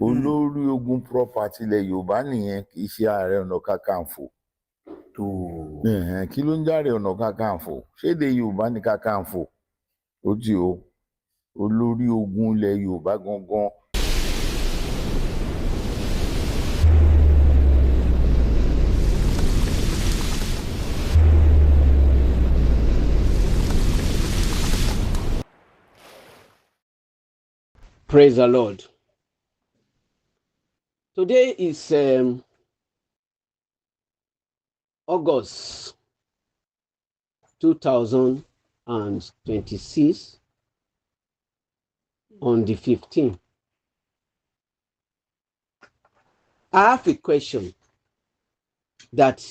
Olórí ogun property ilẹ̀ Yorùbá nìyẹn, kì í ṣe Ààrẹ Ọ̀nà Kakanfò. Tó. Ẹ̀hẹ̀n, kí ló ń járe Ọ̀nà Kakanfò? Ṣéde Yorùbá ní Kakanfò? Ó ti o, olórí ogun ilẹ̀ Yorùbá gangan. Praise the Lord. Today is August 2026 on the 15th. I have a question that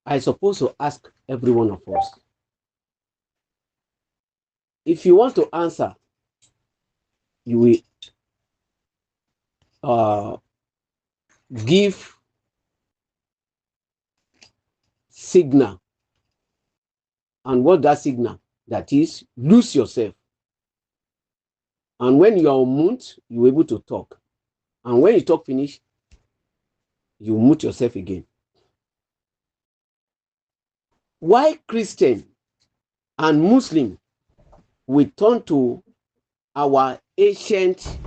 I supposed to ask every one of us. If you want to answer, you will give signal. And what that signal? That is, lose yourself. And when you are on mute, you're able to talk. And when you talk finish, you mute yourself again. Why Christian and Muslim we turn to our ancient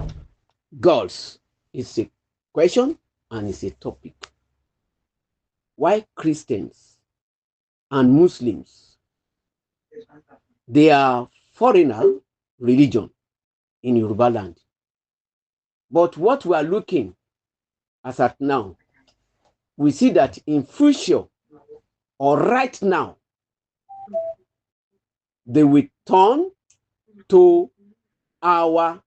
gods is a question and it's a topic. Why Christians and Muslims, they are foreigner religion in Yoruba land. But what we are looking as at now, we see that in future or right now, they will turn to our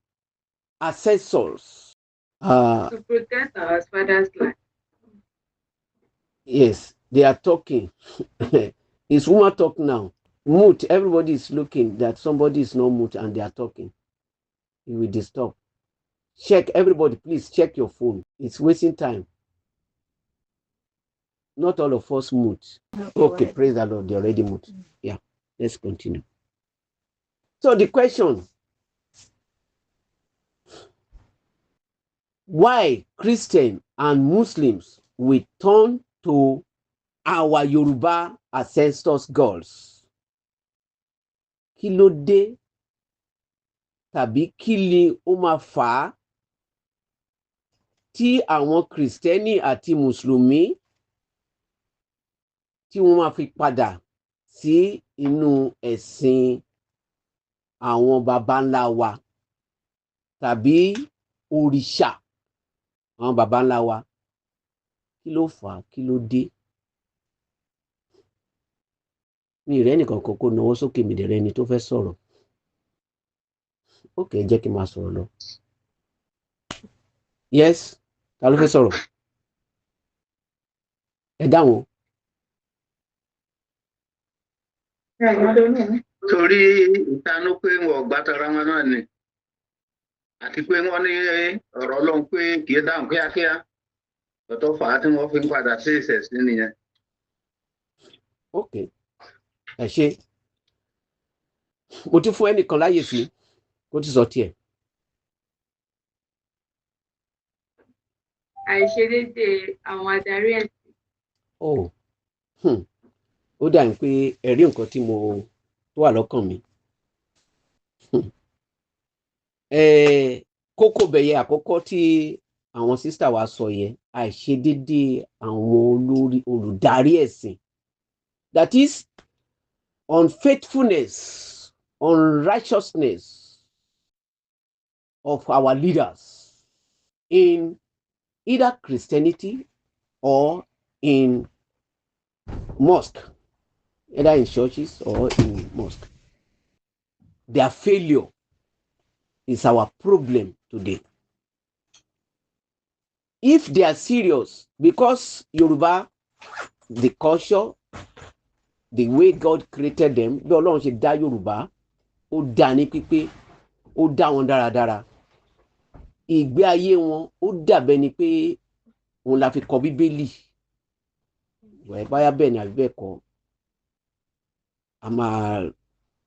ancestors. To protect our father's land. Yes, they are talking. It's woman talk now. Mute. Everybody is looking that somebody is not mute and they are talking. It will disturb. Check, everybody, please check your phone. It's wasting time. Not all of us mute. Okay, praise the Lord. They already mute. Yeah, let's continue. So the question, why Christian and Muslims will turn to our Yoruba ancestors gods? Kí ló dé tàbí kí ni ó máa fà á tí àwọn Kìrìsìtẹ́nì àti Mùsùlùmí tí wọ́n máa fi padà sí inú ẹ̀sìn àwọn baba ńlá wa tàbí òrìṣà àwọn baba ńlá wa? Kí ló fà á? Kí ló dé? Mi rẹ́ nìkan kan kó nawọ́ sókè, mi dẹ̀ rẹ́ni tó fẹ́ sọ̀rọ̀. Ok, jẹ́ kí n máa sọ̀rọ̀ lọ. Yes, ta ló fẹ́ sọ̀rọ̀? Ẹ dáhùn. Torí ìtanú pé wọn ò gbà tara wọn náà ni, àti pé wọn ní ọ̀rọ̀ Ọlọ́run pé kì í dáhùn kíákíá, ọ̀tọ̀ fà á tí wọ́n fi ń padà sí ìṣẹ̀sí nìyẹn. Ok, ẹ ṣe. Mo ti fún ẹnìkan láyè sí kó ti sọ tiẹ̀. Àìṣedéédéé àwọn adarí ẹ̀sìn. Oh, Ó dà ní pé ẹ rí nǹkan tí mo tó wà lọ́kàn mi. Kókó bẹ̀yẹ àkọ́kọ́ tí àwọn sísítà wa sọ yẹn, àìṣedéédéé àwọn olórí olùdarí ẹ̀sìn. That is unfaithfulness, unrighteousness of our leaders in either Christianity or in mosque, either in churches or in mosque. Their failure is our problem today. If they are serious, because Yoruba, the culture, the way God created them, bí Ọlọ́run ṣe dá Yorùbá, ó dá ní pípé, ó dá wọn dáradára. Ìgbé ayé wọn, ó dàbẹ́ ni pé òun la fi kọ Bíbélì. Wẹ̀ báyà bẹ́ẹ̀ ni àbí bẹ́ẹ̀ kọ́, a máa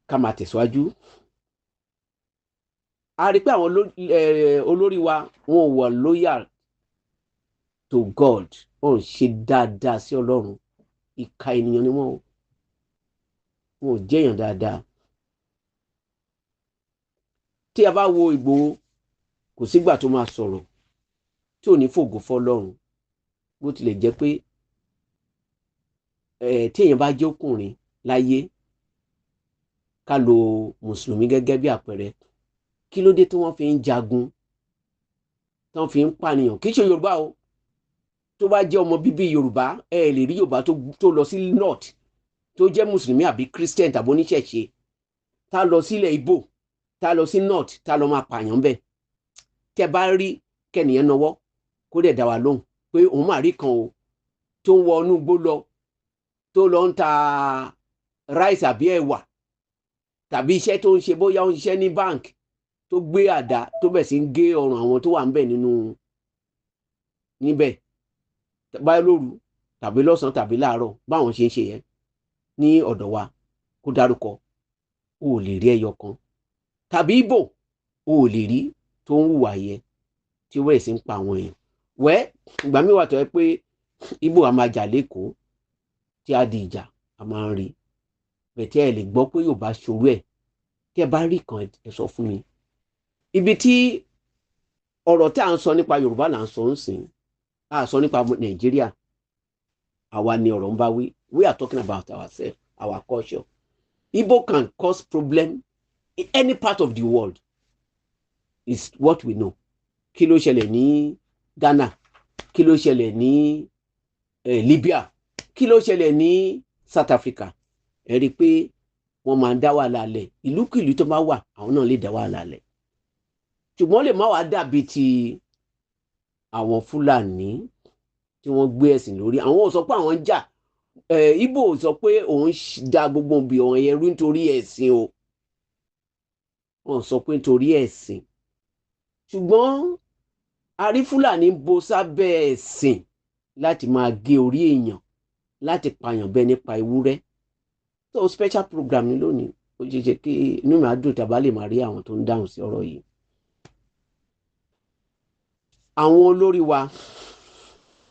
ká máa tẹ̀síwájú. A rí pé àwọn olórí wa, wọn ò wà loyal to God, wọn ò ṣe dáadáa sí Ọlọ́run. Ìka ènìyàn ni wọ́n o, wọn ò jẹ́yàn dáadáa. Tí a bá wo Ìgbòho, kò sígbà tó máa sọ̀rọ̀ tí ò ní fògo fọ́lọ́run. Bó tilẹ̀ jẹ́ pé tí èèyàn bá jẹ́ ọkùnrin láyé, ká lo mùsùlùmí gẹ́gẹ́ bí àpẹẹrẹ, kí ló dé tí wọ́n fi ń jagun, tí wọ́n fi ń pànìyàn? Kì í ṣe Yorùbá o. Tó bá jẹ́ ọmọ bíbí Yorùbá, ẹ lè rí Yorùbá tó lọ sí north, tó jẹ́ mùsùlùmí àbí Christian tàbí oníṣẹ̀ṣe, tá lọ sílẹ̀ Ìgbò, tá lọ sí north, tá lọ máa pààyàn bẹ́ẹ̀. Tẹ́ bá rí kẹ́nìyàn náwó kó dẹ̀ dá wa lóhùn pé òun máa rí kan o tó ń wọ inú igbó lọ, tó lọ ń ta rice àbí ẹ̀wà tàbí iṣẹ́ tó ń ṣe, bóyá ó ń ṣiṣẹ́ ní bank, tó gbé àdá, tó bẹ̀ sí ń gé ọrùn àwọn tó wà ń bẹ̀ nínú níbẹ̀, báyọ̀ lóru tàbí lọ́sàn-án tàbí láàárọ̀, báwọn ṣe ń ṣe yẹn ní ọ̀dọ̀ wa, kó dárúkọ. O ò lè rí ẹyọ kan tàbí Ìgbò, o ò lè rí tó ń hùwà yẹn, tí ó bẹ̀rẹ̀ sí ń pa àwọn èèyàn. Wẹ́ ìgbà míì wà tó yẹ pé Ìgbò a máa jà lẹ́kọ̀ọ́, tí a di ìjà, a máa ń rí bẹ̀tẹ́. Ẹ lè gbọ́ pé Yorùbá ṣòro ẹ̀. Tí ẹ bá rí kan, ẹ sọ fún mi. Ibi tí ọ̀rọ̀ tí à ń sọ nípa Yorùbá là ń sọ ń sìn, à sọ nípa Nàìjíríà. Àwa ni ọ̀rọ̀ ń bá wí. We are talking about ourselves, our culture. Igbo can cause problem in any part of the world is what we know. Kí ló ṣẹlẹ̀ ní Ghana? Kí ló ṣẹlẹ̀ ní Libya? Kí ló ṣẹlẹ̀ ní South Africa? Ẹ rí i pé wọ́n máa ń dá wàhálà lẹ̀. Ìlúkìlú tó bá wà, àwọn náà lè dá wàhálà lẹ̀, ṣùgbọ́n lè má wàá dàbí ti àwọn Fúlàní tí wọ́n gbé ẹ̀sìn lórí. Àwọn ò sọ pé àwọn ń jà. Ìgbò sọ pé òun da gbogbo òbí ọ̀hún ẹrú nítorí ẹ̀sìn o. Wọ́n sọ pé nítorí ẹ̀sìn, ṣùgbọ́n a rí Fúlàní bo sábẹ́ ẹ̀sìn láti máa gé orí èèyàn, láti pààyàn bẹ́ẹ̀ nípa ewúrẹ́. So special program ni lónìí. Ó ṣe ṣe kí inú mi á dùn tàbá lè máa rí àwọn tó ń dáhùn sí ọ̀rọ̀ yìí. Àwọn olórí wa,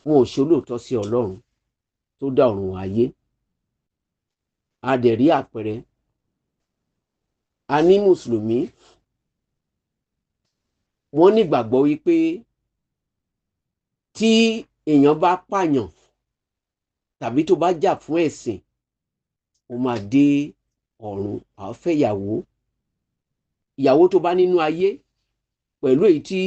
wọn ò ṣe olóòótọ́ sí Ọlọ́run tó dá ọ̀run ayé. A dẹ̀ rí àpẹẹrẹ. A ní mùsùlùmí, wọ́n nígbàgbọ́ wípé tí èèyàn bá pààyàn tàbí tó bá jà fún ẹ̀sìn, ó máa dé ọ̀run, àá fẹ́ ìyàwó. Ìyàwó tó bá nínú ayé pẹ̀lú èyí tí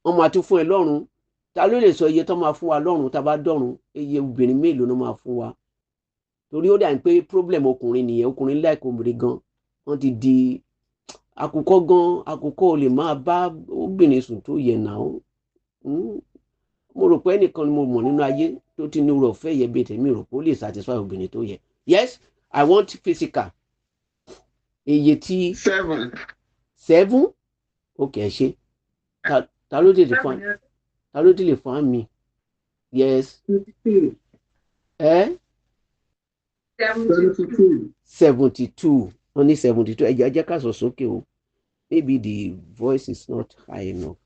wọ́n máa tún fún ẹ lọ́run, ta ló lè sọ iye tó máa fún wa lọ́run tá a bá dọ̀run? Iye obìnrin mélòó ló máa fún wa? Torí ó dà ní pé problem ọkùnrin nìyẹn. Ọkùnrin láìkó obìnrin gan, wọ́n ti di àkùkọ gan. Àkùkọ ò lè máa bá obìnrin sùn tó yẹ náà. Mo rò pé ẹnìkan ni mo mọ̀ nínú ayé tó ti ní rọ̀ fẹ́ yẹ bíi tèmi, rò pé ó lè satisfy obìnrin tó yẹ. Yes, I want physical. Iye tí Seven. Seven, ok, ẹ ṣe. Ta ló tètè fún, ta ló tètè fún mi? Yes. Ẹ. 72. 72. Wọ́n ní 72. Ẹ jẹ́ ká sọ sókè o. Maybe the voice is not high enough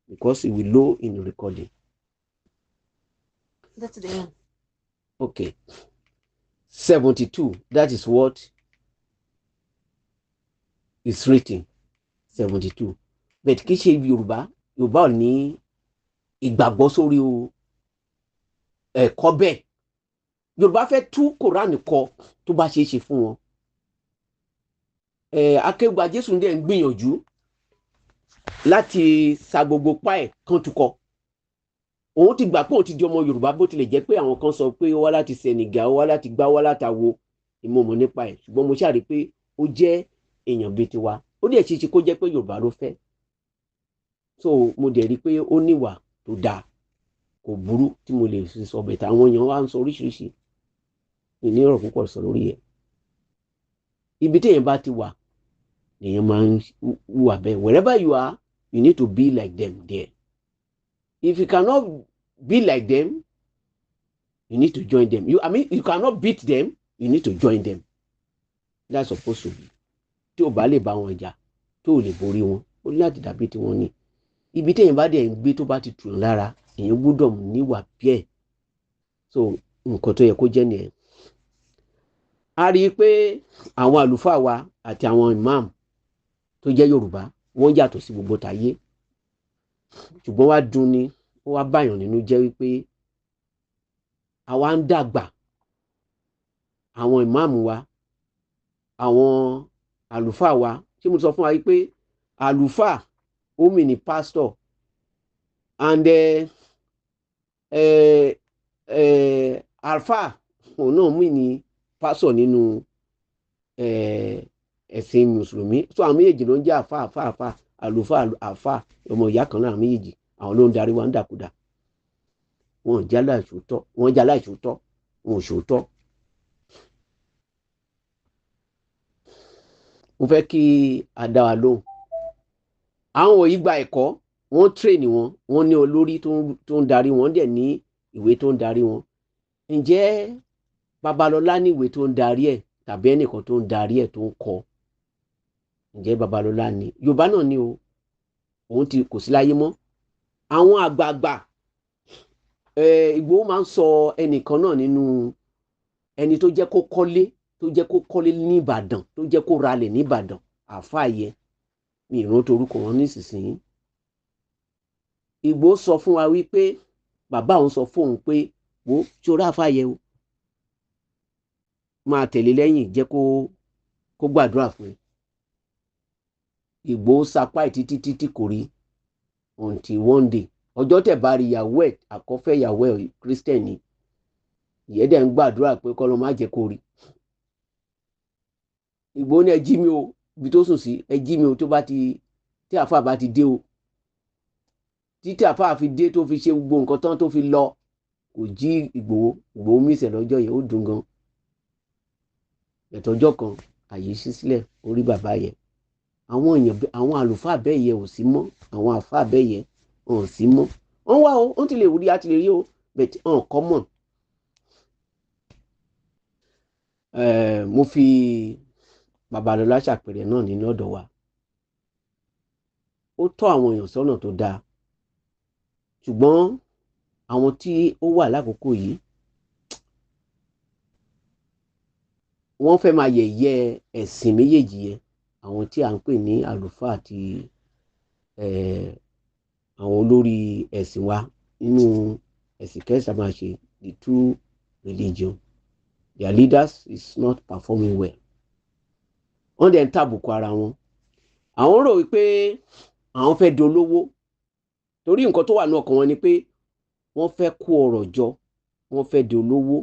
because it will low in recording. That's the end. Okay, 72, that is what is written, 72. But kì í ṣe Yorùbá. Yorùbá ò ní ìgbàgbọ́ sórí o ẹ̀kọ́ bẹ́ẹ̀. Yorùbá fẹ́ tú Kòránì kọ tó bá ṣeé ṣe fún wọn. Akéwà Jésù dẹ̀ ń gbìyànjú láti sa gbogbo pa ẹ̀ kan tukọ̀. Òun ti gbà pé òun ti di ọmọ Yorùbá, bó tilẹ̀ jẹ́ pé àwọn kan sọ pé ó wá láti Senegal, ó wá láti gbá, wá látàwo ìmọ̀ọ́mọ̀ nípa ẹ̀. Ṣùgbọ́n mo ṣáà rí i pé ó jẹ́ èèyàn bíi tiwa. Ó dẹ̀ ṣe é ṣe kó jẹ́ pé Yorùbá ló fẹ́. So mo dẹ̀ rí i pé ó níwà tó dáa, kò burú tí mo lè sọ bẹ̀tẹ̀. Àwọn èèyàn wá ń sọ oríṣiríṣi ìní ọ̀rọ̀ púpọ̀ sọ lórí ẹ̀. Ibi téèyàn bá ti wà lèèyàn máa ń hùwà bẹ́ẹ̀. Wherever you are, you need to be like them there. If you cannot be like them, you need to join them. You, I mean, you cannot beat them, you need to join them. That's supposed to be. Tí o bá lè bá wọn jà, tó o lè borí wọn, Ó ní láti dàbí tiwọn ni. Ibi téèyàn bá dẹ̀ ń gbé tó bá ti tù lára, èèyàn gbọ́dọ̀ níwà bẹ́ẹ̀. So nǹkan tó yẹ kó jẹ́ nìyẹn. A rí i pé àwọn àlùfáà wa àti àwọn imam tó jẹ́ Yorùbá, wọ́n yàtọ̀ sí gbogbo tàyé. Ṣùgbọ́n wá dùn ni, ó wá báyàn nínú jẹ́ wípé àwa ń dàgbà, àwọn ìmáàmù wa, àwọn àlùfáà wa. Ṣé mo sọ fún wa wípé àlùfáà ó mì ní pastor and àlùfáà òun náà mì ní pastor nínú ẹ̀sìn mùsùlùmí. So àwọn méjèèjì ló ń jẹ́ àfáà, àfáà, àfáà, àlùfáà, àfáà, ọmọ ìyá kan náà àwọn méjèèjì. Àwọn ló ń darí wa ń dàkúdà. Wọn ò jẹ́ aláìṣòótọ́, wọ́n jẹ́ aláìṣòótọ́, wọn ò ṣòótọ́. Mo fẹ́ kí a dá wa lóhùn. Àwọn wọ̀nyí gba ẹ̀kọ́, wọ́n train wọn, wọ́n ní olórí tó ń darí wọn, dẹ̀ ní ìwé tó ń darí wọn. Ǹjẹ́ Babalọlá ní ìwé tó ń darí ẹ̀ tàbí ẹnìkan tó ń darí ẹ̀ tó ń kọ? Ǹjẹ́ Babalọlá ní? Yorùbá náà ní o, òun ti kò sí láyé mọ́. Àwọn àgbààgbà Ìgbòho máa ń sọ ẹnìkan náà nínú ẹni tó jẹ́ kó kọ́lé, tó jẹ́ kó kọ́lé ní Ìbàdàn, tó jẹ́ kó ralẹ̀ ní Ìbàdàn, àáfàá yẹn, mi ìrántí orúkọ wọn nísinsìnyí. Ìgbòho sọ fún wa wípé bàbá òun sọ fóun pé wo ṣòro àáfàá yẹn o, máa tẹ̀lé lẹ́yìn, jẹ́ kó gbàdúrà fún ẹ. Ìgbòho sapá ẹ̀ títí títí kò rí until one day, ọjọ́ tẹ̀ bá rí ìyàwó ẹ̀, àkọ́fẹ́ ìyàwó ẹ̀ Christian ni, ìyẹn dẹ̀ ń gbàdúrà pé kọ́ ló má jẹ́ kó rí. Ìgbòho ní ẹ jí mi o, ibi tó sùn sí, ẹ jí mi o, tó bá ti tí àáfàá bá ti dé o. Títí àáfàá fi dé tó fi ṣe gbogbo nǹkan tán tó fi lọ, kò jí Ìgbòho. Ìgbòho mísẹ̀ lọ́jọ́ yẹn, ó dùn gan. Ẹ̀tọ́ ọjọ́ kan àyè ṣí sílẹ̀, ó rí bàbá yẹn. Àwọn èèyàn, àwọn àlùfáà bẹ́ẹ̀ yẹn ò sí mọ́, àwọn àlùfáà bẹ́ẹ̀ yẹn ò sí mọ́. Wọ́n wá o, wọ́n ti lè rí, àti lè rí o, but ọ̀n kọ́ mọ̀. Mo fi Babalọlá ṣàpẹẹrẹ náà nínú ọ̀dọ̀ wa. Ó tọ́ àwọn èèyàn sọ́nà tó dáa, ṣùgbọ́n àwọn tí ó wà lákòókò yìí, wọ́n fẹ́ máa yẹ̀yẹ́ ẹ̀sìn méjèèjì yẹn, àwọn tí à ń pè ní àlùfáà àti àwọn olórí ẹ̀sìn wa nínú ẹ̀sìn kẹsà máa ṣe the two religion. Their leaders is not performing well. Wọ́n dẹ̀ ń tàbùkù ara wọn. Àwọn rò wípé àwọn fẹ́ dolówó, torí nǹkan tó wà ní ọkàn wọn ni pé wọ́n fẹ́ kó ọrọ̀ jọ, wọ́n fẹ́ dolówó,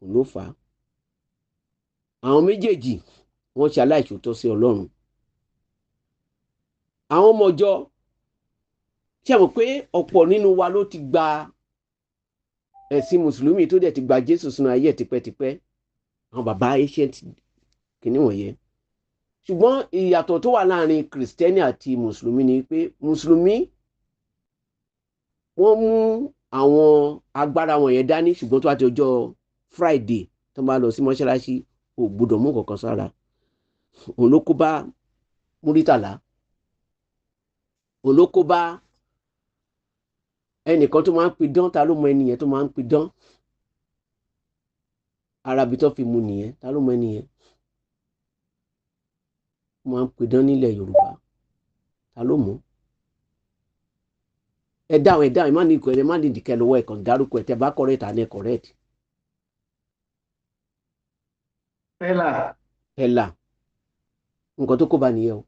òun ló fà á. Àwọn méjèèjì wọ́n ṣe aláìṣòótọ́ sí Ọlọ́run. Àwọn ọmọ ọjọ́, ṣé mọ̀ pé ọ̀pọ̀ nínú wa ló ti gba ẹ̀sìn mùsùlùmí tó dẹ̀ ti gba Jésù sínú ayé ẹ̀ tipẹ́tipẹ́, àwọn bàbá ancient kìíní wọ̀nyẹn. Ṣùgbọ́n ìyàtọ̀ tó wà láàrin kìrìsìtẹ́nì àti mùsùlùmí ni pé mùsùlùmí wọ́n mú àwọn agbára wọ̀nyẹn dání, ṣùgbọ́n tó bá ti ọjọ́ Friday tó bá lọ sí mọ́ṣáláṣí, ò gbọ́dọ̀ mú kankan sára. Òun ló kó bá Múrítàlá, òun ló kó bá ẹnìkan tó máa ń pidán. Ta ló mọ ẹni yẹn tó máa ń pidán? Arabi tó fi mu nìyẹn. Ta ló mọ ẹni yẹn tó máa ń pidán nílẹ̀ Yorùbá? Ta ló mọ̀? Ẹ dáhùn, ẹ dáhùn, ẹ má ní ìkọ, ẹ má ní ìdíkẹ lọ́wọ́, ẹ kàn dárúkọ ẹ, tẹ bá correct àná ẹ correct. Pẹ́lá. Pẹ́lá. Nǹkan tó kó bá nìyẹn o,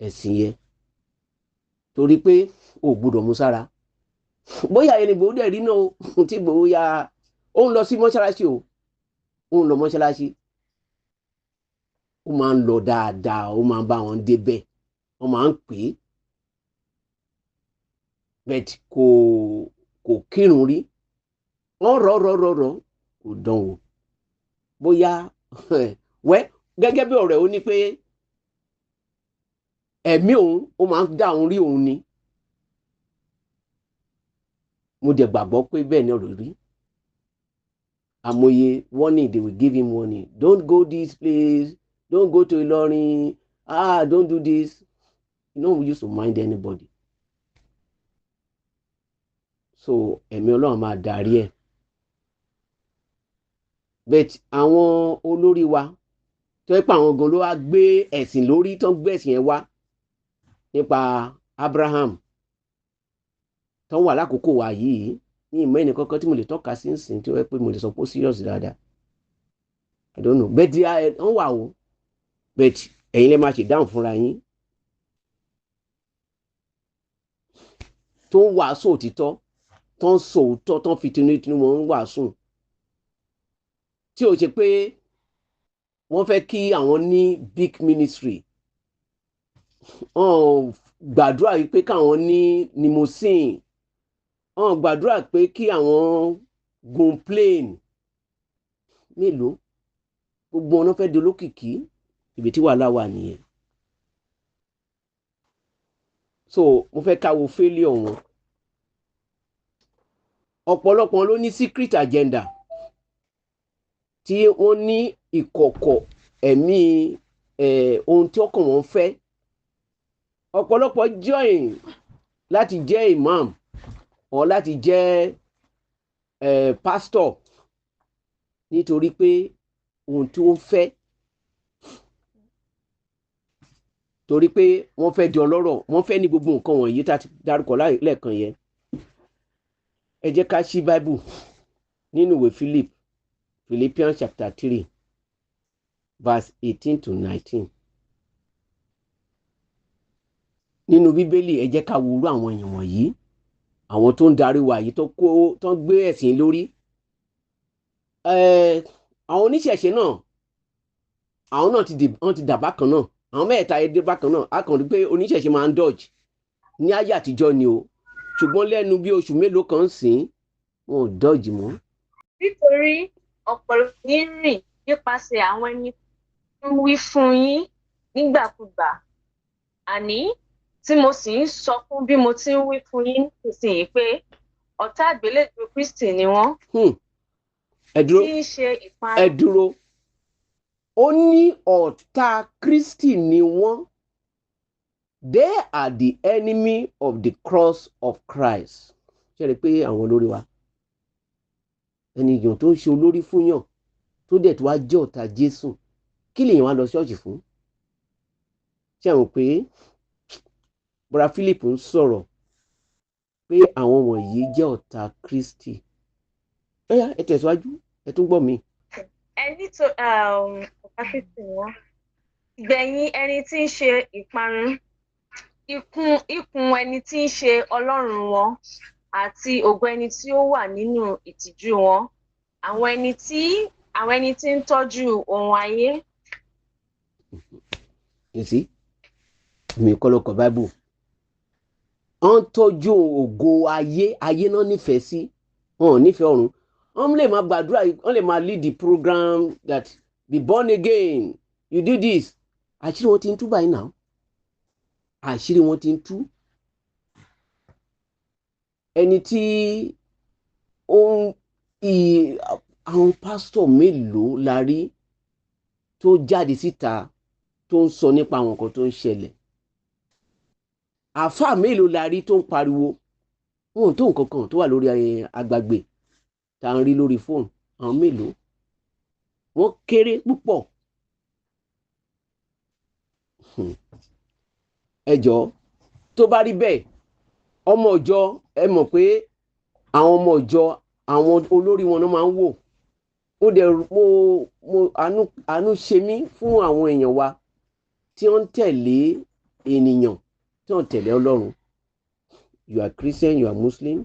ẹ̀sìn yẹn, torí pé o ò gbọ́dọ̀ mú sára. Bóyá ẹni Ìgbòho dẹ̀ rí náà o, tí Ìgbòho ya ó ń lọ sí mọ́ṣáláṣí o, ó ń lọ mọ́ṣáláṣí, ó máa ń lọ dáadáa, ó máa ń bá wọn débẹ̀, wọ́n máa ń pè é, but kò kírun rí. Wọ́n rọ̀ rọ̀ rọ̀ rọ̀, kò dán wò. Bóyá wẹ́ gẹ́gẹ́ bí ọ̀rẹ́ ó ní pé ẹ̀mí òun ó máa ń dá òun rí òun ni. Mo dẹ̀ gbàgbọ́ pé bẹ́ẹ̀ ni ọ̀rọ̀ rí. Àmọye warning, they will give him warning, don't go this place, don't go to Ìlọrin, ah, don't do this. He no used to mind anybody. So ẹ̀mí Ọlọ́run máa darí ẹ̀. But àwọn olórí wa tó yẹ pé àwọn gan ló wá gbé ẹ̀sìn lórí, tó ń gbé ẹ̀sìn yẹn wá nípa Abraham, tó wà lákòókò wa yìí, ní ìmọ̀ ẹnì kankan tí mo lè tọ́ka sí nsìn tí ó yẹ pé mo lè sọ pé ó serious dáadáa. I don't know, but wọ́n wà o, but ẹ̀yin lè máa ṣe dáhùn fúnra yín. Tó ń wàásù òtítọ́, tó ń sọ òótọ́, tó ń fi tinútinú wọn ń wàásù, tí ó ṣe pé wọ́n fẹ́ kí àwọn ní big ministry. Wọ́n gbàdúrà pé káwọn ní limousine, wọ́n gbàdúrà pé kí àwọn gun plane. Mélòó gbogbo wọn fẹ́ di olókìkí? Ibi tí wàhálà wà nìyẹn. So mo fẹ́ ká wo failure wọn. Ọ̀pọ̀lọpọ̀ ló ní secret agenda tí wọ́n ní ìkọ̀kọ̀ ẹ̀mí ohun tí ọkàn wọn fẹ́. Ọ̀pọ̀lọpọ̀ join láti jẹ́ imam or láti jẹ́ pastor nítorí pé ohun tí wọ́n fẹ́, torí pé wọ́n fẹ́ di ọlọ́rọ̀, wọ́n fẹ́ ní gbogbo nǹkan wọ̀nyí tá a ti dárúkọ lẹ́ẹ̀kan yẹn. Ẹ jẹ́ ká ṣí Bible nínú ìwé Philippians chapter 3 verse 18 to 19. Nínú Bíbélì, ẹ jẹ́ ká wo irú àwọn èèyàn wọ̀nyí, àwọn tó ń darí wa yìí, tó ń gbé ẹ̀sìn lórí. Àwọn oníṣẹ̀ṣe náà, àwọn náà ti dà bákan náà, àwọn mẹ́ẹ̀ta yẹn dé bákan náà. A kàn rí pé oníṣẹ̀ṣe máa ń dodge ní ayé àtijọ́ ni o, ṣùgbọ́n lẹ́nu bí oṣù mélòó kan sìn, wọn ò dodge mọ́. Nítorí ọ̀pọ̀lọpọ̀ yín rìn nípasẹ̀ àwọn ẹni tí ń wí fún yín nígbàkúgbà, àní tí mo sì ń sọkún bí mo ti ń wí fún yín nísinsìnyí pé ọ̀tá àgbélébùú Kristi ni wọ́n. Ẹ dúró, tí ń ṣe ìparun. Ẹ dúró. Ó ní ọ̀tá Kristi ni wọ́n. They are the enemy of the cross of Christ. Ṣé ẹ rí i pé àwọn olórí wa, ènìyàn tó ń ṣe olórí fún yàn tó dẹ̀ tó wá jẹ́ ọ̀tá Jésù, kí lèèyàn wá lọ ṣọ́ọ̀ṣì fún? Ṣé àwọn pé Bọ́lá Philip ń sọ̀rọ̀ pé àwọn wọ̀nyí jẹ́ ọ̀tá Kristi? Ẹ̀yà, ẹ tẹ̀síwájú, ẹ tún gbọ́ mi. Ẹni tó ọ̀tá Kristi ni wọ́n. Ìgbẹ̀yìn ẹni tí ń ṣe ìparun, ikùn ẹni tí ń ṣe Ọlọ́run wọn, àti ògo ẹni tí ó wà nínú ìtìjú wọn, àwọn ẹni tí ń tọ́jú ohun ayé. You see, mi kọ́ ló kọ Bible. Wọ́n tọ́jú ògo ayé, ayé náà nífẹ̀ẹ́ sí, wọn ò nífẹ̀ẹ́ ọ̀run. Wọ́n lè máa gbàdúrà, wọ́n lè máa lead the program that be born again, you do this. Àṣírí wọn ti ń tú báyìí náà. Àṣírí wọn ti ń tú. Ẹni tí ó ń àwọn pásítọ̀ mélòó la rí tó jáde síta tó ń sọ nípa àwọn nǹkan tó ń ṣẹlẹ̀? Àáfàá mélòó la rí tó ń pariwo? Wọn ò tó nǹkan kan tó wà lórí agbàgbé tá à ń rí lórí fóònù. Àwọn mélòó? Wọ́n kéré púpọ̀. Ẹ jọ̀ọ́, tó bá rí bẹ́ẹ̀, ọmọ ọjọ́, ẹ mọ̀ pé àwọn ọmọ ọjọ́, àwọn olórí wọn náà máa ń wò. Ó dẹ̀ mo àánú ṣe mí fún àwọn èèyàn wa tí wọ́n ń tẹ̀lé ènìyàn, tí wọ́n ń tẹ̀lé Ọlọ́run. You are Christian, you are Muslim.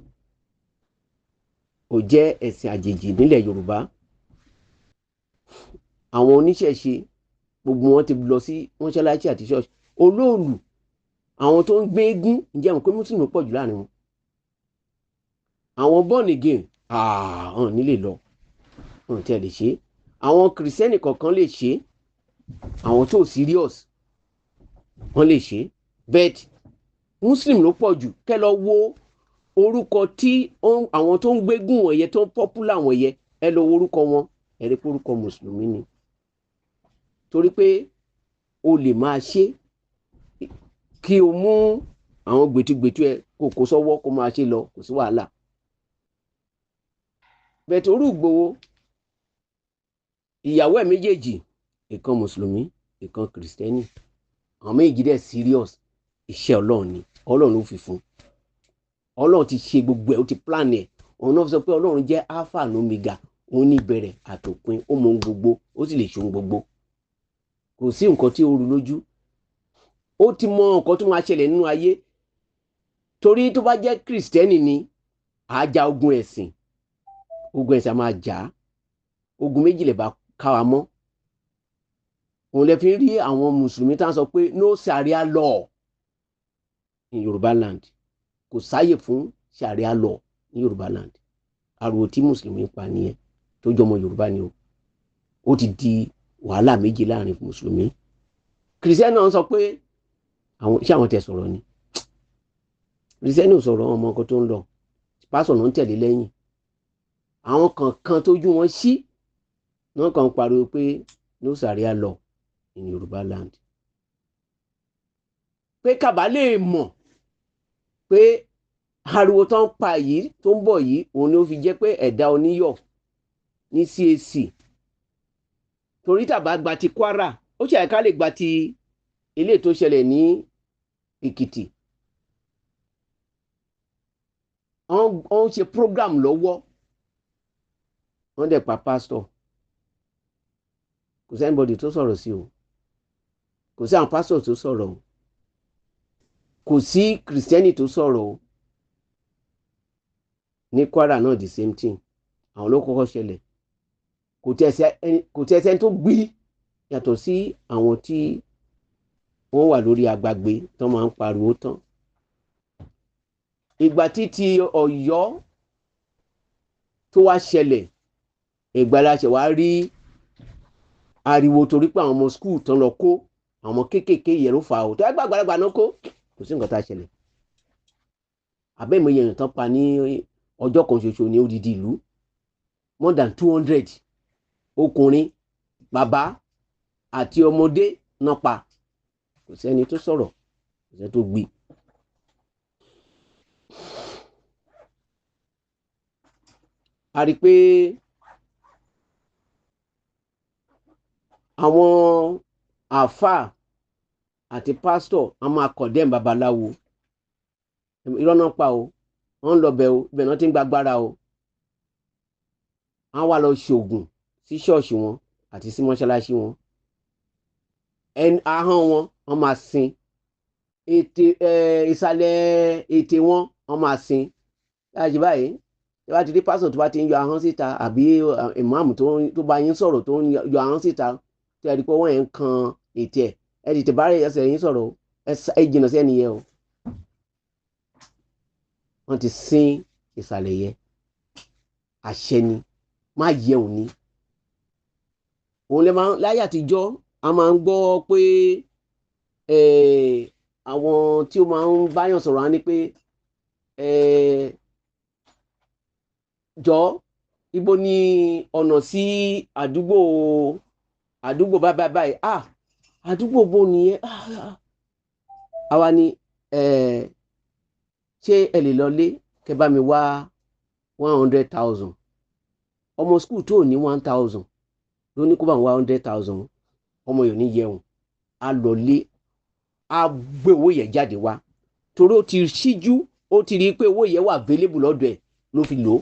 Ó jẹ́ ẹ̀sìn àjèjì nílẹ̀ Yorùbá. Àwọn oníṣẹ̀ṣe gbogbo wọn ti lọ sí mọ́ṣáláṣí àti ṣọ́ọ̀ṣì. Olóòlù, àwọn tó ń gbé eégún, ǹjẹ́ àwọn pé Muslim pọ̀ jù láàrin wọn? Àwọn born again, àwọn nílè lọ, wọn tí ẹ lè ṣe. Àwọn kìrìsìtẹ́nì kọ̀ọ̀kan lè ṣe, àwọn tó serious wọ́n lè ṣe, but Muslim ló pọ̀ jù. Kẹ́ lọ wo orúkọ tí àwọn tó ń gbégún wọ̀nyẹn, tó ń popular wọ̀nyẹn, ẹ lọ wo orúkọ wọn, ẹ rí pé orúkọ mùsùlùmí ni. Torí pé o lè máa ṣe Kí o mú àwọn gbẹtugbẹtu ẹ kó kó sọ́wọ́, kó máa ṣe lọ, kò sí wàhálà. Bẹ̀tẹ̀ orú Ìgbòho, ìyàwó ẹ̀ méjèèjì, ìkan mùsùlùmí, ìkan kìrìsìtẹ́nì, àwọn méjì dẹ̀ serious. Iṣẹ́ Ọlọ́run ni, Ọlọ́run ló fi fún. Ọlọ́run ti ṣe gbogbo ẹ̀, ó ti plan ẹ̀. Òun náà sọ pé Ọlọ́run jẹ́ Alpha and Omega, òun ní ìbẹ̀rẹ̀ àtòpin, ó mọ ohun gbogbo, ó sì lè ṣe ohun gbogbo. Kò sí nǹkan tí ó rú lójú. Ó ti mọ nǹkan tó máa ṣẹlẹ̀ nínú ayé. Torí tó bá jẹ́ kìrìsìtẹ́nì ni, àá ja ogun ẹ̀sìn. Ogun ẹ̀sìn a máa jà á. Ogun méjì lè bá ká wa mọ́. Òun lè fi rí àwọn mùsùlùmí tá à ń sọ pé no Sharia law in Yorùbá land. Kò sáyè fún Sharia law ní Yorùbá land. Ariwo tí mùsùlùmí pa nìyẹn, tó jọmọ Yorùbá ni o. Ó ti di wàhálà méjì láàrin mùsùlùmí. Kìrìsìtẹ́nì náà sọ pé àwọn ṣé àwọn tẹ̀ sọ̀rọ̀ ni. Kìrìsìtẹ́nì ò sọ̀rọ̀, ọmọ ọkọ tó ń lọ pásọ̀ náà ń tẹ̀lé lẹ́yìn. Àwọn kankan tójú wọn sí náà kàn ń pariwo pé no Sharia law in Yorùbá land. Pé kàbá lè mọ̀ pé ariwo tó ń pa yìí tó ń bọ̀ yìí, òun ni ó fi jẹ́ pé ẹ̀dá oníyọ̀ ní CAC. Torí tàbá gba ti Kwara, ó ṣe àyíká lè gba ti ilé tó ṣẹlẹ̀ ní Èkìtì. Wọ́n ń ṣe program lọ́wọ́, wọ́n dẹ̀ pa pásítọ̀. Kò sí anybody tó sọ̀rọ̀ sí o, kò sí àwọn pásítọ̀ tó sọ̀rọ̀ o, kò sí kìrìsìtẹ́nì tó sọ̀rọ̀ o. Ní Kwara náà, the same thing. Àwọn ló kọ́kọ́ ṣẹlẹ̀. Kò tẹ̀ ẹsẹ̀ tó gbí yàtọ̀ sí àwọn tí wọ́n wà lórí agbágbé tó máa ń pariwo tán. Ìgbà tí ti Ọ̀yọ́ tó wá ṣẹlẹ̀, ìgbà la ṣe wá rí ariwo, torí pé àwọn ọmọ school tán lọ kó, àwọn ọmọ kéékèèké yẹn ló fà á o. Tó ẹgbẹ́ àgbàlagbà náà kó, kò sí nǹkan tá a ṣẹlẹ̀. Àbẹ́mọ̀ yẹn tán pa ní ọjọ́ kan ṣoṣo ní odidi ìlú, more than 200 ọkùnrin, bàbá àti ọmọdé náà pa. Kò sẹ́ni tó sọ̀rọ̀, kò sẹ́ni tó gbé. A rí i pé àwọn àáfàá àti pásítọ̀ a máa condemn babaláwo. Irọ́ náà pa o, wọ́n ń lọ bẹ̀ o, ibẹ̀ náà ti ń gbàgbára o. Wọ́n wá lọ ṣoògùn sí ṣọ́ọ̀ṣì wọn àti sí mọ́ṣáláṣí wọn. Ahọ́n wọn, wọ́n máa sin ètè, ìsàlẹ̀ ètè wọn, wọ́n máa sin láti báyìí. Tí wọ́n ti rí pásítọ̀ tó bá ti ń yọ ahọ́n síta, àbí ìmáàmù tó bá yín sọ̀rọ̀ tó ń yọ ahọ́n síta, tí a rí pé wọ́n yẹn ń kan ètè ẹ̀, ẹ tètè bá ẹsẹ̀ yín sọ̀rọ̀, ẹ jìnnà sí ẹni yẹn o. Wọ́n ti sin ìsàlẹ̀ yẹn. Àṣẹ ni, má yẹ òun ni. Òun lè máa láyé àtijọ́, a máa ń gbọ́ pé àwọn tí ó máa ń báyàn sọ̀rọ̀ á ní pé, jọ, ibo ni ọ̀nà sí àdúgbò báyìí báyìí? Ah, àdúgbò bo nìyẹn? Ah, àwa ni, ṣé ẹ lè lọlé kẹ́ bá mi wá 100,000? Ọmọ school tó ní 1,000 ló ní kó bá ń wá 100,000. Ọmọ yòó ní yẹun, á lọlé, á gbé owó yẹn jáde wá, torí ó ti ṣíjú, ó ti rí i pé owó yẹn wà available lọ́dọ̀ ẹ̀ ló fi lò ó.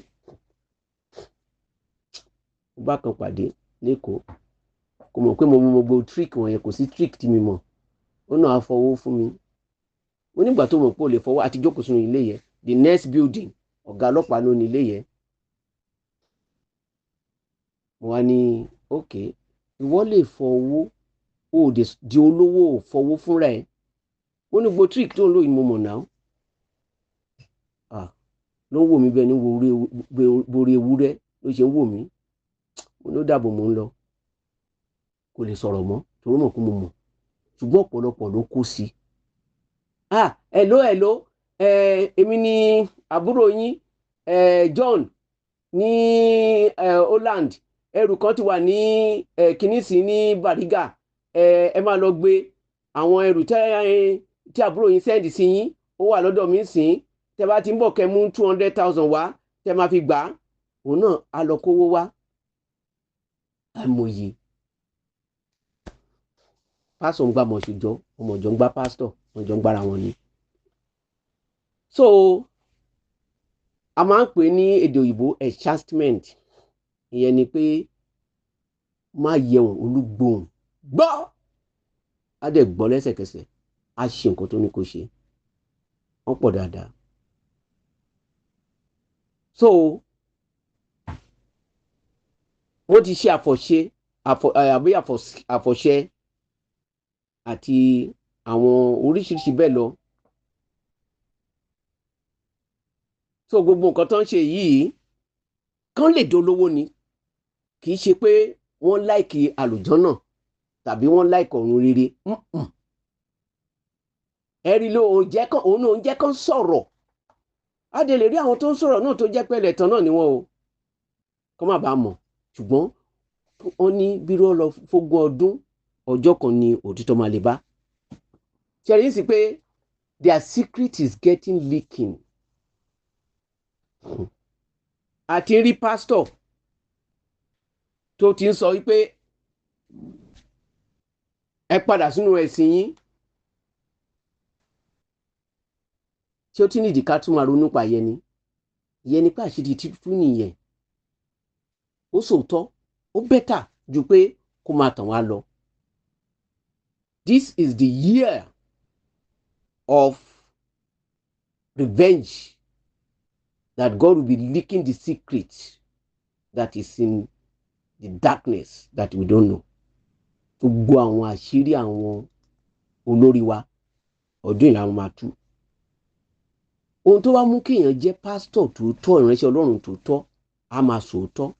Ó bá kan pàdé lẹ́kọ̀ọ́, kò mọ̀ pé mo mọ gbogbo trick wọ̀nyẹn. Kò sí trick tí mi mọ̀. Ó náà á fọwọ́ fún mi. Mo nígbà tó mọ̀ pé o lè fọwọ́ àti jókòó sínú ilé yẹn, the next building, ọ̀gá ọlọ́pàá ló ní ilé yẹn. Mo wá ní, ok, ìwọ lè fọ owó, o ò di olówó, ò fọwọ́ fúnra ẹ̀. Mo ní gbogbo trick tó ń lò yìí, mo mọ̀ náà. Ah, ló ń wò mí bẹ́ẹ̀ ní borí ewúrẹ́ ló ṣe ń wò mí. Mo ní ó dàbọ̀, mò ń lọ. Kò lè sọ̀rọ̀ mọ́, torí mọ̀ pé mo mọ̀. Ṣùgbọ́n ọ̀pọ̀lọpọ̀ ló kó sí i. Ah, hello, hello, èmi ni àbúrò yín, John ní Holland. Ẹrù kan ti wà ní kìnìsì ní Bariga, ẹ máa lọ gbé àwọn ẹrù tẹ́ tí àbúrò yín send sí yín, ó wà lọ́dọ̀ mi sìn. Tẹ́ bá ti ń bọ̀, kẹ́ mú 200,000 wá tẹ́ máa fi gbà á. Òun náà á lọ kówó wá. Àìmọye pásítọ̀ ń gbà mọ̀ṣújọ́, ọmọ ìjọ ń gbá pásítọ̀, wọ́n jọ ń gbára wọn ni. So a máa ń pè ní èdè òyìnbó enchantment. Ìyẹn ni pé má yẹun olúgbòhùn gbọ́, á dẹ̀ gbọ́ lẹ́sẹ̀kẹsẹ̀, á ṣe nǹkan tó ní kó ṣe. Wọ́n pọ̀ dáadáa. So wọ́n ti ṣe àfọ̀ṣe àbí àfọ̀ṣẹ àti àwọn oríṣiríṣi bẹ́ẹ̀ lọ. So gbogbo nǹkan tó ń ṣe yìí kán lè dolówó ni, kì í ṣe pé wọ́n like àlùjọ́nà tàbí wọ́n like ọ̀run rere. Ẹ̀rí ló òun jẹ́ kán, òun náà ń jẹ́ kán sọ̀rọ̀. Á dẹ̀ lè rí àwọn tó ń sọ̀rọ̀ náà tó jẹ́ pé ẹlẹ́tàn náà ni wọ́n o, kán má bàa mọ̀. Ṣùgbọ́n wọ́n ní bírọ́ lọ fógún ọdún, ọjọ́ kan ni òtítọ́ máa lè bá. Ṣe rí sí pé their secret is getting leaking. Àti rí pásítọ̀ tó ti ń sọ wípé ẹ padà sínú ẹ̀sìn yín. Ṣé ó ti nídìí ká tún máa ronú pa yẹn ni? Ìyẹn ni pé àṣírí títú nìyẹn. Ó sòótọ́, ó better ju pé kó máa tàn wá lọ. This is the year of revenge that God will be leaking the secret that is in the darkness that we don't know. Gbogbo àwọn àṣírí àwọn olórí wa ọdún ìlànà máa tú. Ohun tó bá mú kéèyàn jẹ́ pásítọ̀ tòótọ́, ìránṣẹ́ Ọlọ́run tòótọ́, á máa sòótọ́.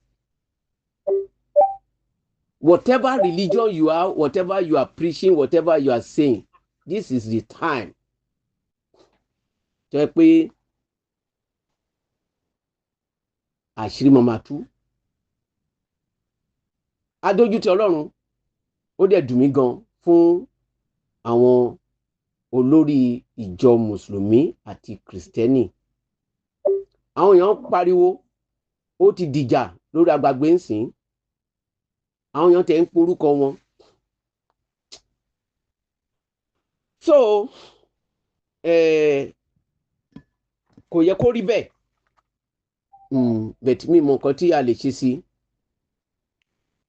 Whatever religion you are, whatever you are preaching, whatever you are saying, this is the time. Jẹ́ pé àṣírí máa máa tú. Adójútì Ọlọ́run, ó dẹ̀ dùn mí gan fún àwọn olórí ìjọ Mùsùlùmí àti Kìrìsìtẹ́nì. Àwọn èèyàn pariwo, ó ti dìjà lórí agbègbè ńsìn. Àwọn èèyàn tẹ̀ ń porúkọ wọn. So kò yẹ kó rí bẹ́ẹ̀. But mi mọ nǹkan tí a lè ṣe sí,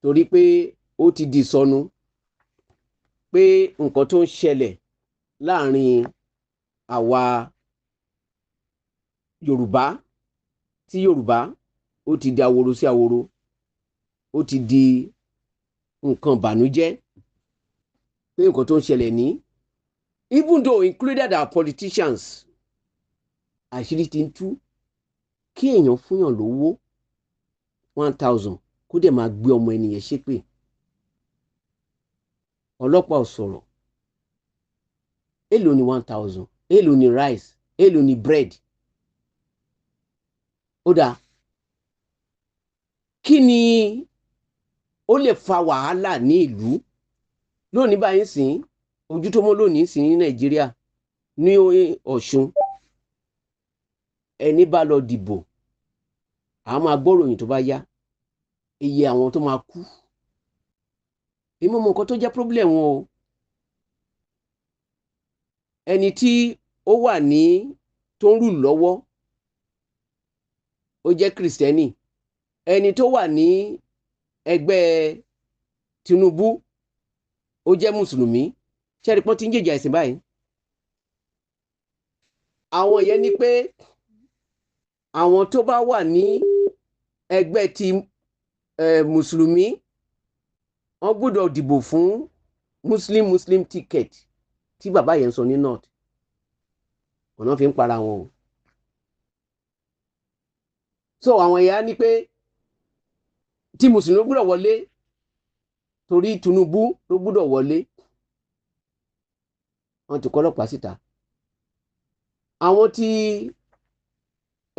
torí pé ó ti di sọnù pé nǹkan tó ń ṣẹlẹ̀ láàrin àwa Yorùbá tí Yorùbá, ó ti di aworo sí aworo, ó ti di nǹkan ìbànújẹ́ pé nǹkan tó ń ṣẹlẹ̀ ní, even though included our politicians, àṣírí ti ń tú. Kí èèyàn fúnyàn lówó 1,000 kó dẹ̀ máa gbé ọmọ ènìyàn ṣépè, ọlọ́pàá ò sọ̀rọ̀. Èló ni 1,000? Èló ni rice? Èló ni bread? Ó dáa, kí ni ó lè fa wàhálà ní ìlú lónìí báyìí sìn? Ojú tó mọ́ lónìí sìn ní Nàìjíríà, ní Ọ̀ṣun, ẹni bá lọ dìbò, a máa gbọ́ròyìn tó bá yá iye àwọn tó máa kú. Èmi mọ nǹkan tó jẹ́ problem wọn o. Ẹni tí ó wà ní tó ń rù lọ́wọ́, ó jẹ́ Kìrìsìtẹ́nì. Ẹni tó wà ní ẹgbẹ́ Tinubu, ó jẹ́ Mùsùlùmí. Ṣẹ́ni pọ́n ti ń jèjà ẹ̀sìn báyìí? Àwọn yẹn ni pé àwọn tó bá wà ní ẹgbẹ́ ti Mùsùlùmí, wọ́n gbọ́dọ̀ dìbò fún Muslim Muslim ticket tí bàbá yẹn ń sọ ní North. Ọ̀nà fi ń para wọn o. So àwọn ẹ̀yà ní pé tí Mùsùlùmí gbọ́dọ̀ wọlé torí Tinubu ló gbọ́dọ̀ wọlé. Wọ́n ti kọ́ ọlọ́pàá síta. Àwọn tí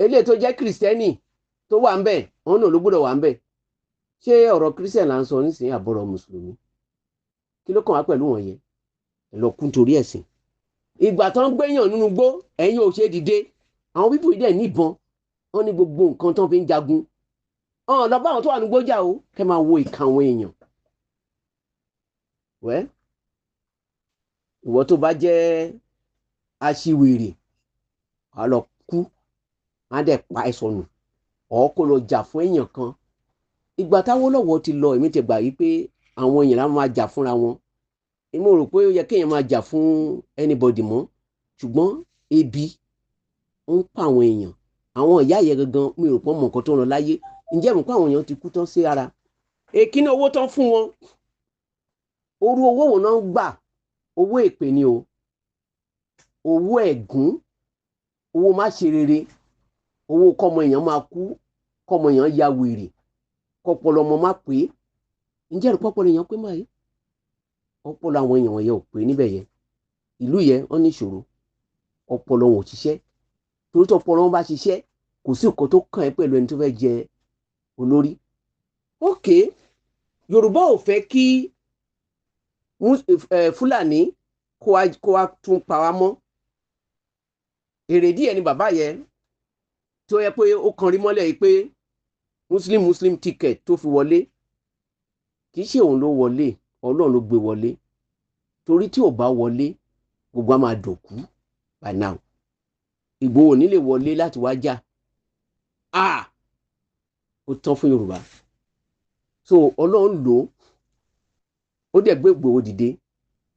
eléyìí tó jẹ́ Kìrìsìtẹ́nì tó wà ń bẹ̀, wọn náà ló gbọ́dọ̀ wà ń bẹ̀. Ṣé ọ̀rọ̀ Kìrìsìtẹ́nì là ń sọ nísìnyí àbọ̀rọ̀ Mùsùlùmí? Kí ló kàn wá pẹ̀lú wọn yẹn? Ẹ lọ kú nítorí ẹ̀sìn. Ìgbà tó ń gbéyàn nínú igbó, ẹ̀yin ò ṣe dìde. Àwọn people yìí dẹ̀ níbọn, wọ́n ní gbogbo nǹkan tó ń fi ń jagun. Ọ̀n lọ bá àwọn tó wà ní igbó jà o. Kẹ́ máa wo ìka àwọn èèyàn. Wẹ́ ìwọ tó bá jẹ́ aṣiwèrè, wàá lọ kú, á dẹ̀ pa ẹ́ sọnù, ọ̀ kó lọ jà fún èèyàn kan. Ìgbà táwọ́lọ́wọ́ ti lọ, èmi ti gbà yí pé àwọn èèyàn láwọn máa jà fúnra wọn. Èmi ò rò pé ó yẹ kéèyàn máa jà fún anybody mọ́, ṣùgbọ́n ebi ń pa àwọn èèyàn. Àwọn ìyá yẹn gangan, mi ò pọ́n mọ̀ nǹkan tó ń lọ láyé. Ǹjẹ́ mọ̀ pé àwọn èèyàn ti kú tán sí ara? Èkíní, owó tán fún wọn, orú owó wo náà ń gbà? Owó èpè ni o, owó ẹ̀gún, owó má ṣe rere, owó kọ́mọ èèyàn máa kú, kọ́mọ èèyàn ya wèrè, kọ́pọlọ ọmọ má pé. Ǹjẹ́ ẹ̀rù pọ́pọ́lọ èèyàn pé máa yé? Ọpọlọ àwọn èèyàn wọ̀nyẹn ò pé níbẹ̀ yẹn. Ìlú yẹn, wọ́n ní ìṣòro, ọpọlọ wọn ò ṣiṣẹ́, torí tó ọpọlọ wọn bá ṣiṣẹ́, kò sí nǹkan tó kàn ẹ́ pẹ̀lú ẹni tó fẹ́ jẹ olórí. Ok, Yorùbá ò fẹ́ kí Fúlàní kó wá tún pa wá mọ́. Èrèdí ẹ̀ ni bàbá yẹn tó yẹ pé ó kan rí mọ́lẹ̀ yìí pé Muslim Muslim ticket tó fi wọlé, kì í ṣe òun ló wọlé, Ọlọ́run ló gbé wọlé, torí tí ò bá wọlé, gbogbo á máa dòkú by now. Ìgbòho ní lè wọlé láti wá jà. Ah, ó tán fún Yorùbá. So Ọlọ́run lò ó, ó dẹ̀ gbé Ìgbòho dìde.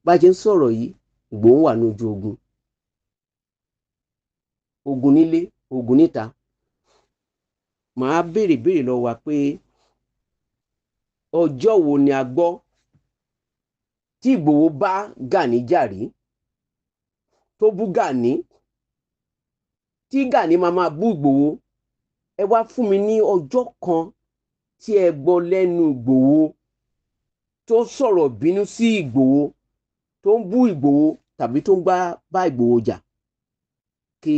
Bá a ṣe ń sọ̀rọ̀ yìí, Ìgbòho wà ní ojú ogun, ogun nílé, ogun níta. Màá béèrè béèrè lọ́wọ́ wa pé ọjọ́ wo ni a gbọ́ tí Ìgbòho bá Gani jà rí, tó bú Gani, tí Gani máa máa bú Ìgbòho? Ẹ wá fún mi ní ọjọ́ kan tí ẹ gbọ́ lẹ́nu Ìgbòho tó sọ̀rọ̀ bínú sí Ìgbòho, tó ń bú Ìgbòho tàbí tó ń gbá bá Ìgbòho jà. Kí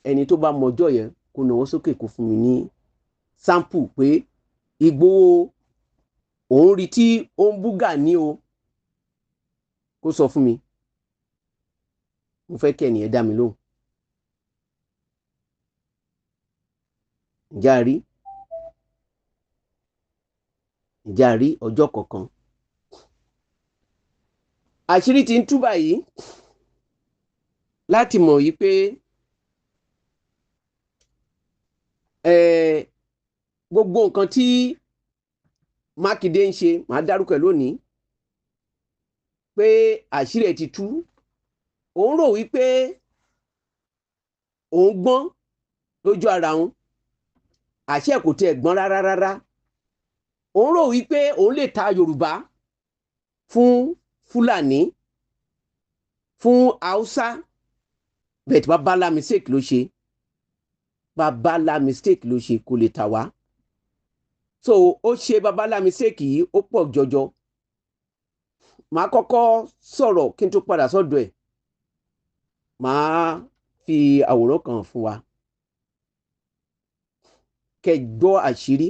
ẹni tó bá mọjọ́ yẹn kó nawọ́ sókè, kó fún mi ní sample pé Ìgbòho òun rí tí ó ń bú Gani o. Kó sọ fún mi. Mo fẹ́ kí ẹnìyẹn dá mi lóhùn. Ǹjẹ́ a rí? Ǹjẹ́ a rí ọjọ́ kọ̀ọ̀kan? Àṣírí ti ń tú báyìí láti mọ̀ yìí pé gbogbo nǹkan tí Mákindé ń ṣe, màá dárúkọ ẹ̀ lónìí, pé àṣírí ẹ̀ ti tú. Òun rò wípé òun gbọ́n lójú ara òun, àṣẹ kò tiẹ̀ gbọ́n rárá rárá. Òun rò wípé òun lè ta Yorùbá fún Fúlàní, fún Haúsá, bẹ́ẹ̀ tí bàbá mistake ló ṣe, bàbá mistake ló ṣe, kò lè tà wá. So ó ṣe bàbá mistake yìí, ó pọ̀ jọjọ. Màá kọ́kọ́ sọ̀rọ̀ kí n tó padà sọ́dọ̀ ẹ̀. Màá fi àwòrán kan fún wa kẹ́ gbọ́ àṣírí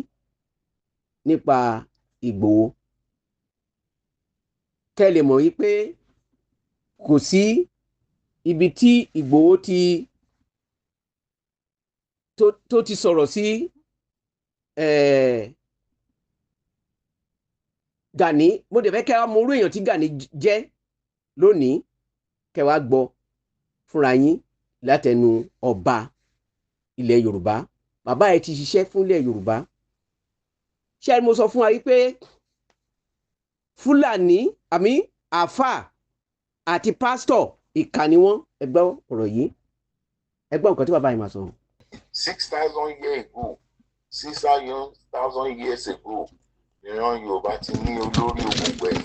nípa Ìgbòho, kẹ́ lè mọ̀ wípé kò sí ibi tí Ìgbòho ti tó ti sọ̀rọ̀ sí Gani. Mo dẹ̀ fẹ́ kẹ́ wá mọ orú èèyàn tí Gani jẹ́ lónìí, kẹ́ wá gbọ́ fúnra yín látẹnu ọba ilẹ̀ Yorùbá. Bàbá ẹ ti ṣiṣẹ́ fún ilẹ̀ Yorùbá. Ṣé mo sọ fún wa wípé Fúlàní àmì àáfà àti pásítọ̀, ìkà ni wọ́n? Ẹ gbọ́ ọ̀rọ̀ yìí, ẹ gbọ́ nǹkan tí bàbá yìí máa sọ. 6,000 years ago, 6,000 years ago, ìran Yorùbá ti ní olórí ogun gbẹ̀yìn.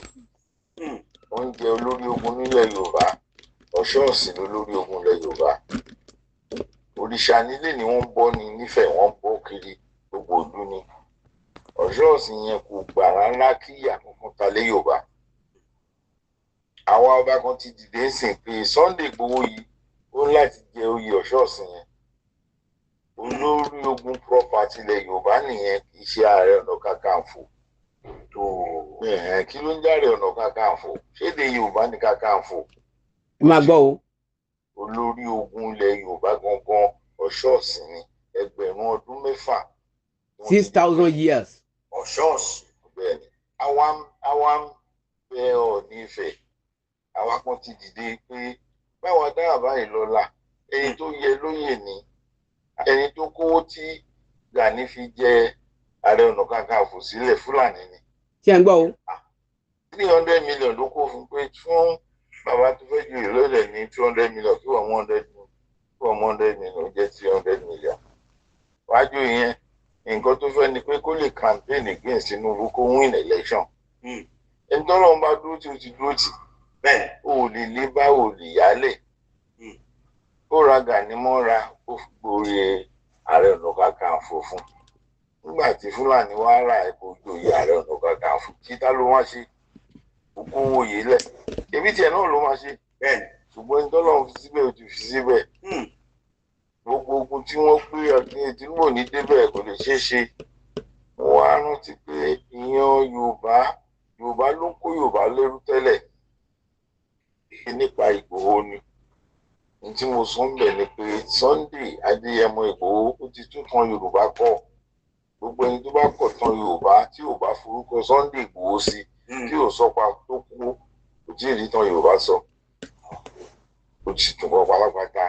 Wọ́n ń jẹ olórí ogun nílẹ̀ Yorùbá. Ọ̀ṣọ́ọ̀sì lolórí ogun ilẹ̀ Yorùbá. Òrìṣà nílé ni wọ́n ń bọ́ ni nífẹ̀ẹ́, wọ́n ń bọ́ kiri gbogbo ìlú ni. Ọ̀ṣọ́ọ̀sì yẹn kò gbà rárá kí ìyà kankan ta lé Yorùbá. Àwa ọba kan ti dìde ń sìn pé Sunday Igboho yìí, ó ní láti jẹ oyè Ọ̀ṣọ́ọ̀sì yẹn. Olórí ogun proper tilẹ̀ Yorùbá nìyẹn, kì í ṣe Ààrẹ Ọ̀nà Kakanfò tó. Kí ló ń járe Ọ̀nà Kakanfò? Ṣéde Yorùbá ní Kakanfò? Ẹ máa gbọ́ o. Olórí ogun ilẹ̀ Yorùbá gangan Ọ̀ṣọ́ọ̀sì ni, ẹgbẹ̀rún ọdún 6. 6,000 years. Ọ̀ṣọ́ọ̀sì, bẹ́ẹ̀ ni. Àwa ń bẹ Ọọ̀ni Ifẹ̀, àwa kan ti dìde pé báwa dára báyìí lọ́la, ẹni tó yẹ lóyè ni ẹni tó kówó tí Gani fi jẹ Ààrẹ Ọ̀nà Kakanfò sílẹ̀, Fúlàní ni. Ṣé ẹ ń gbọ́ o? 300 million ló kó fún pé fún bàbá tó fẹ́ ju ìlú rẹ̀ ní 200 million, kí wọ́n 100, kí wọ́n 100 million jẹ́ 300 million. Wájú ìyẹn, nǹkan tó fẹ́ ni pé kó lè campaign against Tinubu, kó win election. Ẹni tọ́lọ́run bá dúró tí o ti dúró tì, o ò lè lé bá, o lè yálẹ̀. Ó ra Gani mọ́ra, ó gborí Ààrẹ Ọ̀nà Kakanfò fún. Nígbà tí Fúlàní wá rà ẹ̀ kó joyè Ààrẹ Ọ̀nà Kakanfò, títà ló wá ṣe okòwò yìí lẹ̀, ebi tiẹ̀ náà ló máa ṣe. Ṣùgbọ́n ẹni tọ́lọ́run fi síbẹ̀, ó ti fi síbẹ̀. Gbogbo ogun tí wọ́n gbé ọdún Tinubu ní débẹ̀, kò lè ṣeé ṣe. Wọ́n á rántí pé ìyan Yorùbá, Yorùbá ló ń kó Yorùbá lẹ́rú tẹ́lẹ̀. Nípa Ìgbòho ni ní tí mo sọ ń bẹ̀ ni pé Sunday Adéyẹmọ Ìgbòho, ó ti tún kan Yorùbá kọ́. Gbogbo ẹni tó bá kọ̀ tán Yorùbá, tí ò bá forúkọ Sunday Ìgbòho sí, tí ò sọ pa tó kú, kò tí ì rí tán Yorùbá sọ, ó ti tún kọ pátápátá.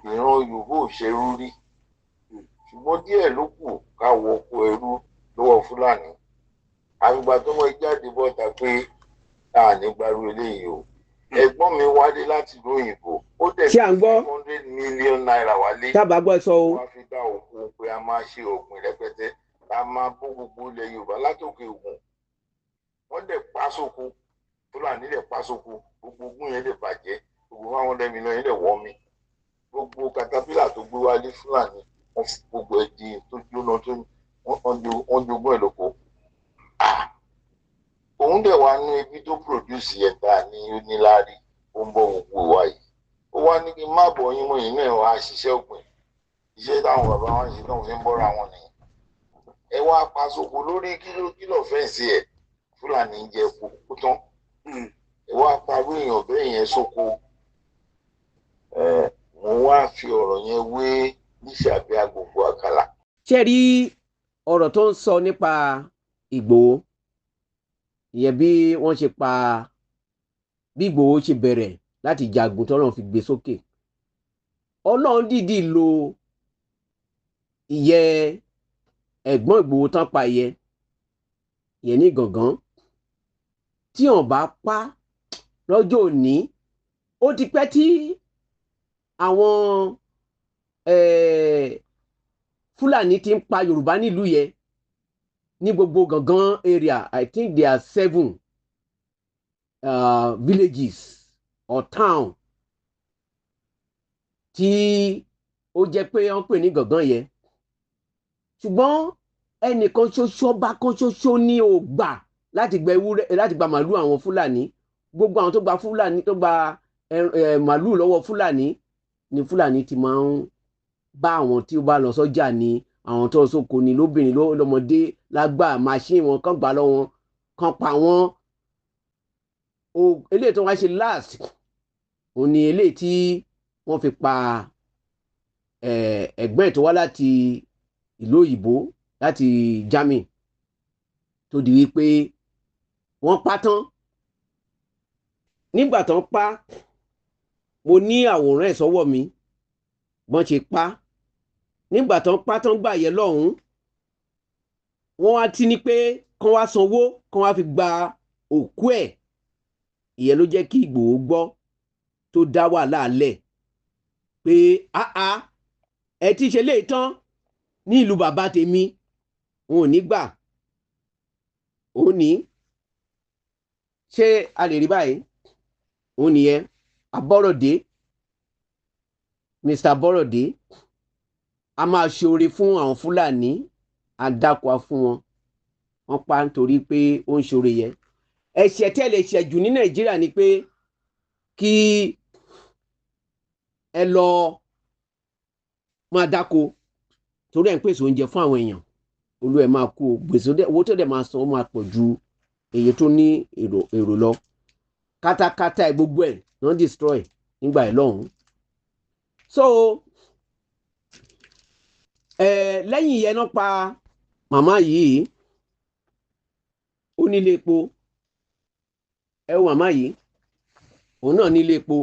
Ìran Yorùbá ò ṣerú rí, ṣùgbọ́n díẹ̀ ló kù ká wọ oko ẹrú lọ́wọ́ Fúlàní. Àgbà tó mọ jáde bọ́ta pé a ní gbarú eléyìí o. Ẹ̀gbọ́n mi wálé láti ìlú òyìnbó, ó dẹ̀ Ṣé à ń gbọ́? 100 million naira wálé. Tábà gbọ́, ẹ sọ o. Wọ́n á fi dá òkú pé a máa ṣe ọ̀gbìn rẹpẹtẹ, a máa bó gbogbo ilẹ̀ Yorùbá látòkè Ògùn. Wọ́n dẹ̀ pa sóko, Fúlàní dẹ̀ pa sóko, gbogbo ogun yẹn dẹ̀ bàjẹ́, gbogbo 500 million yẹn dẹ̀ wọ́ mi. Gbogbo katapila tó gbé wálé, Fúlàní wọ́n fi gbogbo ẹ̀ di tó jóná, tó wọ́n jogún ẹ̀ lóko. Òun dẹ̀ wá ní ibi tó produce yẹn ta ní oníláárí, ó ń bọ̀ gbogbo wa yìí. Ó wá ní kí n má bọ̀ yín mọ́, yín náà wá ṣiṣẹ́ ọ̀gbìn, iṣẹ́ táwọn bàbá wọn ṣe náà fi ń bọ́ra wọn nìyẹn. Ẹ wá pa sóko lórí kílò fẹ́ǹsì ẹ̀, Fúlàní ń jẹ kó tán. Ẹ wá parú èèyàn bẹ́ẹ̀ yẹn sóko. Ẹ mo wá fi ọ̀rọ̀ yẹn wé Lísàbí Agbègbè Àkàlà. Ṣé rí ọ̀rọ̀ tó ń sọ nípa Ìgbòho ìyẹn, bí wọ́n ṣe pa, bí Ìgbòho ṣe bẹ̀rẹ̀ láti jagun tọ́lọ́run fi gbé sókè, Ọlọ́run dìídì lo ìyẹ́ ẹ̀gbọ́n Ìgbòho tán pa ìyẹ́ ìyẹn ní Gàngán. Tí wọ́n bá pa lọ́jọ́ òní, ó ti pẹ́ tí àwọn Fúlàní ti ń pa Yorùbá nílùú yẹn, ní gbogbo Gàngán area. I think there are seven villages or town tí ó jẹ́ pé wọ́n pè ní Gàngán yẹn. Ṣùgbọ́n ẹnìkan ṣoṣo, ọba kan ṣoṣo ní ò gbà láti gba ewúrẹ́, láti gba màálù àwọn Fúlàní. Gbogbo àwọn tó gba Fúlàní, tó gba màálù lọ́wọ́ Fúlàní ni Fúlàní ti máa ń bá àwọn tí ó bá lọ sọ́jà ni, àwọn tó sóko ni, lóbìnrin, lọ́mọdé, lágbà, machine wọn kàn gbà lọ́wọ́ wọn, kàn pa wọ́n o. Eléyìí tó wá ṣe last, òun ni eléyìí tí wọ́n fi pa ẹ̀gbọ́n ẹ̀ tó wá láti ìlú òyìnbó, láti Germany, tó di wípé wọ́n pa tán. Nígbà tán pa, mo ní àwòrán ẹ̀ sọ́wọ́ mi, bọ́n ṣe pa. Nígbà tán pa tán gbà yẹ lọ́hùn-ún, wọ́n wá ti ní pé kán wá sanwó, kán wá fi gba òkú ẹ̀. Ìyẹn ló jẹ́ kí Ìgbòho gbọ́ tó dá wàhálà lẹ̀ pé áá, ẹ ti ṣe léyìí tán ní ìlú bàbá tèmi, òun ò ní gbà. Òun ní ṣé a lè rí báyìí? Òun nìyẹn, Abọ́rọ̀dé, Mr. Abọ́rọ̀dé. A máa ṣoore fún àwọn Fúlàní, àdàkọ fún wọn, wọ́n pa nítorí pé ó ń ṣoore yẹn. Ẹ̀ṣẹ̀ tẹ́ lè ṣẹ̀ jù ní Nàìjíríà ni pé kí ẹ lọ máa dáko, torí ẹ̀ ń pèsè oúnjẹ fún àwọn èèyàn. Olú ẹ̀ máa kú o. Gbèsè owó tó dẹ̀ máa san, ó máa pọ̀ ju èyí tó ní èrò lọ. Kátákátá ẹ̀, gbogbo ẹ̀ wọ́n destroy. nígbà ẹ̀ lọ́hùn-ún. So lẹ́yìn ìyẹn náà pa màmá yìí, ó nílé epo. Ẹ wo màmá yìí, òun náà nílé epo,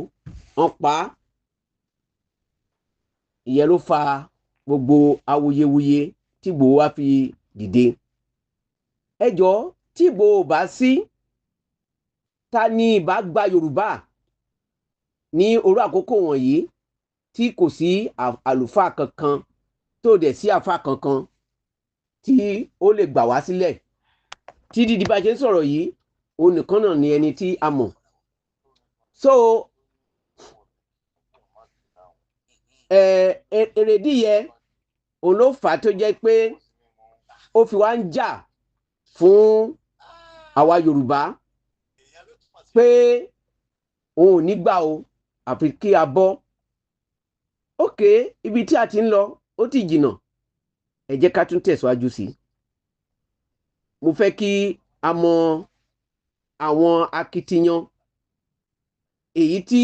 wọ́n pa á. Ìyẹn ló fa gbogbo awuyewuye tí Ìgbòho wá fi dìde. Ẹ jọ̀ọ́, tí Ìgbòho ò bá sí, ta ni ìbá gba Yorùbá ní orú àkókò wọ̀nyí tí kò sí àlùfáà kankan, tó dẹ̀ sí àfáà kankan tí ó lè gbà wá sílẹ̀? Tí dídí bá ṣe ń sọ̀rọ̀ yìí, òun nìkan náà ni ẹni tí a mọ̀. So èrèdí yẹ òun ló fà á tó jẹ́ pé ó fi wá ń jà fún àwa Yorùbá pé òun ò ní gbà o, àfi kí a bọ́. Ókè, ibi tí a ti ń lọ ó ti jìnnà, ẹ jẹ́ ká tún tẹ̀síwájú sí i. Mo fẹ́ kí a mọ àwọn akitiyan èyí tí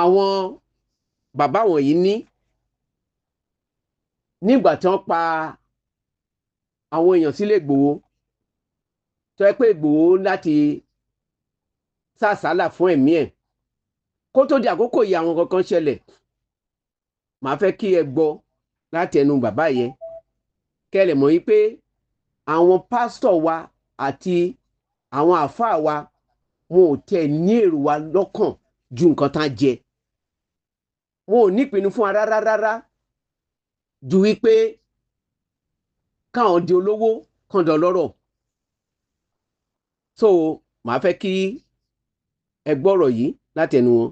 àwọn bàbá wọ̀nyí ní nígbà tí wọ́n pa àwọn èèyàn sílé Ìgbòho, tó yẹ pé Ìgbòho láti sàsálà fún ẹ̀mí ẹ̀ kó tó di àkókò yìí. Àwọn kankan ṣẹlẹ̀, màá fẹ́ kí ẹ gbọ́ láti ẹnu bàbá yẹn, kẹ́ ẹ lè mọ̀ wípé àwọn pásítọ̀ wa àti àwọn àáfàá wa, wọn ò tẹ̀ ní èrò wa lọ́kàn ju nǹkan tá a jẹ. Wọn ò nípinnu fún wa rárá rárá ju wípé káwọn di olówó kàn dọlọ́rọ̀. So màá fẹ́ kí ẹ gbọ́rọ̀ yìí láti ẹnu wọn.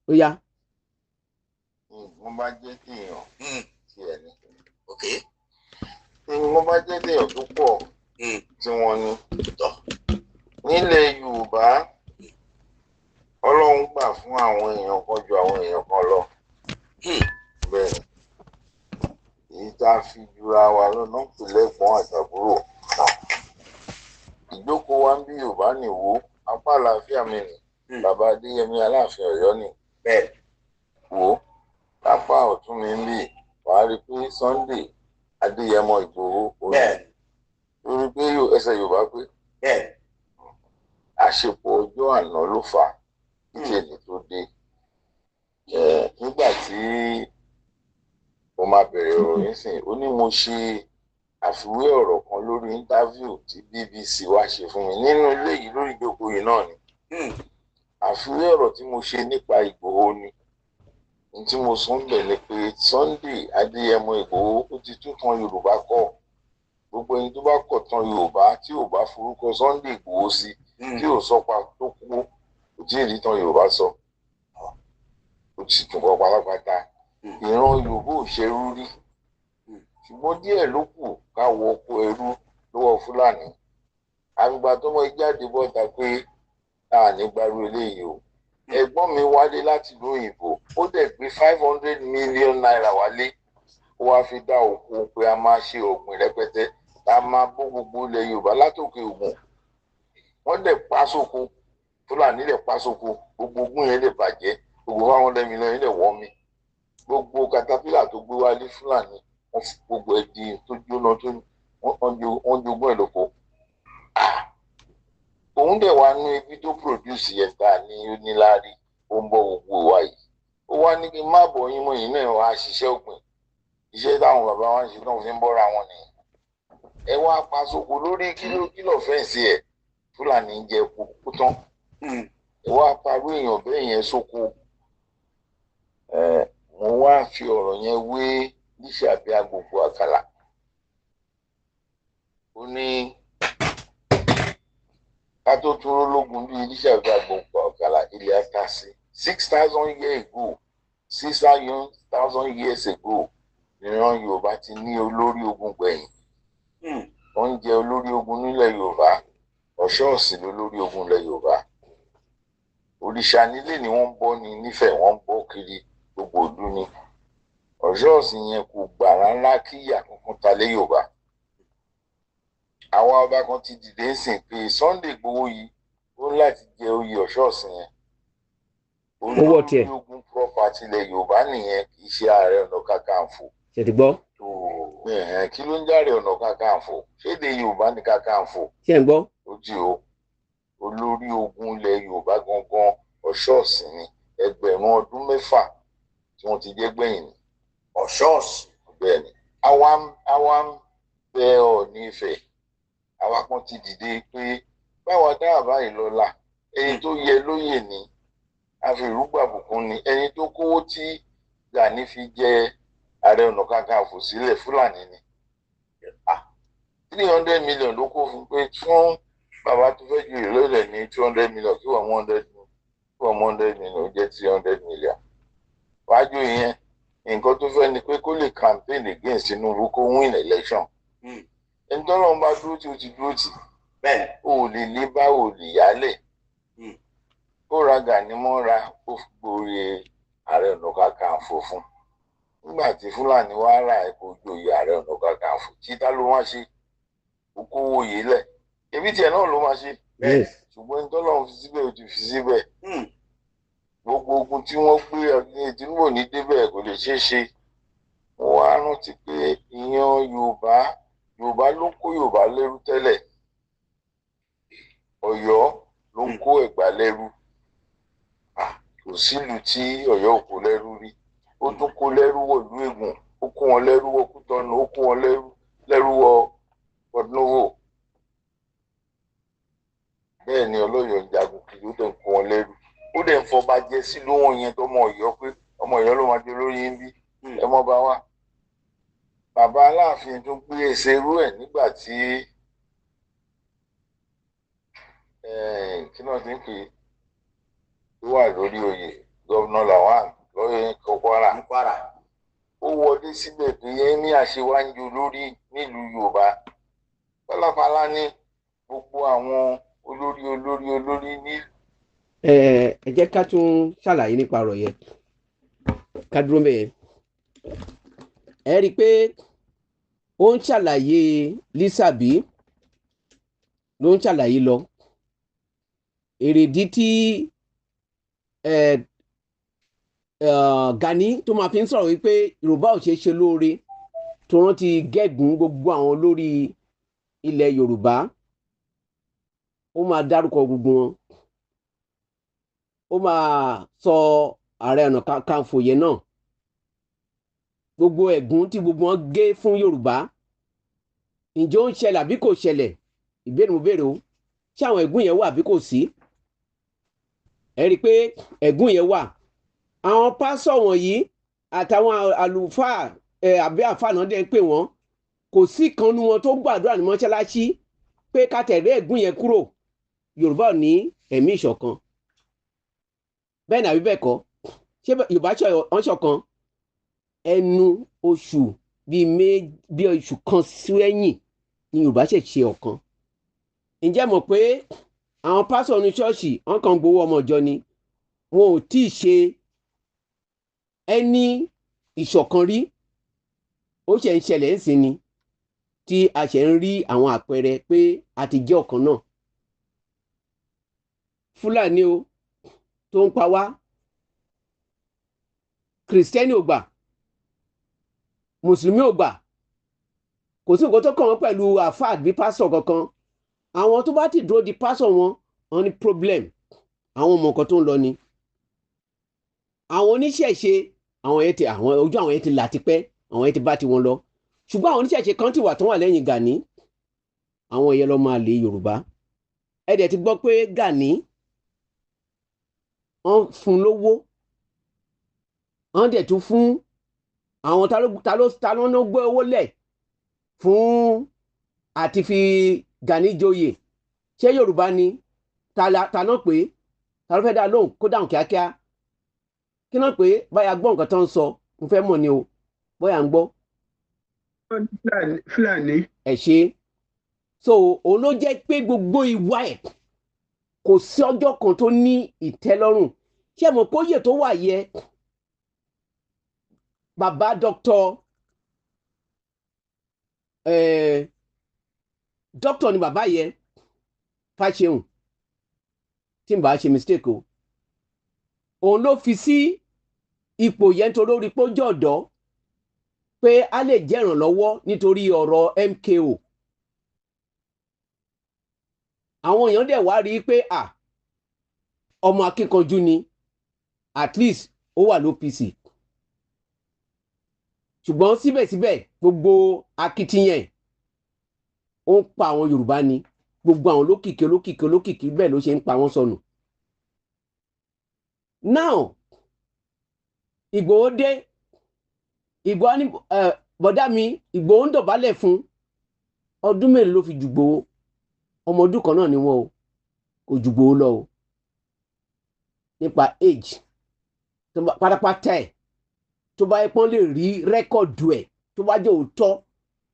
Ó yá. Nǹkan bá jẹ́ téèyàn tiẹ̀ ni. Nǹkan bá jẹ́ téèyàn tó pọ̀ tí wọ́n ní. Nílẹ̀ Yorùbá, Ọlọ́run gbà fún àwọn èèyàn kan ju àwọn èèyàn kan lọ. Bẹ́ẹ̀ èyí tá a fi jura wa lọ́nà pè lẹ́gbọ́n àtàbúrò. Ìjókòó wa ń bí Yorùbá nìwó, apá àlàáfíà mi nì. Bàbá Adéyẹmí Aláàfin Ọ̀yọ́ ni. Wò ó, lápá ọ̀tún mi ń bì, wàá rí i pé Sunday Adéyẹmọ Ìgbòho òní. Lórí pé ẹsẹ̀ Yorùbá pé àṣepọ̀ ọjọ́ àná ló fà á títí èdè tó dé. Nígbà tí mo máa bẹ̀rẹ̀ ọ̀rọ̀ yìí sìn, ó ní mo ṣe àfiwé ọ̀rọ̀ kan lórí íńtávíù tí BBC wá ṣe fún mi nínú ilé yìí lórí ìjókòó yìí náà ni. Àfiwé ọ̀rọ̀ tí mo ṣe nípa Ìgbòho ni n tí mo sọ ń bẹ̀ ni pé Sunday Adéyẹmọ Ìgbòho ó ti tún tan Yorùbá kọ́. Gbogbo ẹni tó bá kọ̀ tán Yorùbá tí ò bá forúkọ Sunday Ìgbòho sí, tí ò sọ pa tó kú, kò tí ì rí tán Yorùbá sọ, ó ti tún kọ pátápátá. Ìran Yorùbá ò ṣerú rí, ṣùgbọ́n díẹ̀ ló kù ká wọ oko ẹrú lọ́wọ́ Fúlàní. Àgbà tó mọ jáde bọ́ta pé a ní gbarú eléyìí o. Ẹ̀gbọ́n mi wálé láti ìlú òyìnbó, ó dẹ̀ gbé ₦500 million wálé, ó wáá fi dá oko pé a máa ṣe ọ̀gbìn rẹpẹtẹ, a máa bó gbogbo ilẹ̀ Yorùbá látòkè Ògùn. Wọ́n dẹ̀ pa sóko, Fúlàní dẹ̀ pa sóko, gbogbo ogún yẹn lè bàjẹ́, gbogbo 500 million yẹn lè wọ́ mi, gbogbo katapila tó gbé wálé Fúlàní, wọ́n fi gbogbo ẹ̀ di tó jóná, tó wọ́n jogún ẹ̀ lóko. Òun dẹ̀ wá ní ibi tó produce yẹn ta ní oníláárí, ó ń bọ̀ gbogbo wa yìí. Ó wá ní kí n má bọ̀ yín mọ́, yín náà wá ṣiṣẹ́ ògbìn, iṣẹ́ táwọn bàbá wa ń ṣe náà fi ń bọ́ra wọn nìyẹn. Ẹ wá pa sóko lórí kílò fẹ́ǹsì ẹ̀, Fúlàní ń jẹ kú tán. Ẹ wá parú èèyàn bẹ́ẹ̀ yẹn sóko. Mo wá fi ọ̀rọ̀ yẹn wé Lísàbí Agbogbo Àkàlà. Ó ní ká tó dúró lógun bíi Lísàbí Agbogbo Àkàlà, ilẹ̀ ata sí 6,000 years ago, 6,000 years ago, ìran Yorùbá ti ní olórí ogun gbẹ̀yìn. Wọ́n ń jẹ olórí ogun nílẹ̀ Yorùbá, Ọ̀ṣọ́ọ̀sì lólórí ogun ilẹ̀ Yorùbá. Òrìṣà nílé ni wọ́n ń bọ́ ni nífẹ̀ẹ́, wọ́n ń bọ́ kiri gbogbo ìlú ni. Ọ̀ṣọ́ọ̀sì yẹn kò gbà rárá kí ìyà kankan ta lé Yorùbá. Àwọn ọba kan ti dìde ń sìn pé Sunday Igboho yìí ó ní láti jẹ oyè Ọ̀ṣọ́ọ̀sì yẹn. Owó tiẹ̀. Olórí ogun property ilẹ̀ Yorùbá nìyẹn, kì í ṣe Ààrẹ Ọ̀nà Kakanfò. Ṣe ti gbọ́? Ẹ̀hẹ̀n, kí ló ń járe Ọ̀nà Kakanfò? Ṣéde Yorùbá ní Kakanfò? Ṣe ń gbọ́? Ó jì ó, olórí ogun ilẹ̀ Yorùbá gangan Ọ̀ṣọ́ọ̀sì ni. Ẹgbẹ̀rún ọdún 6 tí wọ́n ti jẹ́ gbẹ̀yìn ni. Ọ̀ṣọ́ọ̀sì. Bẹ́ẹ̀ ni, àwa ń bẹ Ọọ̀ni Ifẹ̀. Àwa kan ti dìde pé báwa dá àbá yìí lọ́la, ẹni tó yẹ lóyè ni àfìrúgbàbùkún ni ẹni tó kówó tí Gani fi jẹ Ààrẹ Ọ̀nà Kakanfò sílẹ̀. Fúlàní ni. 300 million ló kó fún pé fún bàbá tó fẹ́ ju ìlú rẹ̀ ní 200 million, kí wọ́n 100, kí wọ́n 100 million, ó jẹ́ 300 million. Wájú ìyẹn, nǹkan tó fẹ́ ni pé kó lè campaign against Tinubu, kó win election. Ẹni tọ́lọ́run bá dúró tí ó ti dúró tì, o ò lè lé bá, o ò lè yálẹ̀. Ó ra Gani mọ́ra, ó gborí Ààrẹ Ọ̀nà Kakanfò fún. Nígbà tí Fúlàní wá rà ẹ́ kó joyè Ààrẹ Ọ̀nà Kakanfò, títà ló wá ṣe okòwò yìí lẹ̀, ebi tiẹ̀ náà ló máa ṣe. Ṣùgbọ́n ẹni tọ́lọ́run fi síbẹ̀, ó ti fi síbẹ̀. Gbogbo ogun tí wọ́n gbé Tinubu ní débẹ̀, kò lè ṣeé ṣe. Mo wá rántí pé ìyan Yorùbá, Yorùbá ló kó Yorùbá lẹ́rú tẹ́lẹ̀. Ọ̀yọ́ ló ń kó Ẹ̀gbá lẹ́rú. Kò sílùú tí Ọ̀yọ́ ò kó lẹ́rú rí. Ó tún kó lẹ́rú wọ̀lú Ègùn, ó kó wọn lẹ́rú wọ Kútọ́nù, ó kó wọn lẹ́rú wọ Port-Novo. Bẹ́ẹ̀ ni Ọlọ́yọ̀ ń jagun kiri, ó dẹ̀ ń kó wọn lẹ́rú, ó dẹ̀ ń fọba jẹ sílùú wọn yẹn, tó ọmọ Ọ̀yọ́ pé ọmọ Ọ̀yọ́ ló máa jẹ lórí ń bí ẹ mọ́ bá wá. Bàbá Aláàfin tún gbé ẹsẹ̀ irú ẹ̀ nígbà tí kí náà ti ń pè é tó wà lórí oyè, Governor Lawan lọ́yọ̀ Kwara. Ní Kwara. Ó wọlé síbẹ̀ pé ní àṣewájú lórí nílùú Yorùbá pálapàla ní gbogbo àwọn olórí olórí olórí ní. Ẹ jẹ́ ká tún ṣàlàyé nípa ọ̀rọ̀ yẹn, ká dúró mẹ́yẹn. Ẹ rí i pé ó ń ṣàlàyé Lísàbí ló ń ṣàlàyé lọ èrèdí tí Gani tó máa fi ń sọ̀rọ̀ wípé Yorùbá ò ṣeé ṣe lóore, tó rántí gẹ́gùn gbogbo àwọn olórí ilẹ̀ Yorùbá. Ó máa dárúkọ gbogbo wọn, ó máa sọ Ààrẹ Ọ̀nà Kakanfò yẹn náà, gbogbo ẹ̀gún tí gbogbo wọn gé fún Yorùbá. Ǹjẹ́ ó ń ṣẹlẹ̀ àbí kò ṣẹlẹ̀? Ìbéèrè mo béèrè o, ṣé àwọn ẹ̀gún yẹn wà àbí kò sí? Ẹ rí i pé ẹ̀gún yẹn wà. Àwọn pásọ̀ wọ̀nyí àtàwọn àlùfáà àbí àfáà náà dẹ̀ ń pè wọ́n, kò sí kan nu wọn tó gbàdúrà ní mọ́ṣáláṣí pé ká tẹ̀lé ẹ̀gún yẹn kúrò. Yorùbá ò ní ẹ̀mí ìṣọ̀kan, bẹ́ẹ̀ ni àbí bẹ́ẹ̀ kọ́? Ṣé Yorùbá wọ́n ṣọ̀kan? Ẹnu oṣù bíi bí oṣù kan sẹ́yìn ni Yorùbá ṣe ṣe ọ̀kan. Ǹjẹ́ mọ̀ pé àwọn pásọ̀ ní ṣọ́ọ̀ṣì wọn kàn gbowó ọmọ ìjọ ni, wọn ò tí ì ṣe ẹni ìṣọ̀kan rí. Ó ṣe ń ṣẹlẹ̀ ń sìn ni tí a ṣe ń rí àwọn àpẹẹrẹ pé a ti jẹ́ ọ̀kan náà. Fúlàní o tó ń pa wá, Kìrìsìtẹ́nì ò gbà, Mùsùlùmí ò gbà, kò sí nǹkan tó kàn wọ́n pẹ̀lú àáfàá bí pásọ̀ kankan. Àwọn tó bá ti dúró di pásọ̀ wọn, wọn ní problem. Àwọn ọmọ nǹkan tó ń lọ ni àwọn oníṣẹ̀ṣe, àwọn yẹn ti, àwọn ojú àwọn yẹn ti là tipẹ́, àwọn yẹn ti bá tiwọn lọ. Ṣùgbọ́n àwọn oníṣẹ̀ṣe kan ti wà tó wà lẹ́yìn Gani, àwọn yẹn lọ́ máa lé Yorùbá. Ẹ dẹ̀ ti gbọ́ pé Gani wọ́n fún lówó, wọ́n dẹ̀ tún fún àwọn ta ló ń gbé owó lẹ̀ fún àti fi Gani joyè. Ṣé Yorùbá ni? Ta náà pé ta ló fẹ́ dá lóhùn, kó dáhùn kíákíá. Kí náà pé báyà gbọ́ nǹkan tó ń sọ, mo fẹ́ mọ̀ ni o, bóyá ń gbọ́. Fúlàní. Ẹ ṣe. So òun ló jẹ́ pé gbogbo ìwà ẹ̀, kò sí ọjọ́ kan tó ní ìtẹ́lọ́rùn. Ṣé mo kóyè tó wà yẹ bàbá dọ́kítọ̀ dọ́kítọ̀ ni bàbá yẹ Fáṣẹ̀hùn, tí n bá ṣe mistake o. Òun ló fi sí ipò yẹn nítorí ó rí pé ó jẹ́ ọ̀dọ́, pé a lè jẹ́ ìrànlọ́wọ́ nítorí ọ̀rọ̀ MKO. Àwọn èèyàn dẹ̀ wá rí i pé à ọmọ akíkanjú ni, at least ó wà l'OPC. Ṣùgbọ́n síbẹ̀síbẹ̀, gbogbo akitiyan ó ń pa àwọn Yorùbá ni. Gbogbo àwọn olókìkí olókìkí olókìkí, bẹ́ẹ̀ ló ṣe ń pa wọ́n sọnù. Now Ìgbòho dé, Ìgbòho ní bọ̀dá mi, Ìgbòho ń dọ̀bálẹ̀ fún. Ọdún mélòó ló fi ju Ìgbòho? Ọmọ ọdún kan náà ni wọ́n o, kò ju Ìgbòho lọ o nípa age pátápátá ẹ̀. Tó bá yẹ pọ́n lè rí record ẹ̀, tó bá jẹ́ òótọ́,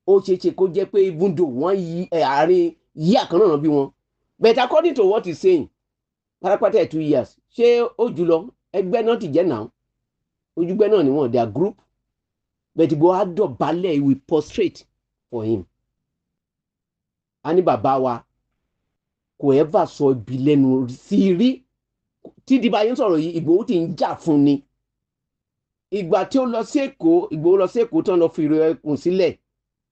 ó ṣeé ṣe kó jẹ́ pé even though wọ́n yí ẹ̀ àárín yí àkànnà náà bí wọn, but according to what he's saying, pátápátá ẹ̀, 2 years ṣé ó jù lọ. Ẹgbẹ́ náà ti jẹ́ náà, ojúgbẹ́ náà ni wọ́n, their group. But Ìgbòho á dọ̀bálẹ̀, he will prostrate for him. A ní bàbá wa kò ever sọ ibi lẹ́nu sí rí. Tí dìbò ayé ń sọ̀rọ̀ yìí, Ìgbòho ti ń jà fún ni. Ìgbà tí ó lọ sí Èkó, Ìgbòho lọ sí Èkó tán, lọ fi ẹkùn sílẹ̀,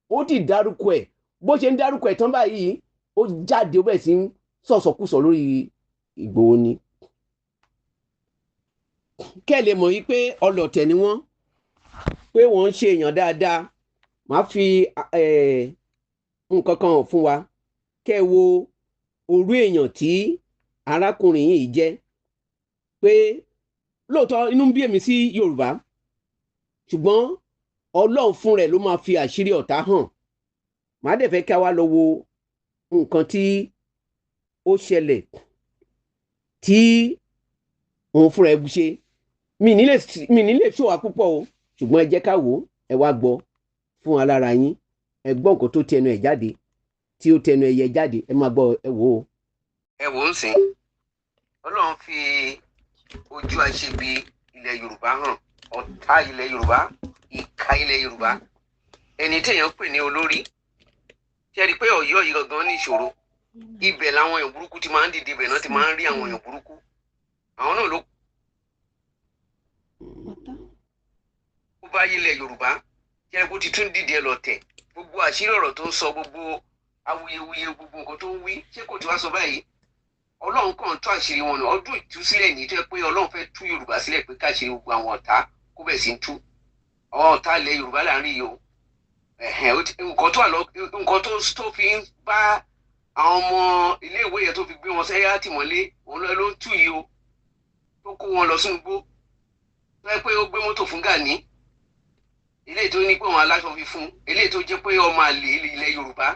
ó ti dárúkọ ẹ̀. Bó ṣe ń dárúkọ ẹ̀ tán báyìí, ó jáde, ó bẹ̀rẹ̀ sí ń sọ̀sọ̀kúsọ lórí Ìgbòho ni. Kẹ́ ẹ lè mọ̀ yí pé ọlọ̀tẹ̀ ni wọ́n, pé wọ́n ń ṣe èèyàn dáadáa. Màá fi nǹkan kan hàn fún wa, kẹ́ ẹ wo orú èèyàn tí arákùnrin yìí jẹ́, pé lóòótọ́ inú ń bí èmi sí Yorùbá, ṣùgbọ́n Ọlọ́run fún rẹ̀ ló máa fi àṣírí ọ̀tá hàn. Màá dẹ̀ fẹ́ kí a wá lọ wo nǹkan tí ó ṣẹlẹ̀ tí òun fúnra ẹ̀ ṣe. Mi ní lè ṣòwò púpọ̀ o, ṣùgbọ́n ẹ jẹ́ ká wò ó. Ẹ wá gbọ́ fún alára yín. Ẹ gbọ́ nǹkan tó tẹnu ẹ̀ jáde, tí ó tẹnu ẹyẹ jáde. Ẹ máa gbọ́, ẹ wò ó. Ẹ wò ó sìn, Ọlọ́run fi ojú àṣebi ilẹ̀ Yorùbá hàn, ọ̀tá ilẹ̀ Yorùbá, ìka ilẹ̀ Yorùbá, ẹni téèyàn pè ní olórí. Ṣe rí i pé Ọ̀yọ́ yìí gangan ní ìṣòro? Ibẹ̀ làwọn èèyàn burúkú ti máa ń dìde, ibẹ̀ náà ti máa ń rí àwọn èèyàn burúkú. Àwọn náà ló kó bá ilẹ̀ Yorùbá. Ṣe é kó ti tún dìde ẹ lọ tẹ̀? Gbogbo àṣírí ọ̀rọ̀ tó ń sọ, gbogbo awuyewuye, gbogbo nǹkan tó ń wí, ṣé kò tí wá sọ báyìí? Ọlọ́run kàn tú àṣírí wọn nù. Ọdún ìtúsílẹ̀ ní tó yẹ pé Ọlọ́run fẹ́ tú Yorùbá sílẹ̀, pé káṣírí gbogbo àwọn ọ̀tá kó bẹ̀ sí ń tú. Àwọn ọ̀tá ilẹ̀ Yorùbá láàrin yìí o. Nǹkan tó wà lọ, nǹkan tó fi ń bá àwọn ọmọ iléèwé yẹn, tó fi gbé wọn sẹ́yà tìmọ́lé, òun ló ń tú yìí o, tó kó wọn lọ sínú igbó, tó yẹ pé ó gbé mọ́tò fún Gani, eléyìí tó ní pé àwọn aláṣọ fi fún, eléyìí tó jẹ́ pé ọmọ àlè ilẹ̀ Yorùbá.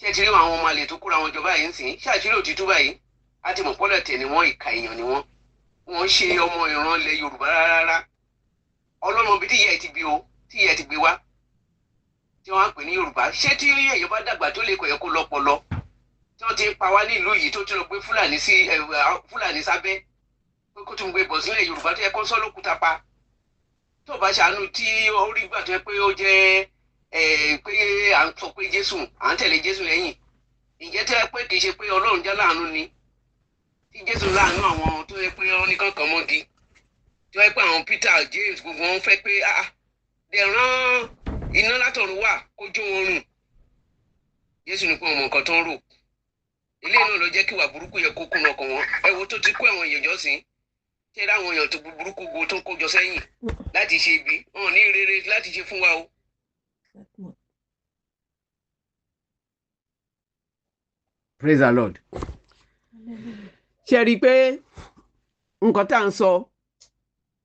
Ṣé ẹ ti rí àwọn ọmọ àlè tó kóra wọn jọ báyìí ń sìn? Ṣáàṣírí òtítọ́ báyìí á ti mọ̀ pọ́lọ̀ tẹ̀ ni wọ́n, ìka èèyàn ni wọ́n. Wọ́n ṣe ọmọ ìran ilẹ̀ Yorùbá rárá. Ọlọ́mọ bíi tí ìyá ẹ̀ ti bí o, tí ìyá ẹ̀ ti gbé wá, tí wọ́n á pè ní Yorùbá. Ṣé tí èèyàn bá dàgbà tó lè kọ̀ yẹ kó lọ́pọlọ, tí wọ́n ti ń pa wá nílùú yìí, tó ti lọ gbé Fúlàní sí Fúlàní sábẹ́, pé kó tún gbé bọ̀ sílẹ̀ Yorùbá, tó yẹ kó sọ́ lókùúta pa, tó bá ṣàánú tí ó rí gbà, tó yẹ pé ó jẹ́ pé à ń sọ pé Jésù, à ń tẹ̀lé Jésù lẹ́yìn, ǹjẹ́ tó yẹ pé kì í ṣe pé Ọlọ́run jẹ́ láàánú ni, tí Jésù láàánú àwọn tó yẹ pé wọ́n ní kankan mọ́gi, tó yẹ pé àwọn Peter, James, gbogbo wọn fẹ́ pé ah, dẹ̀ rán iná látọ̀run wà kó jó wọn rùn. Jésù ní pé ọmọ nǹkan tó ń rò. Ilé náà ló jẹ́ kí ìwà burúkú yẹ kó kúnná ọkàn wọn. Ẹ wo tó ti kó àwọn èèyàn jọ sí, ṣé láwọn èèyàn tó burúkú go tó ń kó jọ sẹ́yìn láti ṣe ibi wọn ò ní rere láti ṣe fún wa o. Praise the Lord. Ṣe rí i pé nǹkan tá à ń sọ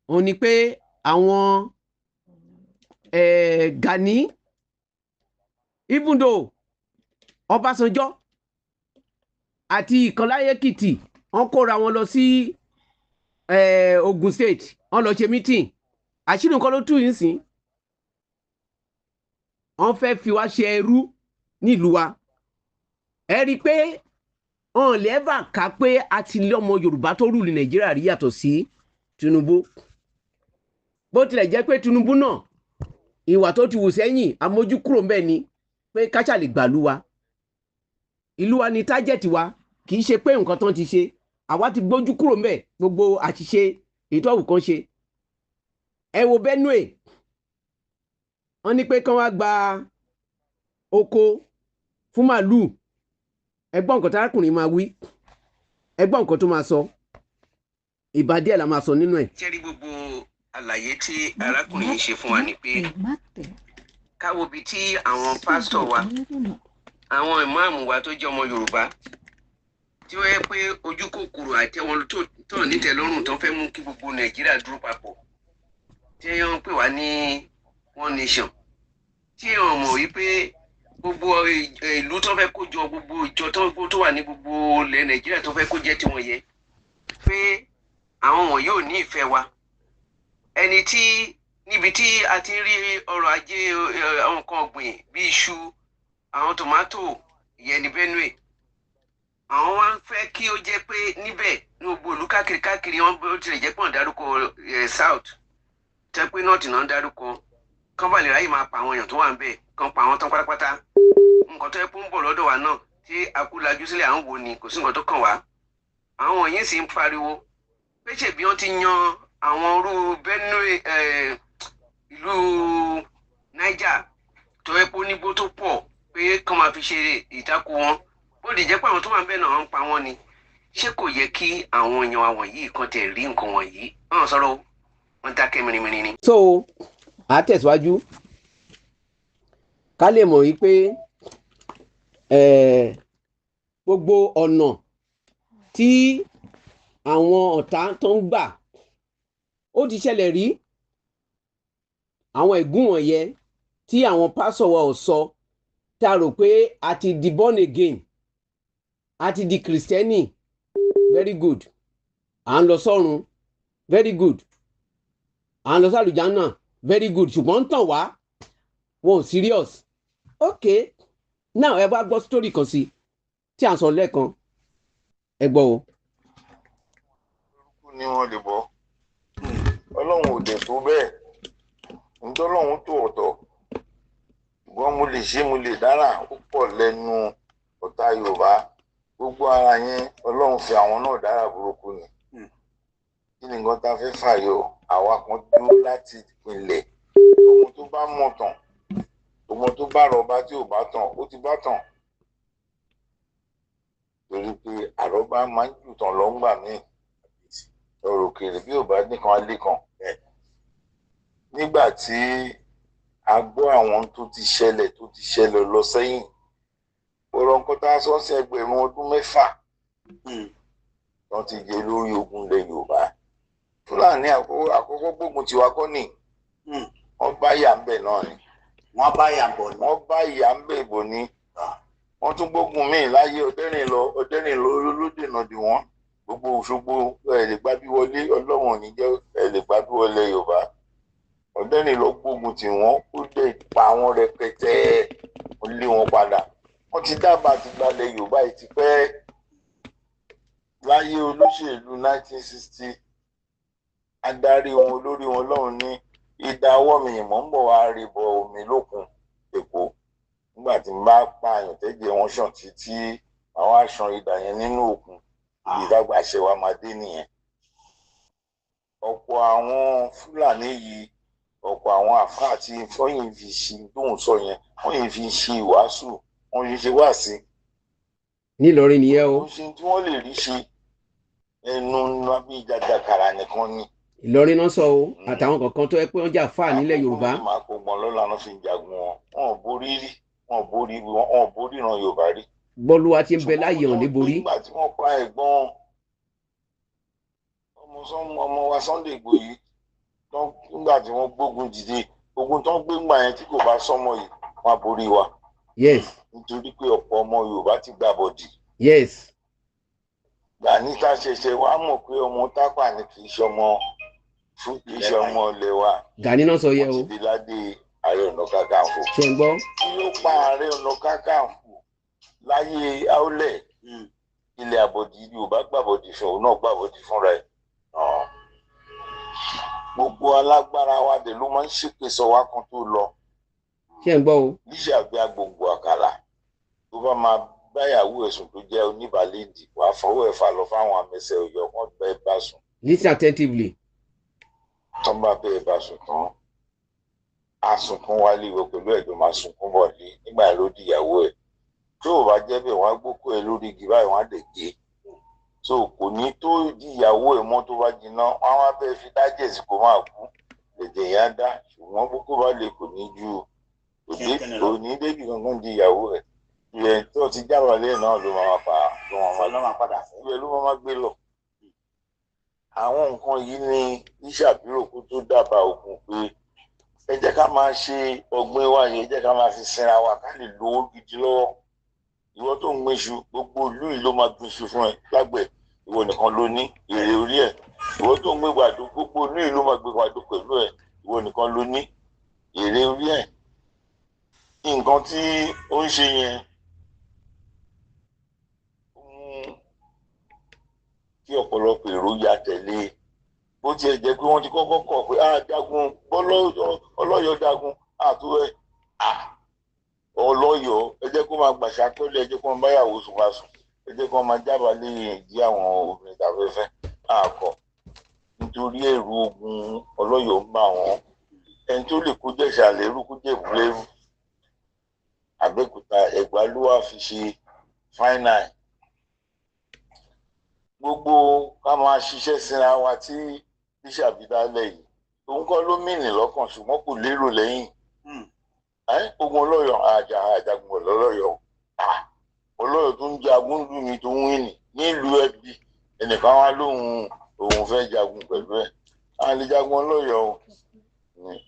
òun ni pé àwọn Gani, even though Ọbásanjọ́ àti Ìkànláyèkìtì, wọ́n kóra wọn lọ sí Ogun State, wọ́n lọ ṣe meeting. Àṣírí nǹkan ló tú yín sí. Wọ́n fẹ́ fi wá ṣe ẹrú nílùú wa. Ẹ rí i pé wọn lè ever kà pé a ti lé ọmọ Yorùbá tó rule Nàìjíríà rí yàtọ̀ sí Tinubu. Bó tilẹ̀ jẹ́ pé Tinubu náà, ìwà tó ti wù sẹ́yìn, amójúkúrò ń bẹ̀ ni pé káṣà lè gbàlú wa, ìlú wa ní target wa. Kì í ṣe pé nǹkan tán ti ṣe, àwa ti gbójú kúrò ń bẹ̀, gbogbo àṣìṣe. Èyí tó wù kán ṣe. Ẹ wo Benue, wọ́n ní pé kán wá gba oko fún màlúù. Ẹ gbọ́ nǹkan tárákùnrin máa wí, ẹ gbọ́ nǹkan tó máa sọ. Ìbá díẹ̀ la máa sọ nínú ẹ̀. Jẹ́rí, gbogbo àlàyé tí arákùnrin yìí ṣe fún wa ni pé káwo ibi tí àwọn pásítọ̀ wa, àwọn ìmáàmù wa tó jẹ́ ọmọ Yorùbá, tí ó yẹ pé ojú kòkòrò àtẹwọn tó nítẹ́lọ́rùn tó fẹ́ mú kí gbogbo Nàìjíríà dúró papọ̀, tí wọ́n ń pè wá ní one nation, tí wọ́n mọ̀ wípé gbogbo ìlú tó fẹ́ kó jọ, gbogbo ìjọ tó wà ní gbogbo ilẹ̀ Nàìjíríà tó fẹ́ kó jẹ́ tiwọn yẹ, pé àwọn wọ̀nyí ò ní ìfẹ́ wa. Ẹni tí níbi tí a ti ń rí ọrọ̀ ajé, àwọn nǹkan ọ̀gbìn bíi iṣu, àwọn tòmátò ìyẹn ní Benue, àwọn wá ń fẹ́ kí ó jẹ́ pé níbẹ̀ ní gbogbo ìlú káàkiri káàkiri wọn, bó tilẹ̀ jẹ́ pé wọ́n dárúkọ south, tẹ́ pé north náà ń dárúkọ, kán bá lè ráyè máa pa àwọn èèyàn tó wà ń bẹ̀, kán pa àwọn tán pátápátá. Nǹkan tó yẹ kó ń bọ̀ lọ́dọ̀ wa náà tí a kú lajú sílẹ̀, à ń wò ni, kò sí nǹkan tó kàn wá. Àwọn wọ̀nyí sì ń pariwo pé ṣèbí wọ́n ti yan àwọn orú Benue, ìlú Niger tó yẹ kó nígbó tó pọ̀, pé kán máa fi ṣe ìdáko wọn, bó lè jẹ́ pé àwọn tó wà ń bẹ̀ náà ń pa wọ́n ni. Ṣé kò yẹ kí àwọn èèyàn wa wọ̀nyí kan tẹ̀ rí nǹkan wọ̀nyí? Wọ́n sọ̀rọ̀, wọ́n dákẹ́ mìrìmìrì ni. So à tẹ̀síwájú ká lè mọ̀ wípé gbogbo ọ̀nà tí àwọn ọ̀tá tó ń gbà, ó ti ṣẹlẹ̀ rí. Àwọn ègún wọ̀nyẹn tí àwọn pásọ̀ wa ò sọ, tá a rò pé a ti di born again, a ti di kìrìsìtẹ́nì, very good, à ń lọ sọ́run, very good, à ń lọ sálùjánnà, very good, ṣùgbọ́n ń tàn wá, wọn ò serious. Okay, now ẹ bá gbọ́ story kan sí tí à ń sọ lẹ́ẹ̀kan, ẹ gbọ́ o. Ní wọ́n lè bọ́, Ọlọ́run ò dẹ̀ tó bẹ́ẹ̀. Ǹjọ́ Ọlọ́run tó ọ̀tọ̀, ṣùgbọ́n mo lè ṣe, mo lè dára. Ó pọ̀ lẹ́nu ọ̀tá Yorùbá. Gbogbo ara yẹn, Ọlọ́run fi àwọn náà dára burúkú ni. Kí ni nǹkan tá a fẹ́ fàyọ? Àwa kan dúró láti ìpìlẹ̀. Ọmọ tó bá mọ̀ tán, ọmọ tó bá rọba tí ò bá tàn, ó ti bá tàn, torí pé àrọ́bá máa ń jù tàn lọ́ngbà míì. Ọ̀rọ̀ òkèèrè bí ò bá nìkan alẹ́ kan. Nígbà tí a gbọ́ àwọn tó ti ṣẹlẹ̀, tó ti ṣẹlẹ̀ lọ sẹ́yìn, ọ̀rọ̀ nǹkan tá a sọ sí 6,000 wọ́n ti jẹ lórí ogun ilẹ̀ Yorùbá. Fúlàní àkọ́kọ́ gbógun tiwa kọ́ ni, wọ́n bá yà ń bẹ̀ náà ni. Wọ́n bá yà bọ̀ ni. Wọ́n bá ìyà ń bẹ̀ bò ní. Wọ́n tún gbógun míì láyé Ọ̀dẹ́rìn lọ. Ọ̀dẹ́rìn lọ ló dènà dì wọ́n. Gbogbo Òṣogbo ẹ̀ lè gbá bí wọlé, Ọlọ́run ò ní jẹ́ ẹ̀ lè gbá bí wọlé Yorùbá. Ọ̀dẹ́rìn lọ gbógun tì wọ́n, ó lè pa wọ́n rẹpẹtẹ, ó lé wọn padà. Wọ́n ti dábàá ti gbalẹ̀ Yorùbá yìí ti pẹ́. Láyé olóṣèlú 1960, adarí wọn, olórí wọn lọ́hùn ní ìdá ọwọ́ mi ìmọ̀ ń bọ̀ wá rí bọ omi lókun Èkó. Nígbà tí n bá pààyàn tẹ́jẹ̀ wọn ṣàn títí, àwọn aṣan idà yẹn nínú òkun, ìdàgbàṣe wa máa dé nìyẹn. Ọ̀pọ̀ àwọn Fúlàní yìí, ọ̀pọ̀ àwọn àfáà tí wọ́n yìí fi ṣe tóun sọ yẹn, wọ́n yìí fi ṣe ìwàásù, wọ́n yìí ṣe wáàsí. Nílọrin nìyẹn o. Kò ṣe tí wọ́n lè rí ṣe, ẹnu bí jàjàkàrà nìkan ni. Ìlọrin náà sọ o, àtàwọn kọ̀ọ̀kan tó yẹ pé wọ́n jà fáà nílẹ̀ Yorùbá. Àkókò máa kó gbọ́n lọ́la náà fi ń jagun wọn. Wọn ò borí rí, wọn ò borí, wọn ò borí ìran Yorùbá rí. Bọ́lúwa ti ń bẹ láàyè hàn níborí. Nígbà tí wọ́n pa ẹ̀gbọ́n ọmọ wa Sunday Igboho, nígbà tí wọ́n gbógun dìde, ogun tó ń gbé ńgbà yẹn, tí kò bá sọmọ yìí, wọ́n á borí wa. Nítorí pé ọ̀pọ̀ ọmọ Yorùbá ti gbà bọ̀dì. Gbà níta ṣẹ̀ṣẹ̀ wàá mọ̀ pé ọmọ Tápà ni, kì í ṣọmọ fún, kì í ṣe ọmọ ilẹ̀ wa. Gani náà sọ yẹ o. Wọ́n ti di ládé Ààrẹ Ọ̀nà Kakanfò. Ṣe ń gbọ́. Kí ló pa Ààrẹ Ọ̀nà Kakanfò láyé Aólẹ̀? Ilẹ̀ àbọ̀dì Yorùbá gbàbọ̀dì fún òun náà, gbàbọ̀dì fúnra ẹ̀. Gbogbo alágbára wa dẹ̀ ló máa ń ṣépè sọ wá kan tó lọ. Ṣe ń gbọ́ o. Níṣẹ́ àgbẹ̀ agbòǹgbò àkàlà tó bá máa báyàwó ẹ̀sùn tó jẹ́ oníbàálẹ̀dì, wàá fọwọ́ ẹ̀ fà lọ fáwọn amẹsẹ̀ òyọ̀ kan bẹ́ẹ̀ bá sùn. Listen attentively. Tó ń bá bẹ́ẹ̀ bá sùn tán, á sunkún wálé, ìwọ pẹ̀lú ẹ̀jọ̀ máa sunkún bọ̀ lé nígbà yẹn ló di ìyàwó ẹ̀. Tó o bá jẹ́ bẹ́ẹ̀, wọ́n á gbókò ẹ lórí igi báyìí, wọ́n á dẹ̀ gé. So kò ní tó di ìyàwó ẹ̀ mọ́. Tó bá jiná, wọ́n á wá bẹ́ẹ̀ fi dájẹ̀ sí kó máa kú, lẹ̀jẹ̀ yẹn á dá. Ṣùgbọ́n bókó bá lè kò ní ju kò ní débi kankan di ìyàwó ẹ̀ ìyẹn tó ti jábàálẹ̀ náà ló máa pa, ló máa padà fẹ́. Ibẹ̀ ló máa gbé lọ. Àwọn nǹkan yìí ni Ìṣàbírò kó tó dábàá ogun pé ẹ jẹ́ ká máa ṣe ọ̀gbìn wa yìí, ẹ jẹ́ ká máa fi sinra wa ká lè lówó gidi lọ́wọ́. Ìwọ tó ń gbin iṣu, gbogbo ìlú yìí ló máa gbin iṣu fún ẹ lágbẹ̀, ìwọ nìkan ló ní èrè orí ẹ̀. Ìwọ tó ń gbin gbàdo, gbogbo ìlú yìí ló máa gbin gbàdo pẹ̀lú ẹ, ìwọ nìkan ló ní èrè orí ẹ̀. Nǹkan tí ó ń ṣe yẹn ó mú kí ọ̀pọ̀lọpọ̀ èrò ya tẹ̀lé, bó tiẹ̀ jẹ́ pé wọ́n ti kọ́kọ́ kọ̀ pé a jagun ọlọ́yọ̀ jagun àtúwẹ̀ ọlọ́yọ̀, ẹ jẹ́ kó máa gbàṣà pẹ́lú, ẹ jẹ́ kó máa báyàwó sùn wá sùn, ẹ jẹ́ kó máa jábàá lé ìdí àwọn obìnrin tàfẹ́fẹ́ àkọ́, nítorí ẹ̀rù ogun ọlọ́yọ̀ ń bà wọ́n. Ẹni tó lè kó jẹ̀ṣà lẹ́rú, kó jẹ̀bú lẹ́rú. Abẹ́òkúta, Ẹ̀gbá ló wá fi ṣe fáínà. Gbogbo ká máa ṣiṣẹ́ síra wa tí bíṣàbí dálẹ̀ yìí, òun kọ́ ló mìnì lọ́kàn, ṣùgbọ́n kò lérò lẹ́yìn. Ogun ọlọ́yọ̀, àjà àjàgùn ọlọ́yọ̀, ọlọ́yọ̀ tó ń jagun lù mí tó ń wìnì nílùú ẹbí ẹnìkan wá lóhun òun fẹ́ jagun pẹ̀lú ẹ̀, á lè jagun ọlọ́yọ̀ o.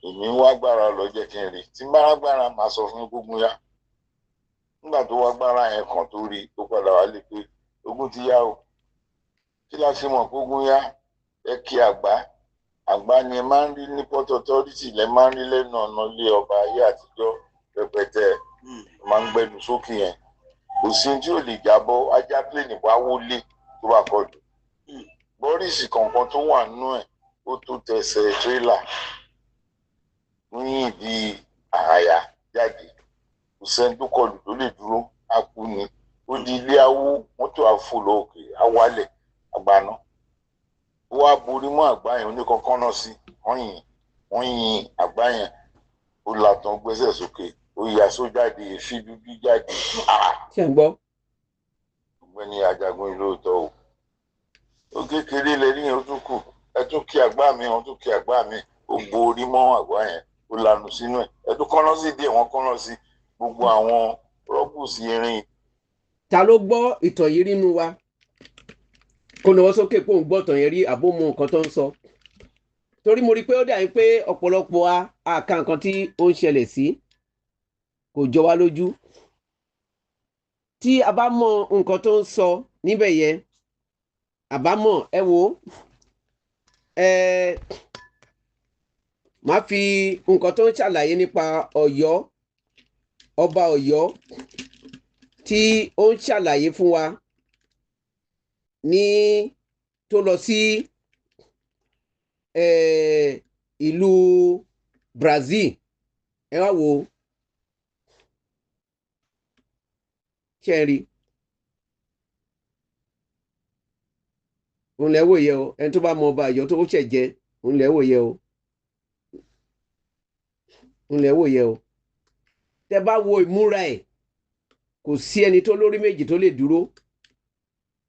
Èmi ń wá gbára lọ, jẹ́ kí n rí tí n bá gbára máa sọ fún gbógun yá. Nígbà tó wá gbára yẹn kàn tó rí, ó padà wá lè pé ogun ti yá o. Kí la ṣe mọ̀ pé ogun yá? Ẹ kí àgbá àgbá ni ẹ máa ń rí ní Port Authority, lẹ máa ń rí lẹ́nu ọ̀nà ilé ọba ayé àtijọ́ rẹpẹtẹ, máa ń gbẹnu sókè yẹn. Kò sí tí ò lè jábọ́, ajá pléènì wá wọlé tó bá kọlù bọ́rìsì kọ̀ọ̀kan tó wà nínú ẹ̀, ó tó tẹsẹ̀ tírélà ní ibi àyà jáde. Kò sẹ́ni tó kọlù tó lè dúró, á kú ni. Ó di ilé awó, mọ́tò àfòlọ́ òkè awálẹ̀ àgbàná, ó wá borí mọ́ àgbá yẹn, oníkankan náà sí wọ́n yìn, wọ́n yin àgbá yẹn, ó làtàn gbẹ́sẹ̀ sókè, ó yà sójáde, èéfín dúdú jáde. Ṣé ń gbọ́? Ọ̀gbẹ́ni Ajagun ìlú òótọ́ o, ó kékeré lẹ́rí yẹn, ó tún kù, ẹ tún kí àgbá mi, wọ́n tún kí àgbá mi, ó borí mọ́ àgbá yẹn, ó lanu sínú ẹ̀, ẹ tún kọ́nà sí díẹ̀, wọ́n kọ́nà sí gbogbo àwọn rọ́bùsì irin. Ta ló gbọ́ ìtàn yìí nínú wa? Kó lọ́wọ́ sókè pé òun gbọ́ ìtàn yẹn rí, àbó mọ nǹkan tó ń sọ. Torí mo rí i pé ó dàbí pé ọ̀pọ̀lọpọ̀ wa àka nǹkan tí ó ń ṣẹlẹ̀ sí kò jọ wá lójú. Tí a bá mọ nǹkan tó ń sọ níbẹ̀ yẹn, àbámọ̀ ẹ wo ẹ máa fi nǹkan tó ń ṣàlàyé nípa Ọ̀yọ́, ọba Ọ̀yọ́ tí ó ń ṣàlàyé fún wa ní tó lọ sí ìlú Brazil. Ẹ wá wo, ṣe é rí òun lẹ́ wò yẹ o. Ẹni tó bá mọ ọba Ọ̀yọ́ tó ṣẹ̀ jẹ, òun lẹ́ wò yẹ o, òun lẹ́ wò yẹ o. Tẹ bá wo ìmúra ẹ̀, kò sí ẹni tó lórí méjì tó lè dúró.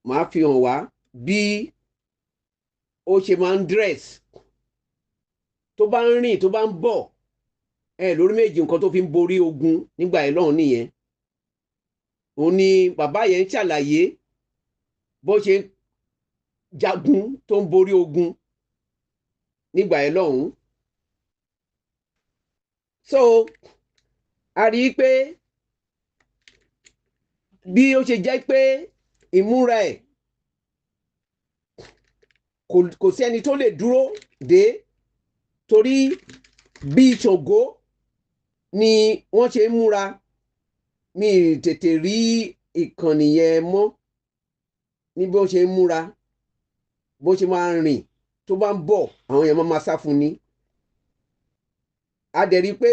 Màá fi hàn wá bí ó ṣe máa ń dress tó bá ń rìn, tó bá ń bọ̀, ẹ lórí méjì. Nǹkan tó fi ń borí ogun nígbà yẹn lọ́hùn nìyẹn. Òun ni bàbá yẹn ń ṣàlàyé bó ṣe ń jagun tó ń borí ogun nígbà yẹn lọ́hùn. So a rí i pé bí ó ṣe jẹ́ pé ìmúra ẹ̀, kò sí ẹni tó lè dúró dé, torí bí Ṣàngó ni wọ́n ṣe ń múra. Mi tètè rí ìkànnì yẹn mọ́ ní bí wọ́n ṣe ń múra, bó ṣe máa ń rìn tó bá ń bọ̀, àwọn èèyàn máa sá fún ni. A dẹ̀ rí i pé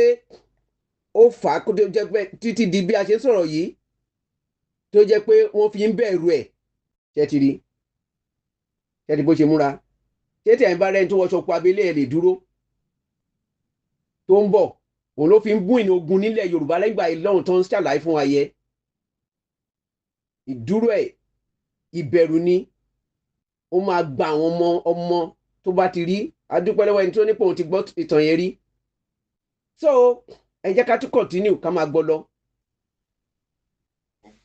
ó fà á kó tó jẹ́ pé títí di bí a ṣe ń sọ̀rọ̀ yìí, tó jẹ́ pé wọ́n fi ń bẹ̀rù ẹ̀. Ṣé ti rí? Ṣé ti bó ṣe múra? Ṣé tí ẹ̀yin bá rẹ́ni tó wọṣọ pupa abẹ́lé ẹ̀ lè dúró tó ń bọ̀? Òun ló fi ń gún ìní ogun nílẹ̀ Yorùbá lẹ́gbàá ìlọ́run tó ń ṣàlàyé fún wa yẹ. Ìdúró ẹ̀ ìbẹ̀rù ni. Ó máa gba àwọn ọmọ ọmọ tó bá ti rí. Adúpẹ́ lọ́wọ́ ẹni tó nípò òun ti gbọ́ ìtàn yẹn rí. So ẹ jẹ́ ká tún continue, ká máa gbọ́ lọ.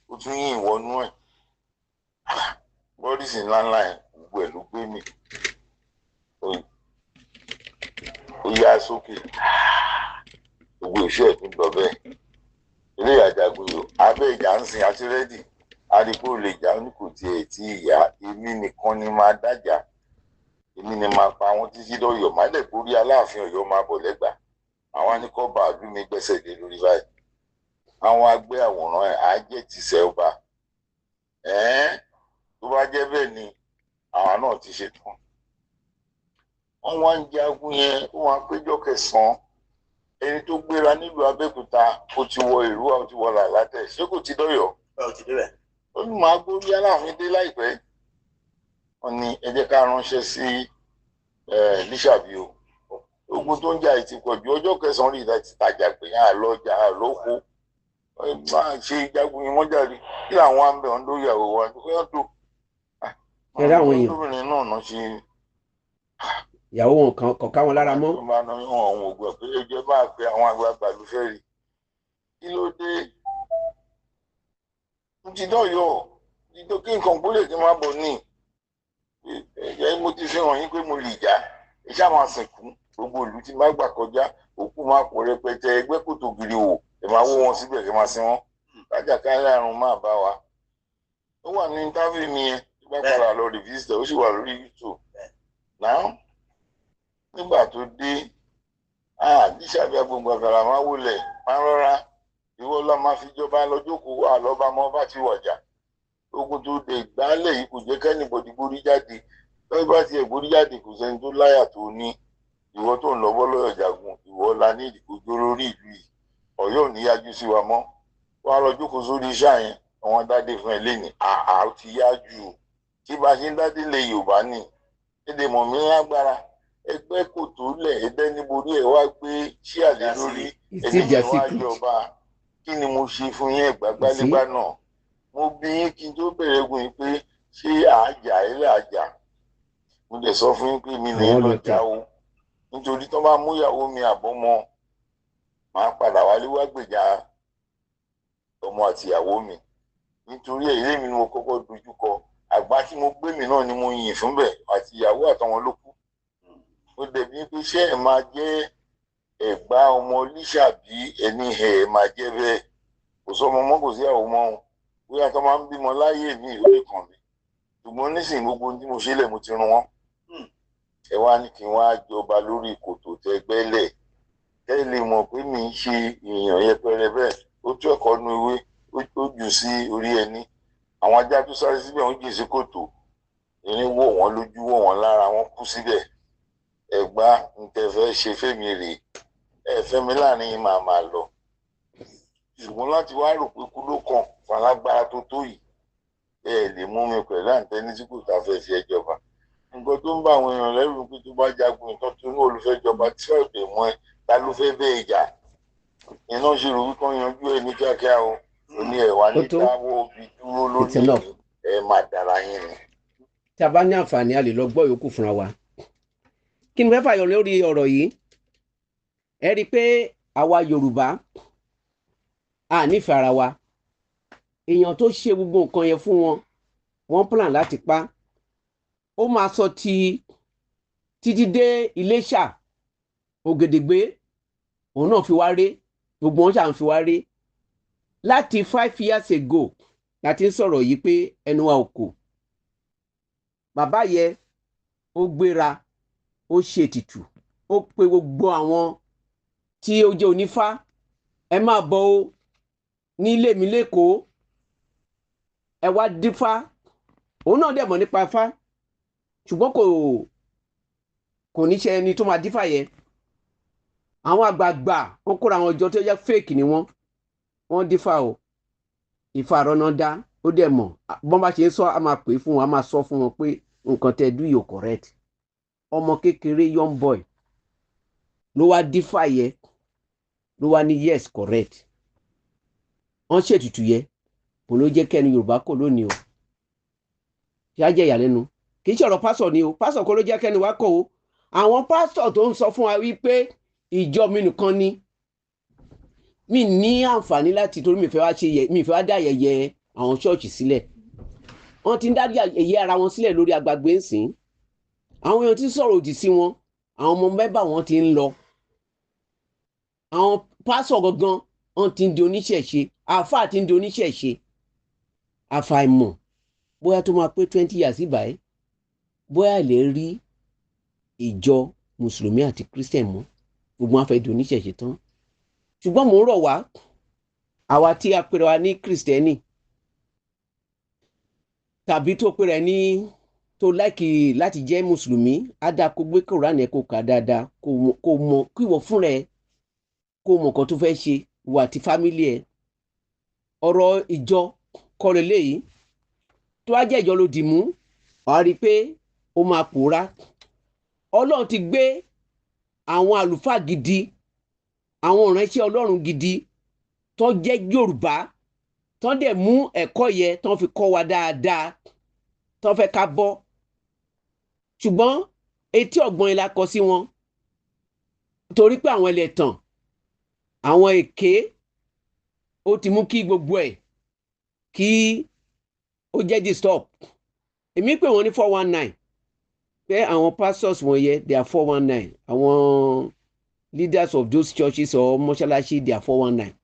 Ó tún yìn ìwọ́nú ẹ̀, bọ́dísì ńláńlá ẹ̀, gbogbo ẹ̀ ló gbé mi. Ó yá sókè, gbogbo iṣẹ́ ẹ̀ tún lọ bẹ́ẹ̀. Ilé ìyàjàgbé o, abẹ́ ìjà ń sin àti rẹ́dì àdìpọ̀ lè jà ní kò tiẹ̀ tí ìyá. Èmi nìkan ni máa dájà, èmi ni máa pa wọn títí dọ́yọ̀, má lẹ̀ kórí Aláàfin Ọ̀yọ́ máa bọ̀ lẹ́gbàá. Àwọn anìkọ́ bàálù mi gbẹ́sẹ̀ lé lórí báyìí, àwọn agbé àwòrán ẹ̀ á jẹ́ tìṣẹ́ ọba. Ẹ̀ẹ́n, tó bá jẹ́ bẹ́ẹ̀ ni àwa náà ti ṣe tán. Wọ́n wá ń jagun yẹn, ó wá péjọ kẹsàn-án. Ẹni tó gbéra nílùú Abẹ́òkúta, ó ti wọ Èrúwà, ó ti wọ Làlátẹ̀, ṣé kò ti dọ́yọ̀? Ó ti débẹ̀. Ó ní màá gbórí Aláàfin dé láìpẹ́. Wọ́n ní ẹ jẹ́ ká ránṣẹ́ sí Lísàbí o, ogun tó ń jà yìí ti pọ̀ ju. Ọjọ́ kẹsàn-án rí ìdá ti tajà pé yàn á lọ́jà lóko máa ṣe jagun yìí mọ́jà rí. Kí làwọn á ń bẹ̀ wọ́n lórí ìyàwó wa kí wọ́n tó. Ẹ ráwọn èèyàn. Lóbìnrin náà náà ṣe. Ìyàwó wọn kan kọ̀ ká wọn lára mọ́. Tó bá ná wọn àwọn ògùn ẹ̀ pé ẹjọ́ bá pe àwọn àgbààgbà ló fẹ́ rí. Kí ló dé? Mo ti dọ́yọ̀ dídó kí nǹkan gbólè kí n má bọ̀ ní. Ẹ̀jẹ̀ mo ti fi hàn yín pé mo lè jà. Ẹ ṣáà máa sìnkú gbogbo ìlú tí má gbà kọjá, òkú máa pọ̀ rẹpẹtẹ, ẹgbẹ́ kòtò gírí wò, ẹ máa wó wọn síbẹ̀ kí ẹ máa sin wọn. Lájàkálẹ̀ àrùn máa bá wa. Ó wà ní interview mi yẹn, tó bá padà lọ revisit, ó sì wà lórí YouTube. Now, nígbà tó dé, Lísàbí Agbóǹgbò Àkàlà, máa wọlé, máa rọra, ìwọ lọ máa fi jọba lọ jókòó, àlọ́ba mọ́ bá ti wọ̀jà. Ogun tó dé ìgbálẹ̀ yìí kò jẹ́ kẹ́nìbọ̀dì gbórí jáde. Lọ́wọ́ bá tiẹ̀ gbórí jáde, kò sẹ́ni tó láyà tó ní ìwọ tó ń lọ́wọ́ lọ́yọ̀ jagun, ìwọ la ní ìdìbò lórí ìlú yìí. Ọ̀yọ́ ò ní yájú sí wa mọ́. Wọ́n á lọ jókòó sórí iṣẹ́ yẹn, àwọn dádé fún ẹ lẹ́nìí. Àá, ó ti yá jù tí bá ṣe ń dádé lé Yorùbá ní èdè mọ̀mí lágbára ẹgbẹ́ kò tó lẹ̀ ẹgbẹ́ níborí ẹ̀ wá gbé ṣíàlẹ́ lórí It's ẹni still their wá secret. jọba. Kí ni mo ṣe fún yín? Ẹ̀gbá gbálégbá náà mo bí yín kí n tó bẹ̀rẹ̀ ogun yìí pé ṣé àájà ilé àjà. Mo dẹ̀ sọ fún yín pé mi lè Àwọn lọ lọ jà o, nítorí tó bá mú ìyàwó mi àbọ́mọ, màá padà wálé wá gbèjà ọmọ àti ìyàwó mi. Nítorí ẹ̀, ilé mi ni mo kọ́kọ́ dojú kọ. Àgbá tí mo gbé mi náà ni mo yìn fún bẹ̀, àti ìyàwó àtàwọn ló kú. Ó dẹ̀bi pé ṣé ẹ̀ máa jẹ́ Ẹ̀gbá ọmọ Lísàbí, ẹni ẹ̀ máa jẹ́ bẹ́ẹ̀. Kò sọmọ mọ́, kò sí ìyàwó mọ́ o. Bóyá tó máa ń bímọ láyé mi, ò lè kàn mí, ṣùgbọ́n nísìnyí gbogbo ohun tí mo ṣe lẹ̀, mo ti run wọ́n. Ẹ wá ní kí n wá jọba lórí kòtò tẹgbẹ́lẹ̀, kẹ́ ẹ lè mọ̀ pé mi ń ṣe èèyàn yẹpẹrẹ bẹ́ẹ̀. Ó tú ẹ̀kọ́ nu ewé, ó jù sí orí ẹni. Àwọn ajá tó sáré síbẹ̀ ń jìn sí kòtò, irin wọ̀ wọ́n lójú, wọ̀ wọ́n lára, wọ́n kú síbẹ̀. Ẹ̀gbá ń tẹ fẹ́ ṣe fẹ́mi rèé, ẹ fẹ́ mi láàrin yín, máa máa lọ. Ṣùgbọ́n láti wá rò pé kú ló kàn falágbára tó tó yìí, ẹ lè mú mi pẹ̀lú àǹtẹ́ní tí kò tá fẹ́ fi ẹ jọba. Nǹkan tó ń bá àwọn èèyàn lẹ́rù pé tó bá jagun nǹkan tó ní olùfẹ́ jọba tí ọ̀dẹ̀ mọ́ ẹ, ta ló fẹ́ bẹ́ẹ̀ jà? Iná ṣe rò wípé wọ́n yanjú ẹ ní kíákíá o. Ó ní ẹ̀ wá ní Ó tó. dáwọ́ obì dúró lórí It's enough. ẹ máa dára yín ni. Tí a bá ní àǹfààní, a lè lọ gbọ́ yòókù fúnra wa. Kí ni mo fẹ́ fàyọ lórí ọ̀rọ̀ yìí? Ẹ rí i pé àwa Yorùbá a nífẹ̀ẹ́ ara wa. Èèyàn tó ṣe gbogbo nǹkan yẹn fún wọn, wọ́n plan láti pa. Ó máa sọ ti títí dé Iléṣà, Ògèdègbé, òun náà fi wá ré, gbogbo wọn ṣà ń fi wá ré. Láti 5 years ago láti ń sọ̀rọ̀ yìí pé ẹnu wa ò kò. Bàbá yẹ ó gbéra, ó ṣe ètùtù, ó pe gbogbo àwọn tí ó jẹ́ onífá, ẹ máa bọ̀ o ní ilé mi lẹ́kọ̀ọ́, ẹ wá dífá. Òun náà dẹ̀ mọ̀ nípa ifá, ṣùgbọ́n kò ní ṣe ẹni tó máa dífá yẹ. Àwọn àgbààgbà wọn kóra àwọn ọjọ́ tó jẹ́ fake ni wọ́n wọ́n dífá o. Ifá àrọ́nà dá, ó dẹ̀ mọ̀ bọ́n bá ṣe ń sọ, a máa pè é fún wọn, a máa sọ fún wọn pé nǹkan tẹ́ do yóò correct. Ọmọ kékeré, young boy, ló wá dífà yẹ, ló wá ní yes, correct. Wọ́n ṣètùtù yẹ kò ló jẹ́ kẹ́ni Yorùbá kò lónìí o. Ṣé á jẹ́ ìyàlẹ́nu? Kì í ṣe ọ̀rọ̀ pásọ̀ ni o. Pásọ̀ kọ́ ló jẹ́ kẹ́ni wá kọ́ o. Àwọn pásọ̀ tó ń sọ fún wa wípé ìjọ mi nìkan ni mi ní àǹfààní láti, torí mi fẹ́ wá ṣe yẹ, mi fẹ́ wá dá yẹ̀yẹ́ àwọn ṣọ́ọ̀ṣì sílẹ̀. Wọ́n ti ń dá yẹ̀yẹ́ ara wọn sílẹ̀ lórí agbègbè ńsìn. Àwọn èèyàn ti ń sọ̀rọ̀ òdì sí wọn, àwọn ọmọ mẹ́bà wọn ti ń lọ, àwọn pásọ̀ gangan wọn ti ń di oníṣẹ̀ṣe, àáfàá ti ń di oníṣẹ̀ṣe. Àfàìmọ̀ bóyá tó máa pé 20 years ìbáyìí, bóyá lè rí ìjọ mùsùlùmí àti christian mọ́, gbogbo wọn fẹ́ di oníṣẹ̀ṣe tán. Ṣùgbọ́n mò ń rọ̀ wá, àwa tí a pera wa ní Christian tàbí tó pera ní tó like láti jẹ́ mùsùlùmí, á dáa kó gbé Kùránì ẹ̀, kó kà dáadáa, kó mọ kí ìwọ fúnra ẹ̀ kó mọ nǹkan tó fẹ́ ṣe, ìwọ àti family ẹ̀. Ọ̀rọ̀ ìjọ kọ́ leléyìí. Tó wá jẹ́ ìjọ ló dì mú, wàá rí i pé ó máa pòórá. Ọlọ́run ti gbé àwọn àlùfáà gidi, àwọn ìránṣẹ́ Ọlọ́run gidi tó jẹ́ Yorùbá, tó dẹ̀ mú ẹ̀kọ́ yẹ tó fi kọ́ wa dáadáa, tó fẹ́ ká bọ́, ṣùgbọ́n etí ọ̀gbọ́n yẹn la kọ sí wọn, torí pé àwọn ẹlẹ́tàn, àwọn èké, ó ti mú kí gbogbo ẹ̀ kí ó jẹ́ disturb. Èmi pè wọ́n ní 419, pé àwọn pastors wọ̀nyẹn, they are 419. Àwọn leaders of those churches or mọ́ṣáláṣí, they are 419,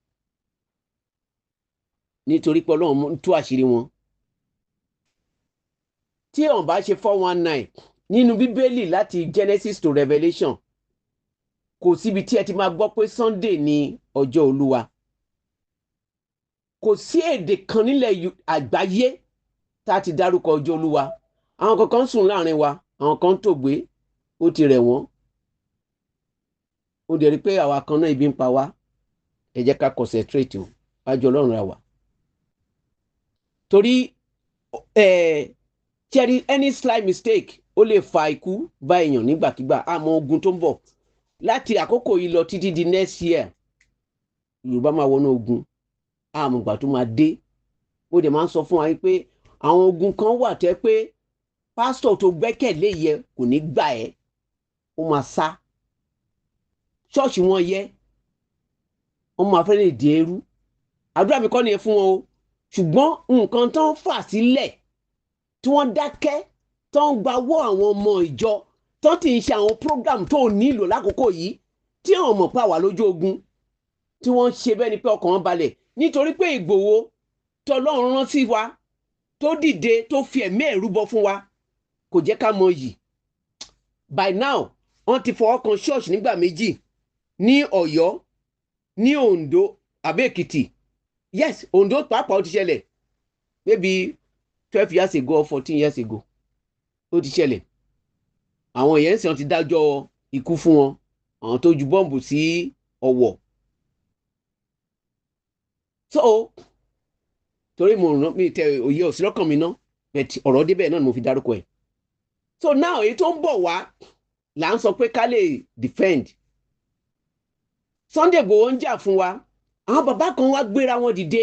nítorí pé Ọlọ́run tú àṣírí wọn. Tí ọ̀n bá ṣe 419 nínú Bíbélì láti Genesis to Revelation, kò síbi tí ẹ ti máa gbọ́ pé Sunday ní ọjọ́ Olúwa. Kò sí èdè kan nílẹ̀ àgbáyé tá a ti dárúkọ ọjọ́ Olúwa. Àwọn kankan ń sùn láàrin wa, àwọn kan ń tògbé, ó ti rẹ̀ wọ́n. Ó dẹ̀ rí pé àwa kan náà, ibi ń pa wá. Ẹ jẹ́ ká concentrate o, wájú Ọlọ́run ra wà, torí ẹ any slight mistake, ó lè fa ikú bá èèyàn nígbàkigbà. Àmọ́ ogun tó ń bọ̀ láti àkókò yìí lọ títí di next year, Yorùbá máa wọnú ogun. Àmọ́ ìgbà tó máa dé, ó dẹ̀ máa ń sọ fún wa pé àwọn ogun kan wà tẹ́ pé pásítọ̀ tó gbẹ́kẹ̀lé yẹ kò ní gbà ẹ́, ó máa sá ṣọ́ọ̀ṣì wọn yẹ, wọ́n máa fẹ́ lè dé eru. Àdúrà mi kọ́ nìyẹn fún wọn o. Ṣùgbọ́n nǹkan tó ń fà sílẹ̀ tí wọ́n dákẹ́, tó ń gbawọ́ àwọn ọmọ ìjọ, tó ti ń ṣe àwọn program tó nílò lákòókò yìí, tí àwọn mọ̀ pé àwa lójú ogun, tí wọ́n ń ṣe bẹ́ẹ̀ ni pé ọkàn wọn balẹ̀, nítorí pé Ìgbòho tọlọ́run rán sí wa, tó dìde, tó fi ẹ̀mí ẹ̀ rúbọ fún wa, kò jẹ́ ká mọ yìí. By now, wọ́n ti fọwọ́ kan ṣọ́ọ̀ṣì nígbà méjì, ní Ọ̀yọ́, ní Oǹdó àbí Èkìtì. Yes, Oǹdó pàápàá, ó ti ṣẹlẹ̀ maybe 12 years ago or 14 years ago, ó ti ṣẹlẹ̀. Àwọn èèyàn sì, wọ́n ti dájọ́ ikú fún wọn, àwọn tó ju bọ́ǹbù sí Ọ̀wọ̀. So torí mo ràn mí tẹ òye òsì lọ́kàn mi ná, but ọ̀rọ̀ débẹ̀ náà ni mo fi dárúkọ ẹ̀. So now, èyí tó ń bọ̀ wá là ń sọ pé ká lè defend. Sunday Igboho ń jà fún wa. Àwọn bàbá kan wá gbéra wọn dìde,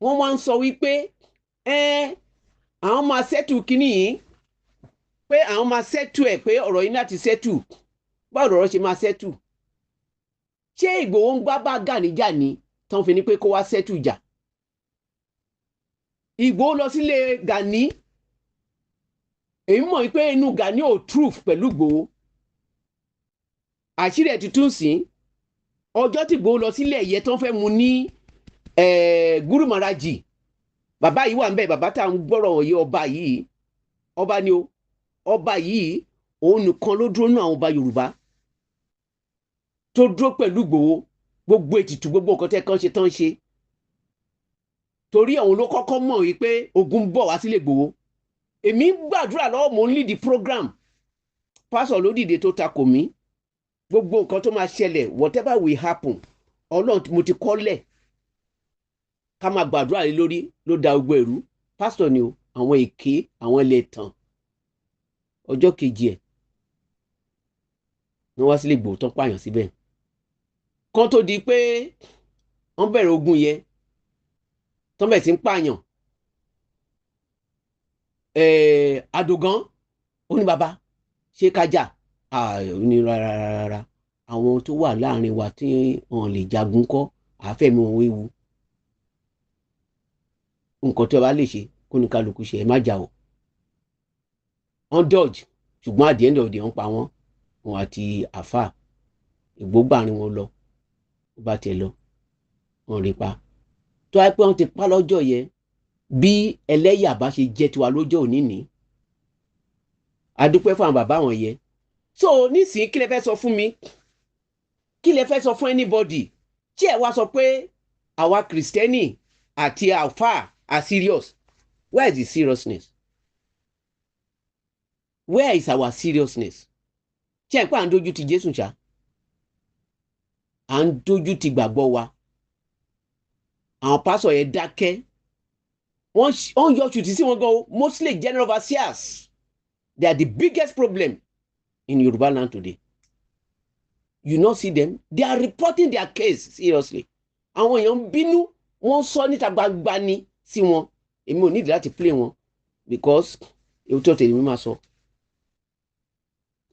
wọ́n wá ń sọ wípé ẹ àwọn máa settle kínní yìí, pé àwọn máa settle ẹ̀, pé ọ̀rọ̀ yìí láti settle. Báwo lọ̀rọ̀ ṣe máa settle? Ṣé Ìgbòho ń gbá bá Gani jà ní tán fi ní pé kó wá settle jà? Ìgbòho lọ sílé Gani. Èyí mọ̀ wípé inú Gani ò truth pẹ̀lú Ìgbòho. Àṣírí ẹ̀ tuntun sí ọjọ́ tí Ìgbòho lọ sílé ẹ̀yẹ tán fẹ́ mu ní Guru Maraji. Bàbá yìí wà ń bẹ̀, bàbá tá à ń gbọ́rọ̀ yìí, ọba yìí, ọba ni o. Ọba yìí, òun nìkan ló dúró nínú àwọn ọba Yorùbá tó dúró pẹ̀lú Ìgbòho. Gbogbo ètùtù, gbogbo nǹkan tẹ́ kàn ṣe tán ṣe, torí òun ló kọ́kọ́ mọ̀ wípé ogun bọ̀ wá sílé Ìgbòho. Èmi ń gbàdúrà lọ́wọ́, mò ń lead program, pásọ̀ ló dìde tó takò mí. Gbogbo nǹkan tó máa ṣẹlẹ̀, whatever will happen, Ọlọ́run mo ti kọ́lẹ̀ ká máa gbàdúrà lé lórí ló da gbogbo ẹ̀rú. Pásítọ̀ ni o, àwọn èké, àwọn ẹlẹ́tàn. Ọjọ́ kejì ẹ̀ Ní wọ́n wá sílé Ìgbòho tán pààyàn síbẹ̀ kán tó di pé wọ́n bẹ̀rẹ̀ ogun yẹn, tán bẹ̀rẹ̀ sí ń pààyàn. Àdògán ó ní, "Bàbá, ṣé kájà?" Ó ní, "Rárá, rárá, àwọn tó wà láàrin wa tí wọn lè jagun kọ́ àáfẹ̀mí wọn wéwu. Nǹkan tí wọ́n bá lè ṣe kó ní kálukú ṣe, ẹ má jà o." Wọ́n dodge, ṣùgbọ́n at the end of the day, wọ́n pa wọ́n. Wọn àti àfà ìgbógbàrin wọn lọ, ó bá tiẹ̀ lọ, wọ́n rí pa. Tó wáyé pé wọ́n ti pa lọ́jọ́ yẹn, bí ẹlẹ́yà bá ṣe jẹ́ tiwa lọ́jọ́ òní ní. A dúpẹ́ fún àwọn bàbá wọn yẹn. So nísìnyí, kí lẹ fẹ́ sọ fún mi? Kí lẹ fẹ́ sọ fún anybody tí ẹ wá sọ pé àwa Kìrìsìtẹ́nì àti àfà are serious? Where is the seriousness? Where is our seriousness? Ṣé ẹ pé à ń dojú ti Jésù ṣá? À ń dojú ti gbàgbọ́ wa. Àwọn pásọ̀ yẹn dákẹ́, wọ́n yọ ṣùtì sí wọn gan o. Mostly general overseers, they are the biggest problem in Yoruba land today. You no see them, they are reporting their case seriously. Àwọn èèyàn ń bínú, wọ́n sọ níta gbangba ni sí wọn. Èmi ò nídìí láti play wọn because ewu tó tẹ̀lé mi máa sọ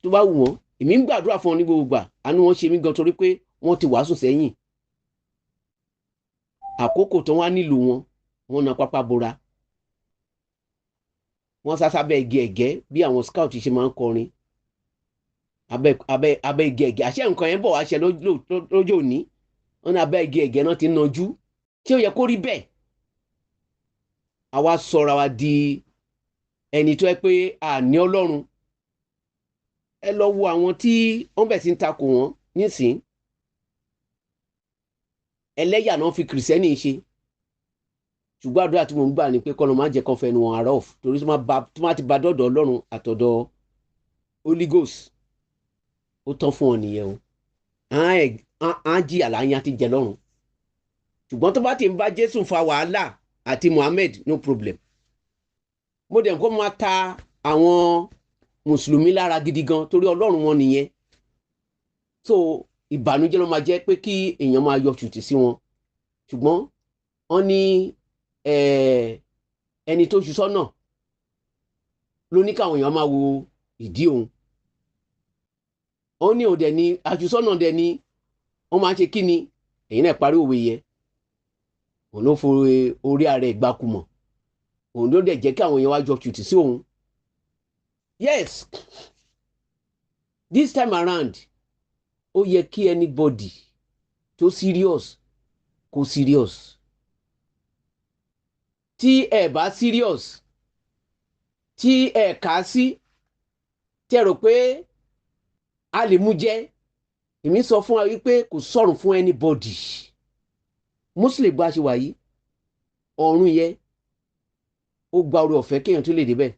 tó bá wù wọ́n. Èmi ń gbàdúrà fún wọn ní gbogbo gbà. Àánú wọn ṣe mí gan torí pé wọ́n ti wàásù sẹ́yìn. Àkókò tó wá nílùú wọn, wọ́n na pápá bora, wọ́n sá sábẹ́ igi ẹ̀gẹ́ bí àwọn scout ṣe máa ń kọrin abẹ́ igi ẹ̀gẹ́. Àṣẹ nǹkan yẹn bọ̀ wá ṣe lọ́jọ́ òní. Wọ́n ní abẹ́ igi ẹ̀gẹ́ náà ti ń najú. Tí ó yẹ kó rí bẹ́ẹ̀? Àwa sọra wa di ẹni tó yẹ pé àní Ọlọ́run. Ẹ lọ wo àwọn tí wọ́n bẹ̀ sí ń takò wọ́n nísìn. Ẹlẹ́yà náà fi Kìrìsìtẹ́nì ṣe, ṣùgbọ́n àdúrà tí mo ń gbà ni pé kọ́nà má jẹ́ kán fẹnu wọn ara off, torí tó má ti ba dọ́dọ̀ Ọlọ́run àtọ̀dọ̀ Holy Ghost, ó tán fún ọ nìyẹn o. Á jìyà láyé àti jẹ lọ́run. Ṣùgbọ́n tó bá ti ń bá Jésù fa wàhálà àti Muhammad, no problem. Mo dẹ̀ kó máa ta àwọn mùsùlùmí lára gidi gan torí Ọlọ́run wọn nìyẹn. So ìbànújẹ́ ló máa jẹ́ pé kí èèyàn máa yọ ṣùtì sí wọn, ṣùgbọ́n wọ́n ní ẹni tó ṣu sọ́nà ló ní káwọn èèyàn máa wo ìdí òun. Wọ́n ní òun dẹ̀ ni àṣùsọ́nà dẹ̀ ni wọ́n máa ń ṣe. Kí ni èyí náà parí òwe yẹ? Òun ló fo orí ara ẹ̀ gbákumọ̀, òun ló dẹ̀ jẹ́ kí àwọn èèyàn wá jọ ṣùtì sí òun. Yes, this time around, ó yẹ kí anybody tó serious kó serious. Tí ẹ bá serious, tí ẹ kà á sí, tí ẹ rò pé a lè mú jẹ, èmi sọ fún wa wípé kò sọ̀rùn fún anybody. Muslim bá ṣe wà yìí, ọ̀run yẹ ó gba oore ọ̀fẹ́ kéèyàn tó lè débẹ̀.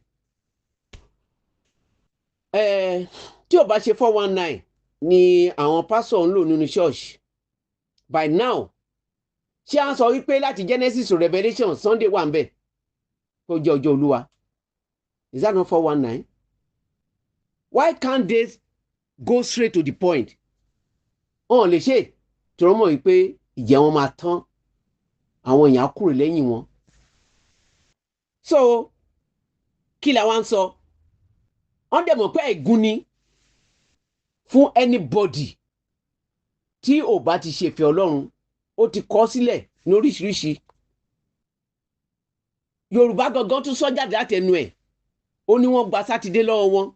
Ẹ tí ó bá ṣe 419 ni àwọn pásọ̀ ń lò nínú church by now, ṣé à ń sọ wípé láti Genesis to Revelation, Sunday wà ń bẹ̀ tó jẹ́ ọjọ́ Olúwa? Is that not 419? Why can't they go straight to the point? Wọn ò lè ṣe tí wọ́n mọ̀ wípé ìjẹ́ wọn máa tán, àwọn èèyàn á kúrò lẹ́yìn wọn. So kí la wá ń sọ? Wọ́n dẹ̀ mọ̀ pé ẹ̀gún ni fún anybody tí ò bá ti ṣèfẹ́ Ọlọ́run. Ó ti kọ sílẹ̀ ní oríṣiríṣi. Yorùbá gangan tún sọ jáde láti ẹnu ẹ̀. Ó ní wọ́n gba Sátidé lọ́wọ́ wọn,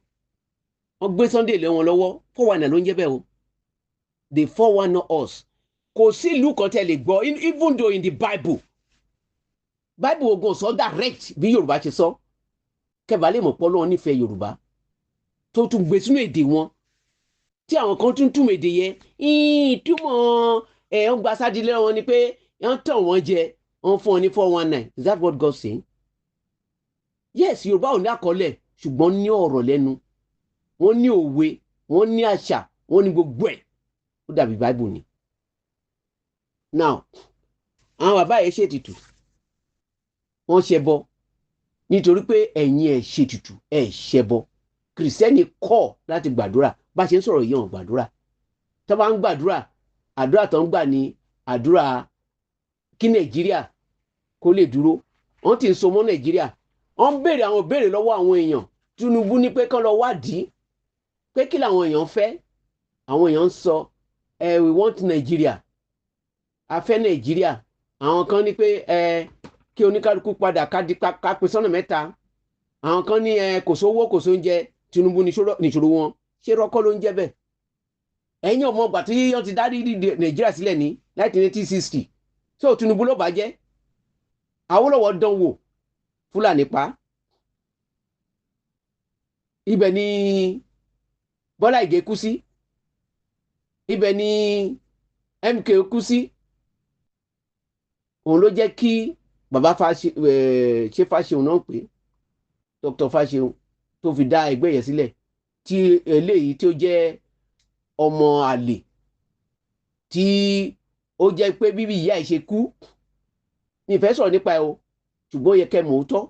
wọ́n gbé Sunday lé wọn lọ́wọ́. 419 ló ń jẹ́ bẹ́ẹ̀ o. The 419 us. Kò sí ìlú kan tẹ́ lè gbọ́, even though in the Bible, Bible ogun sọ direct bí Yorùbá ṣe sọ. Kẹbàá lè mọ̀ pé Ọlọ́run nífẹ̀ẹ́ Yorùbá, tó tún gbé sínú èdè wọn, tí àwọn kan tún túmọ̀ èdè yẹn. Ìtumọ̀ ẹ̀ ń gba sátidé lọ́wọ́ ni pé wọ́n tàn wọ́n jẹ, wọ́n fún wọn ní 419. Is that what God saying? Yes, Yorùbá ò ní àkọọ́lẹ̀, ṣùgbọ́n ní ọ̀rọ̀ lẹ́nu, wọ́n ní òwe, wọ́n ní àṣà, wọ́n ní gbogbo ẹ̀. Ó dàbí Bible ni. Now, àwọn bàbá yẹn ṣètùtù, wọ́n ṣẹbọ nítorí pé ẹ̀yin ẹ̀ ṣètùtù, ẹ̀ ṣẹbọ. Kìrìsìtẹ́nì kọ̀ láti gbàdúrà. Bá ṣe ń sọ̀rọ̀ yìí, hàn gbàdúrà. Tó bá ń gbàdúrà, àdúrà tó ń gbà ní àdúrà kí Nàìjíríà kó lè dúró. Wọ́n ti ń so mọ́ Nàìjíríà. Wọ́n ń béèrè àwọn béèrè lọ́wọ́ àwọn èèyàn. Tinubu ní pé kán lọ wádìí pé kí làwọn èèyàn fẹ́. Àwọn èèyàn ń sọ ẹ, "We want Nigeria, a fẹ́ Nàìjíríà." Àwọn kan ní pé ẹ kí oníkálukú padà, ká di ká pín sọ́nà mẹ́ta. Àwọn kan ní ẹ kò sówó, kò sóúnjẹ, Tinubu níṣòro wọn. Ṣé rọ́kọ́ ló ń jẹ́ bẹ́ẹ̀? Ẹ̀yin ọmọ ọgbà tí wọ́n ti dá Nàìjíríà sílẹ̀ ní 1960, so Tinubu ló bàjẹ́. Awólọ́wọ̀ dán wò, Fúlàní pa. Ibẹ̀ ni Bọ́lá Ìgè kú sí, ibẹ̀ ni MK kú sí. Òun ló jẹ́ kí bàbá ṣe Fáṣeun náà pé Dr. Fáṣeun tó fi dá ẹgbẹ́ yẹn sílẹ̀, tí eléyìí tí ó jẹ́ ọmọ àlè, tí ó jẹ́ pé bíbí ìyá ẹ̀ ṣe kú ní ìfẹ́ sọ̀rọ̀ nípa ẹ̀ o, ṣùgbọ́n ó yẹ kẹ́ mọ̀ ó tọ́.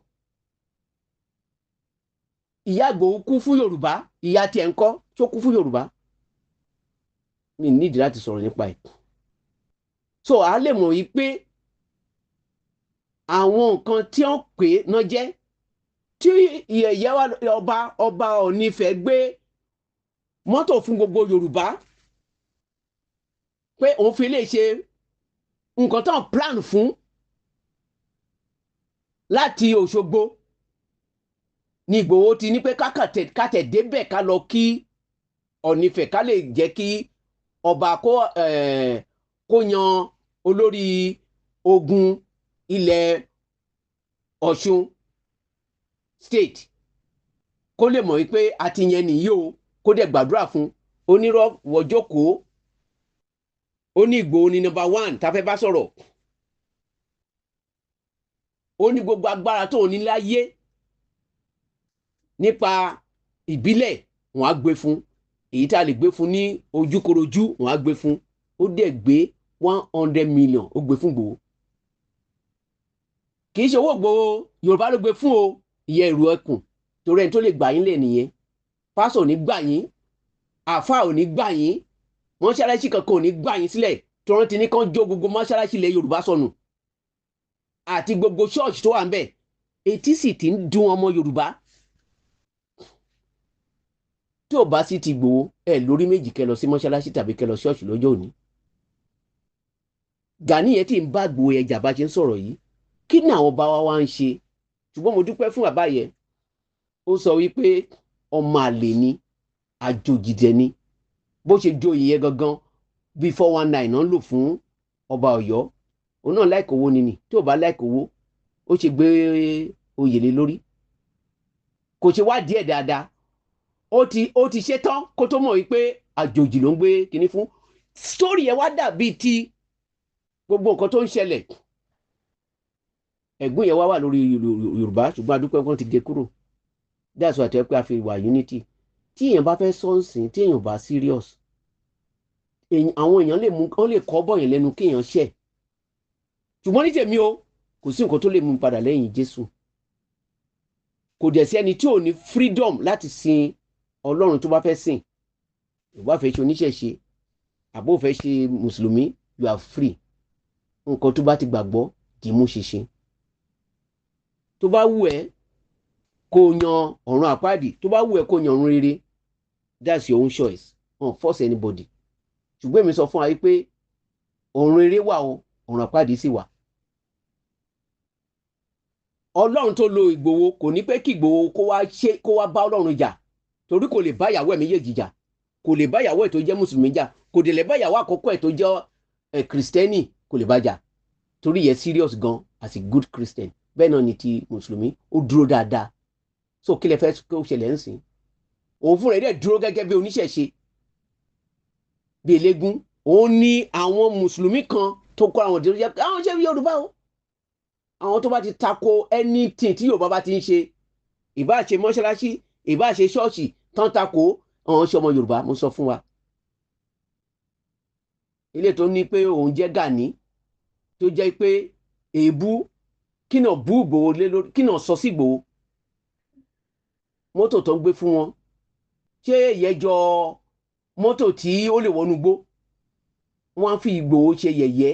Ìyá Ìgbòho kú fún Yorùbá, ìyá tiẹ̀ ń kọ́ tó kú fún Yorùbá? Mi nídìí láti sọ̀rọ̀ nípa ẹ̀. So a lè mọ̀ yìí pé àwọn nǹkan tí wọ́n pè é náà jẹ́ tí ìyẹ̀yẹ́ wa. Ọba Ọọ̀ni fẹ́ gbé mọ́tò fún gbogbo Yorùbá pé òun fi lè ṣe nǹkan tó ń plan fún láti Òṣogbo ní Ìgbòho ti ní pé kátẹ̀ débẹ̀, ká lọ kí Ọ̀nìfẹ̀, ká lè jẹ́ kí ọba kó yan olórí ogun ilẹ̀ Ọ̀ṣun State, kó lè mọ̀ wípé a ti yẹn nìyí o, kó dẹ̀ gbàdúrà fún onírọ̀ wọ́jọ́kòó. Ó ní Ìgbòho ní number one tá a fẹ́ bá sọ̀rọ̀. Ó ní gbogbo agbára tó ní láyé nípa ìbílẹ̀, wọn á gbé fún. Èyí tá a lè gbé fún ní ojúkorojú, wọn á gbé fún. Ó dẹ̀ gbé 100 million, ó gbé fún Ìgbòho. Kì í ṣe owó Ìgbòho, Yorùbá ló gbé fún o. Ìyẹn ìrù ẹkùn, torí ẹni tó lè gbà yín lẹ̀ nìyẹn. Pásọ̀ ò ní gbà yín, àáfàá ò ní gbà yín, mọ́ṣáláṣí kankan ò ní gbà yín sílẹ̀, tí wọ́n ti ní kán jó gbogbo mọ́ṣáláṣí ilẹ̀ Yorùbá sọnù àti gbogbo ṣọ́ọ̀ṣì tó wà ń bẹ̀. Etí sì ti ń dùn ọmọ Yorùbá. Tí ò bá sí ti Ìgbòho ẹ lórí méjì, kẹ́ lọ sí mọ́ṣáláṣí tàbí kẹ́ lọ ṣọ́ọ̀ṣì lọ́jọ́ òní. Gani yẹn tí ń bá Ìgbòho yẹn jà bá ṣe ń sọ̀rọ̀ yìí, kí ni àwọn bá wa wá ń ṣe? Ṣùgbọ́n mo dúpẹ́ fún bàbá yẹn. Ó sọ wípé ọmọ àlè ni, àjòjì dẹ̀ ni. Bó ṣe joyè yẹn gangan, bíi 419 náà ń lò fún ọba Ọ̀yọ́. Òun náà láìkó owó ni. Tí ò bá láìkó owó, ó ṣe gbé oyè lé lórí? Kò ṣe wádìí ẹ̀ dáadáa. Ó ti ṣe tán kó tó mọ̀ wípé àjòjì ló ń gbé kinní fún. Sórí ẹ̀ wá dàbí ti gbogbo nǹkan tó ń ṣẹlẹ̀. Ẹ̀gbọ́n yẹn wá wà lórí Yorùbá, ṣùgbọ́n adúpẹ́ wọn ti gé kúrò. That's why tẹ́ pé a fi wà unity. Tí èèyàn bá fẹ́ sọ́ọ̀sìn, tí èèyàn bá serious, àwọn èèyàn lè mú, wọ́n lè kọ́ bọ̀ yẹn lẹ́nu kéèyàn ṣẹ̀. Ṣùgbọ́n ní tèmi o, kò sí nǹkan tó lè mú mi padà lẹ́yìn Jésù. Kò dẹ̀ sí ẹni tí ò ní freedom láti sin Ọlọ́run tó bá fẹ́ sìn. Ìwà fẹ́ ṣe oníṣẹ̀ṣe, àbó fẹ́ ṣe mùsùlùmí, you are free. Nǹkan tó bá ti gbàgbọ́, dì í mú ṣinṣin. Tó bá wù ẹ́ kó yan ọ̀run àpáàdì, tó bá wù ẹ́ kó yan ọ̀run rere, that's your own choice. Don't force anybody. Ṣùgbọ́n èmi sọ fún wa wípé ọ̀run rere wà o, ọ̀run àpáàdì sì wà. Ọlọ́run tó lo Ìgbòho kò ní pé kí Ìgbòho kó wá ṣe, kó wá bá Ọlọ́run jà, torí kò lè bá ìyàwó ẹ̀ méjèèjì jà. Kò lè bá ìyàwó ẹ̀ tó jẹ́ mùsùlùmí jà, kò dẹ̀ lè bá ìyàwó àkọ́kọ́ ẹ̀ tó jẹ́ ẹ̀ kìrìsìtẹ́nì, kò lè bá jà, torí yẹ serious gan as a good Christian. Bẹ́ẹ̀ náà ni ti mùsùlùmí, ó dúró dáadáa. So kí lẹ fẹ́ kó ṣẹlẹ̀ ń sìn? Òun fúnra ẹ̀ dẹ̀ dúró gẹ́gẹ́ bí oníṣẹ̀ṣe, bí eléégún. Òun ní àwọn mùsùlùmí kan tó kọ́ àwọn ìdílé, àwọn ṣe Yorùbá o, àwọn tó bá ti tako anything tí Yorùbá bá ti ń ṣe, ìbá ṣe mọ́ṣáláṣí, ìbá ṣe ṣọ́ọ̀ṣì, tán tako, àwọn ṣe ọmọ Yorùbá. Mo sọ fún wa, ilé tó ní pé òun jẹ́ Gani, tó jẹ́ pé èébú kí náà bú Ìgbòho lé lórí, kí náà sọ sí Ìgbòho, mọ́tò tó ń gbé fún wọn, ṣé ìyẹjọ́ Mọ́tò tí ó lè wọnú gbó, wọ́n á fi Ìgbòho ṣe yẹ̀yẹ́,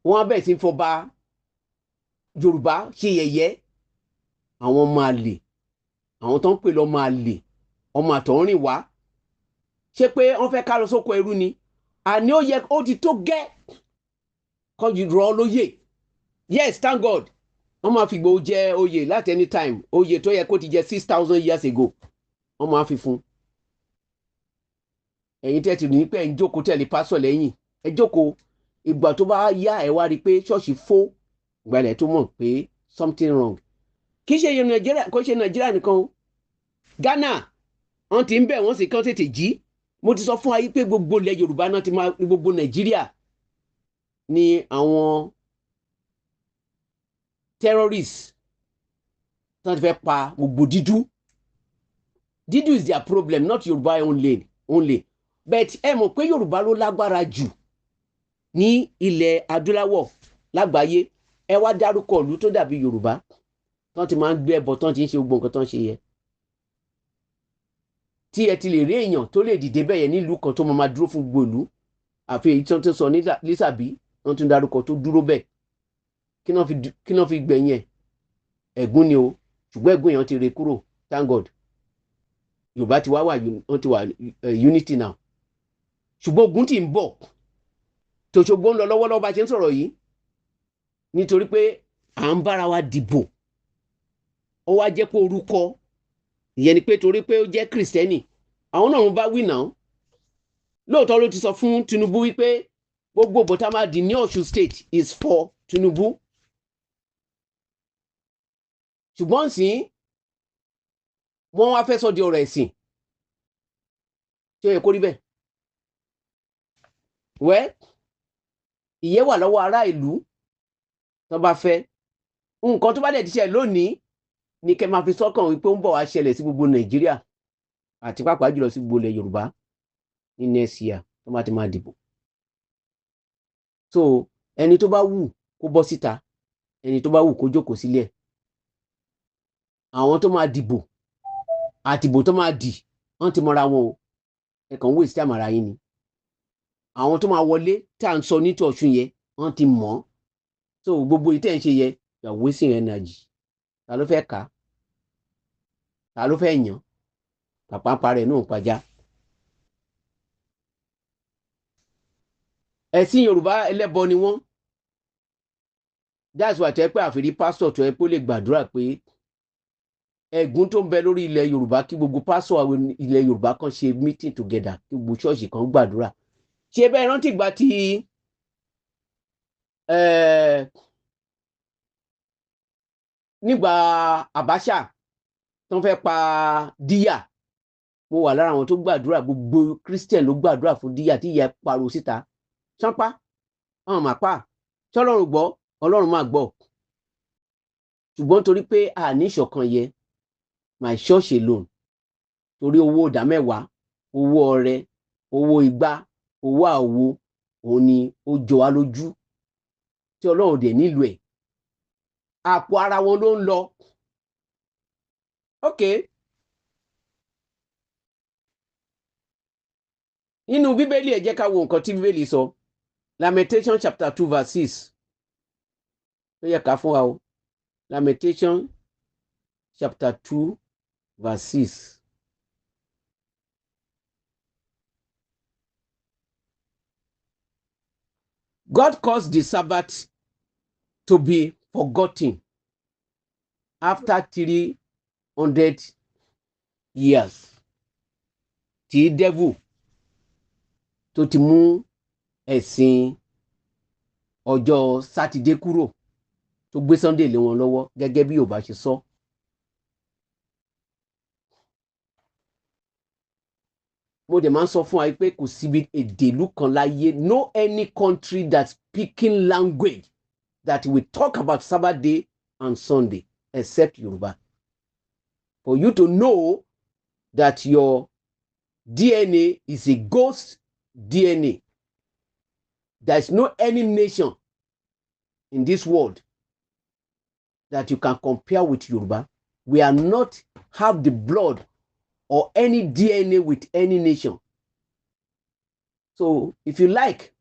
wọ́n á bẹ̀rẹ̀ sí fọba Yorùbá ṣe yẹ̀yẹ́. Àwọn ọmọ àlè, àwọn tó ń pè lọ́mọ àlè, ọmọ àtọ̀húnrìn wá, ṣé pé wọ́n fẹ́ ká lọ sóko ẹrú ni? Àní ó yẹ ó ti tó gẹ́ kọ́ rọ lóyè. Yes, thank God, wọ́n máa fi Ìgbòho jẹ oyè láti anytime. Oyè tó yẹ kó ti jẹ 6,000 years ago, wọ́n máa fi fún. Ẹ̀yin tẹ́ ti ní pé ẹ̀ ń jókòó tẹ̀lé pásọ̀ lẹ́yìn, ẹ jókòó. Ìgbà tó bá yá, ẹ wá rí i pé ṣọ́ọ̀ṣì fó ìgbàlẹ̀ tó mọ̀ pé something wrong. Kì í ṣe Nàìjíríà, kò ṣe Nàìjíríà nìkan o. Ghana, wọ́n ti ń bẹ̀, wọ́n sì kàn tètè jí. Mo ti sọ fún wa yìí pé gbogbo ilẹ̀ Yorùbá náà ti máa, gbogbo Nàìjíríà ni àwọn terrorists tí wọ́n ti fẹ́ pa gbogbo dídú. Dídú is their problem, not Yorùbá only. But ẹ mọ̀ pé Yorùbá ló lágbára jù ní ilẹ̀ adúláwọ̀ lágbàáyé. Ẹ wá dárúkọ ìlú tó dàbí Yorùbá tí wọ́n ti máa ń gbé ẹbọ, tí wọ́n ti ń ṣe gbogbo nǹkan tó ń ṣe yẹ, tí ẹ ti lè rí èèyàn tó lè dìde bẹ́ẹ̀ yẹn nílùú kan tó máa dúró fún gbogbo ìlú, àfi èyí tí wọ́n ti sọ ní Lísàbí, wọ́n tún dárúkọ tó dúró bẹ́ẹ̀. Kí náà fi gbẹ̀yìn ẹ̀? Ẹ̀gún ni o. Ṣùgbọ́n ẹ̀gún yẹn ti rè kúrò, thank God. Yorùbá ti wá wà, wọ́n ti wà unity now. Ṣùgbọ́n ogun tí ń bọ̀, tòṣogbo ń lọ lọ́wọ́lọ́wọ́ bá ṣe ń sọ̀rọ̀ yìí, nítorí pé à ń bára wa dìbò. Ó wá jẹ́ pé orúkọ ìyẹn ni pé torí pé ó jẹ́ Kìrìsìtẹ́nì, àwọn náà ń bá wí náà. Lóòótọ́ ló ti sọ fún Tinubu wípé gbogbo bòtá máa dì ní Ọ̀ṣun State is for Tinubu, ṣùgbọ́n sí wọ́n wá fẹ́ sọ di ọ̀rọ̀ ẹ̀sìn. Ṣé ó yẹ kó rí bẹ́ẹ̀? Wẹ́ ìyẹn wà lọ́wọ́ ará ìlú tó bá fẹ́. Nǹkan tó bá dẹ̀ ti ṣe lónìí ni kẹ́ máa fi sọ́kàn wípé ó ń bọ̀ wá ṣẹlẹ̀ sí gbogbo Nàìjíríà àti pàápàá jùlọ sí gbogbo ilẹ̀ Yorùbá ní next year tó bá ti máa dìbò. So ẹni tó bá wù kó bọ́ síta, ẹni tó bá wù kó jókòó sílẹ̀, àwọn tó máa dìbò àtìbò tó máa dì, wọ́n ti mọra wọn o. Ẹ kàn ń waste time ara yín ni. Àwọn tó máa wọlé tí à ń sọ ní Ọ̀ṣun yẹn, wọ́n ti mọ̀. So gbogbo ìtẹ̀ ń ṣe yẹ, you are wasting energy. Ta ló fẹ́ kà á? Ta ló fẹ́ yàn? Pàpàpà rẹ̀ náà pàjá. Ẹ̀sìn Yorùbá, ẹlẹ́bọ ni wọ́n. That's why tẹ́ pé àfìrí pásítọ̀ tó yẹ pé ó lè gbàdúrà pé ẹ̀gún tó ń bẹ lórí ilẹ̀ Yorùbá, kí gbogbo pásítọ̀ àwọn ilẹ̀ Yorùbá kan ṣe meeting together, kí gbogbo ṣọ́ọ̀ṣì kan gbàdúrà. Ṣé bẹ́ẹ̀ rántí ìgbà tí nígbà Abacha tó ń fẹ́ pa Díyà? Mo wà lára àwọn tó gbàdúrà. Gbogbo Christian ló gbàdúrà fún Díyà tí ìyá pariwo síta ṣánpá àwọn màpá. Ṣọlọ́run gbọ́? Ọlọ́run máa gbọ́. Ṣùgbọ́n torí pé a ní ìṣọ̀kan yẹ, my church alone, torí owó ìdá mẹ́wàá, owó ọrẹ, owó igbá, owó àwo, òun ni ó jọ wá lójú tí Ọlọ́run dẹ̀ nílùú ẹ̀. Àpò ara wọn ló ń lọ. Ok, nínú Bíbélì, ẹ jẹ́ ká wo nǹkan tí Bíbélì sọ. Lamentation chapter 2 verse 6 ó yẹ ká fún wa o. Lamentation chapter 2 verse 6. God caused the Sabbath to be forgotten after 300 years tí devil tó ti mú ẹ̀sìn ọjọ́ Sátidé kúrò, tó gbé Sunday lé wọn lọ́wọ́, gẹ́gẹ́ bí Yorùbá ṣe sọ. Mo dẹ̀ máa ń sọ fún wa pé kò síbi èdè ìlú kan láyé, no any country that speaking language that will talk about Sabbath day and Sunday except Yoruba. For you to know that your DNA is a ghost DNA. There is no any nation in this world that you can compare with Yoruba. We are not have the blood or any DNA with any nation. So if you like,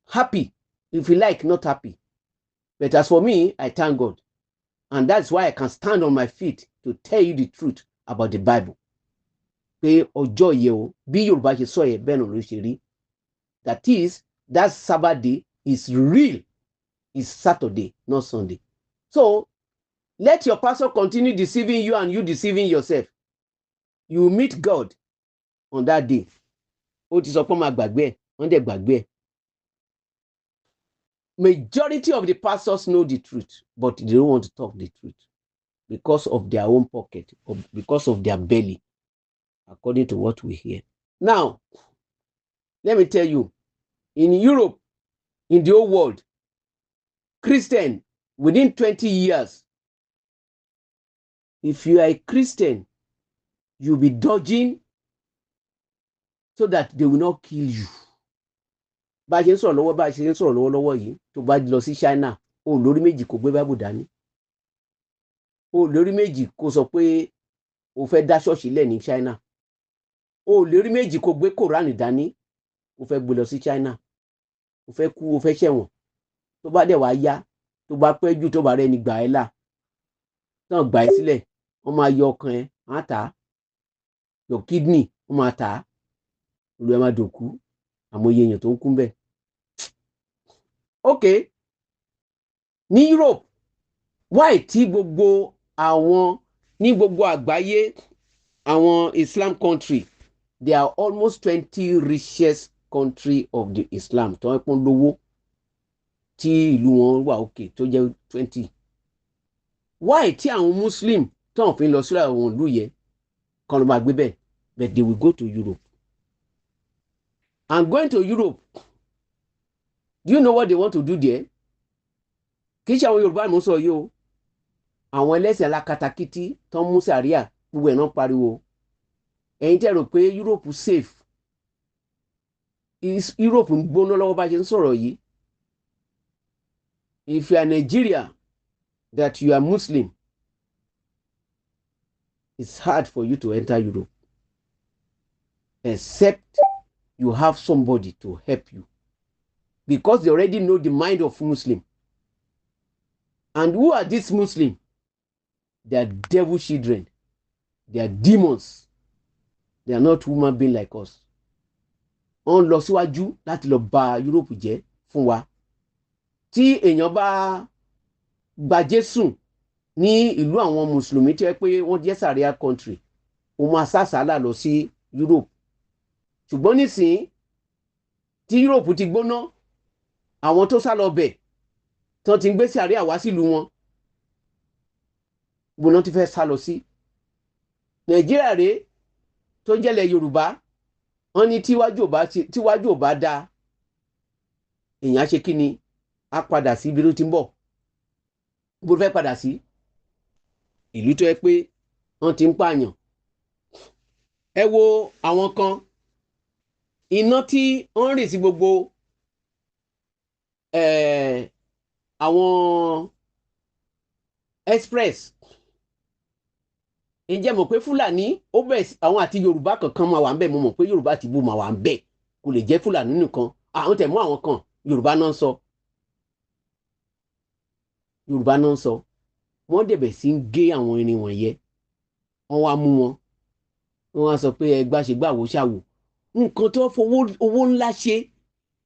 happy. If you like, not happy. But as for me, I thank God. And that's why I can stand on my feet to tell you the truth about the Bible. Pé ọjọ́ yẹn o, bí Yorùbá ṣe sọ yẹn, bẹ́ẹ̀ náà ló ṣe rí. That is, that Sabbath day is real. It's Saturday, not Sunday. So let your pastor continue deceiving you and you deceiving yourself. You will meet God on that day. Ó ti sọ pé wọ́n máa gbàgbé ẹ̀, wọ́n dẹ̀ gbàgbé ẹ̀. Majority of the pastors know the truth, but they don't want to talk the truth because of their own pocket or because of their belly, according to what we hear. Now, let me tell you, in Europe, in the whole world, Christian, within 20 years, if you are a Christian, you'll be dodging so that they will not kill you. Bá a ṣe ń sọ̀rọ̀ lọ́wọ́, bá a ṣe ń sọ̀rọ̀ lọ́wọ́lọ́wọ́ yìí, tó bá lọ sí China, o lórí méjì kò gbé Bible dání, o lórí méjì kò sọ pé o fẹ́ dá ṣọ́ọ̀ṣì lẹ̀ ní China, o lórí méjì kò gbé Kòránì dání, o fẹ́ gbé lọ sí China, o fẹ́ kú, o fẹ́ ṣẹ̀wọ̀n. Tó bá dẹ̀ wá yá, tó bá pẹ́ jù, tó bá rẹ́ni gbà ẹ́ là tán, gbà ẹ́ sílẹ̀, wọ́n máa yọ ọkàn ẹ̀, wọ́n á tà á, your kidney, wọ́n máa tà á, olú ẹ̀ máa dòkú. Àmọ́ iye èèyàn tó ń kú bẹ́ẹ̀. Ok, ní Europe, why tí gbogbo àwọn ní gbogbo àgbáyé, àwọn Islam country, they are almost 20 richest country of the Islam tó ń pọ́n lówó, tí ìlú wọn wà òkè tó jẹ́ 20, why tí àwọn Muslim tó ń fi lọ sí àwọn ìlú yẹn kan ló máa gbé bẹ́ẹ̀? But they will go to Europe. And going to Europe, do you know what they want to do there? Kì í ṣe àwọn Yorùbá mò ń sọ yìí o. Àwọn ẹlẹ́sìn alákatakítí tó ń mú sàríà, gbogbo ẹ̀ náà pariwo. Ẹ̀yin tẹ́ rò pé Europe safe, Europe ń gbóná lọ́wọ́ bá ṣe ń sọ̀rọ̀ yìí. If you are Nigeria, that you are Muslim, it's hard for you to enter Europe except you have somebody to help you, because they already know the mind of Muslim. And who are these Muslim? They are devil children. They are demons. They are not human beings like us. Wọ́n lọ síwájú láti lọ bà Europe jẹ́ fún wa. Tí èèyàn bá gba Jésù ní ìlú àwọn mùsùlùmí tó yẹ pé wọ́n jẹ́ sàríà country, ó máa sàsálà lọ sí Europe. Ṣùgbọ́n nísìnyí tí Europe ti gbóná, àwọn tó sá lọ bẹ̀ tó ti ń gbé sàríà wá sílùú wọn, gbóná ti fẹ́ sá lọ sí Nàìjíríà rèé tó ń jẹ́lẹ̀ Yorùbá. Wọ́n ní tíwájú ò bá dáa, èèyàn á ṣe kí ni? Á padà sí ibi tó ti ń bọ̀. Bó fẹ́ padà sí ìlú tó yẹ pé wọ́n ti ń pààyàn. Ẹ wo àwọn kan, iná tí wọ́n ń rìn sí gbogbo àwọn express. Ǹjẹ́ mọ̀ pé Fúlàní ó bẹ̀, àwọn àti Yorùbá kankan máa wà ń bẹ̀? Mo mọ̀ pé Yorùbá àti Ìgbò máa wà ń bẹ̀, kò lè jẹ́ Fúlàní nìkan. Àwọn tẹ̀ mú àwọn kan, Yorùbá náà ń sọ, Yorùbá náà ń sọ. Wọ́n dẹ̀bẹ̀ sí ń gé àwọn irin wọ̀nyẹn. Wọ́n wá mú wọn, wọ́n wá sọ pé ẹgbà ṣe gbàwó ṣàwò, nǹkan tó fowó owó ńlá ṣe,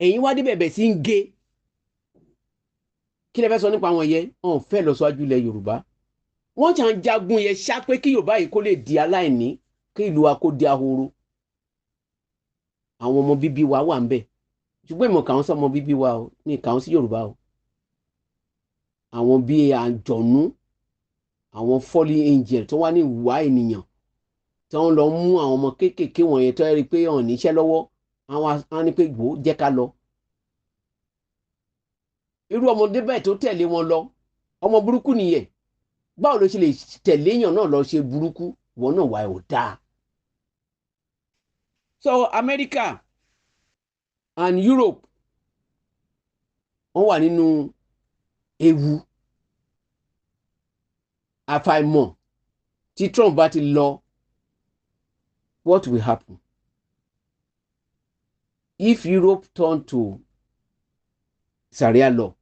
ẹ̀yin wá dé bẹ̀bẹ̀ sí ń gé. Kí lẹ fẹ́ sọ nípa wọn yẹn? Wọn ò fẹ́ lọ síwájú ilẹ̀ Yorùbá. Wọ́n ṣà ń jagun yẹn ṣá pé kí Yorùbá yìí kó lè di aláìní, kí ìlú wa kó di ahoro. Àwọn ọmọ bíbí wa wà ń bẹ̀, ṣùgbọ́n ìmọ̀ kàwọn sọmọ bíbí wa o ní kàwọn sí Yorùbá o. Àwọn bíi àjọ̀nú, àwọn fallen angel tó wá ní ìwà ènìyàn, tó ń lọ mú àwọn ọmọ kéékèèké wọ̀nyẹn tó rí pé ọ̀n níṣẹ́ lọ́wọ́, àwọn á ní pé gbòó jẹ́ ká lọ. Irú ọmọdé bẹ́ẹ̀ tó tẹ̀lé wọn lọ, ọmọ burúkú nìyẹn. Báwo ló ṣe lè tẹ̀lé èèyàn náà lọ ṣe burúkú? Ìwọ náà wà ò dáa. So America and Europe, wọ́n wà nínú ewu. Àfàìmọ̀ tí Trump bá ti lọ, what will happen? If Europe turn to Sharia law,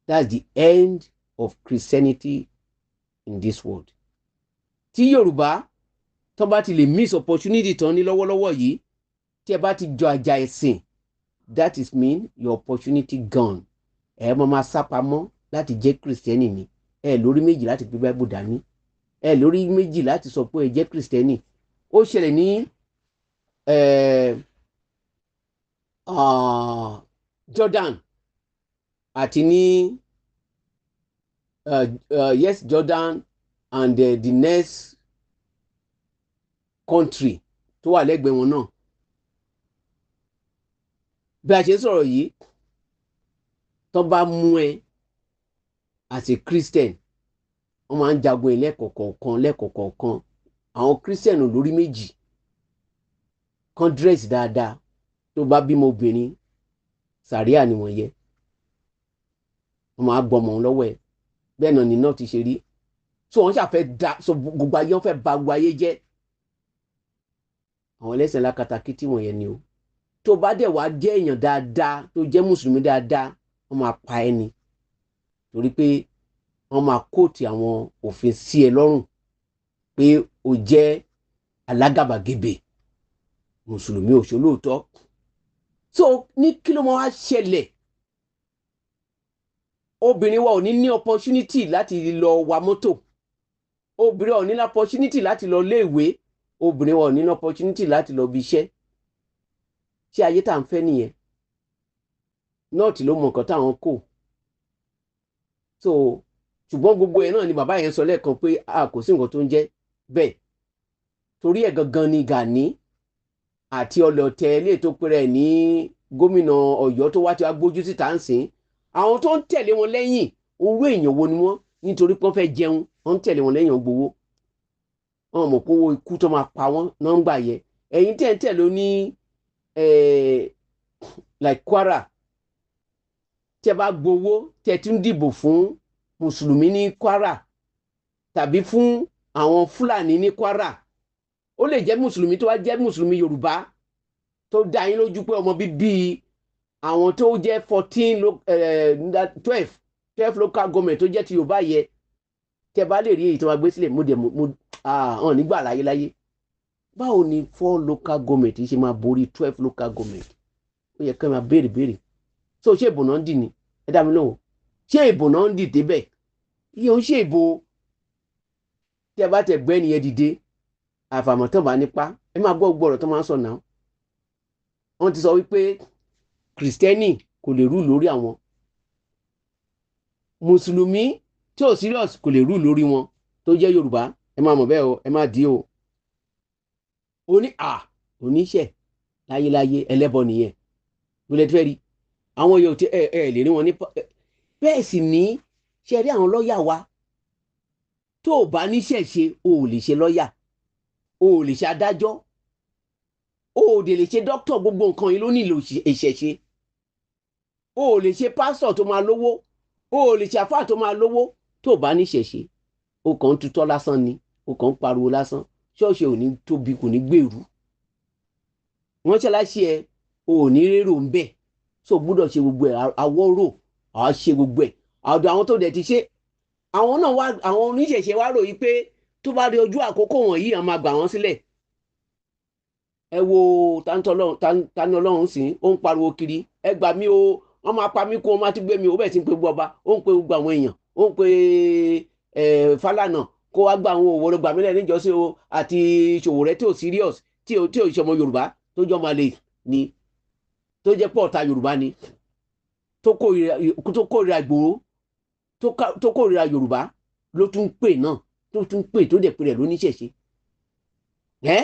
that's the end of Christianity in this world. Tí Yorùbá tó bá ti lè miss opportunity tán ní lọ́wọ́lọ́wọ́ yìí, tí ẹ bá ti jọ àjà ẹ̀sìn, that is mean your opportunity gone. Ẹ máa ma sá pamọ́ láti jẹ́ Kristẹni ni. Ẹ lórí méjì láti gbé Bible dání, ẹ lórí méjì láti sọ pé ẹ jẹ́ Kristẹni. Ó ṣẹlẹ̀ ní Jordan àti ní yes, Jordan and the next country tó wà lẹ́gbẹ̀ẹ́ wọn náà. Bí a ṣe ń sọ̀rọ̀ yìí, tó bá mú ẹ as a Christian, wọ́n máa ń jagun ẹ lẹ́kọ̀ọ̀kọ̀ọ̀kan lẹ́kọ̀ọ̀kọ̀ọ̀kan. Àwọn Christian ò lórí méjì kan dress dáadáa. Tó bá bímọ obìnrin, sàríà ni wọ́n yẹ, wọ́n máa gbọmọ lọ́wọ́ ẹ̀. Bẹ́ẹ̀ náà ni náà ti ṣe rí. So wọ́n ṣàfẹ́ da so gbogbo ayé, wọ́n fẹ́ ba gbogbo ayé jẹ́. Àwọn ẹlẹ́sìn alákatakítí wọ̀nyẹn ni o. Tó bá dẹ̀ wá jẹ́ èèyàn dáadáa, tó jẹ́ mùsùlùmí dáadáa, wọ́n máa pa ẹ́ ni, torí pé wọ́n máa kóòtù àwọn òfin sí ẹ lọ́rùn pé o jẹ́ alágàbàgebè, mùsùlùmí òṣòlóòtọ́. So ní kí ló máa wá ṣẹlẹ̀? Obìnrin wa ò ní ní opportunity láti lọ wa mọ́tò, obìnrin wa ò ní ní opportunity láti lọ léèwé, obìnrin wa ò ní ní opportunity láti lọ bí iṣẹ́. Ṣé ayé tá à ń fẹ́ nìyẹn? North ló mọ nǹkan táwọn kò so. Ṣùgbọ́n gbogbo ẹ̀ náà ni bàbá yẹn sọ lẹ́ẹ̀kan pé a kò sí nǹkan tó ń jẹ́ bẹ́ẹ̀. Torí ẹ̀ gangan ni Gani àti ọlọ́tẹ̀ ilé tó péré ní gómìnà Ọ̀yọ́ tó wá ti wá gbójú síta ń sìn. Àwọn tó ń tẹ̀lé wọn lẹ́yìn, owó èèyàn wo ni wọ́n? Nítorí pé wọ́n fẹ́ jẹun, wọ́n ń tẹ̀lé wọn lẹ́yìn gbowó. Wọn mọ̀ pé owó ikú tó máa pa wọ́n náà ń gbà yẹ. Ẹ̀yin tẹ̀ ń tẹ̀lé ní like Kwara, tẹ́ bá gbowó, tẹ́ tún dìbò fún mùsùlùmí ní Kwara tàbí fún àwọn Fúlàní ní Kwara, ó lè jẹ́ mùsùlùmí tó wá jẹ́ mùsùlùmí Yorùbá tó dá yín lójú pé ọmọ bíbí àwọn tó jẹ́ 14, 12 local government tó jẹ́ ti Yorùbá yẹ, tẹ́ bá lè rí èyí tó wá gbé sílẹ̀, mo dẹ̀ mo hàn nígbà láyéláyé. Báwo ni four local government ṣe máa borí 12 local government? Ó yẹ kí ẹ máa béèrè béèrè. So ṣé ìbò náà ń dì ní? Ẹ dá mi lóhùn, ṣé ìbò náà ń dì débẹ̀? Iye ń ṣe ìbò. Tí ẹ bá tẹ gbẹ́ nìyẹn dìde, àfàmọ̀tán bá nípa, ẹ máa gbọ́ gbọ́rọ̀ tó máa ń sọ náà. Wọ́n ti sọ wípé Kìrìsìtẹ́nì kò lè rule lórí àwọn, mùsùlùmí tí ò serious kò lè rule lórí wọn tó jẹ́ Yorùbá. Ẹ máa mọ̀ bẹ́ẹ̀ o, ẹ má dí o. Oní à oníṣẹ́ láyéláyé, ẹlẹ́bọ nìyẹn. Gbọ́dọ̀ fẹ́ rí àwọn yóò ti ẹ ẹ lè rí wọn ní bẹ́ẹ̀ sì ní. Ṣe rí àwọn lọ́ọ̀yà wa, tó o bá níṣẹ́ ṣe, o ò lè ṣe lọ́ọ̀yà, o ò lè ṣe adájọ́, o ò dẹ̀ lè ṣe dókítà. Gbogbo nǹkan yìí ló nílò ìṣẹ̀ṣe. O ò lè ṣe pásítọ̀ tó máa lówó, o ò lè ṣe àfáà tó máa lówó tó o bá níṣẹ̀ṣe. O kàn ń tutọ́ lásán ni, o kàn ń pariwo lásán. Ṣọ́ọ̀ṣì ò ní tóbi, kò ní gbèrú. Wọ́n ṣaláṣí ẹ, o ò ní rérò ń bẹ̀. So gbúdọ̀ ṣe gbogbo ẹ̀ àwọ̀rò, àá ṣe gbogbo ẹ̀. Àdó àwọn tó dẹ̀ ti ṣe, àwọn náà wá, àwọn oníṣẹ̀ṣe wá rò yí pé tó bá rí ojú àkókò wọ̀nyí, àwọn máa gbà wọ́n sílẹ̀. Ẹ wo Tani Ọlọ́run sí, ó ń pariwo kiri, "Ẹ gbà mí o, wọ́n máa pa mí kú, wọ́n máa ti gbé mi o." Bẹ́ẹ̀ tí ń pe gbogbo ọba, ó ń pe gbogbo àwọn èèyàn, ó ń pe Fálànà kó wá gba àwọn òwò gbà mílẹ̀ níjọ́sí o, àti Sowore tí ò serious, tí ò ṣọmọ Yorùbá, tó jọ máa lè ní, tó jẹ́ pọ̀ ọ̀tá Yorùbá ni, tó kórìíra Ìgbòho, tó kórìíra Yorùbá, ló tún pè náà, tó tún pè, tó dẹ̀ pè rẹ̀ lóníṣẹ̀ṣe. Ẹ́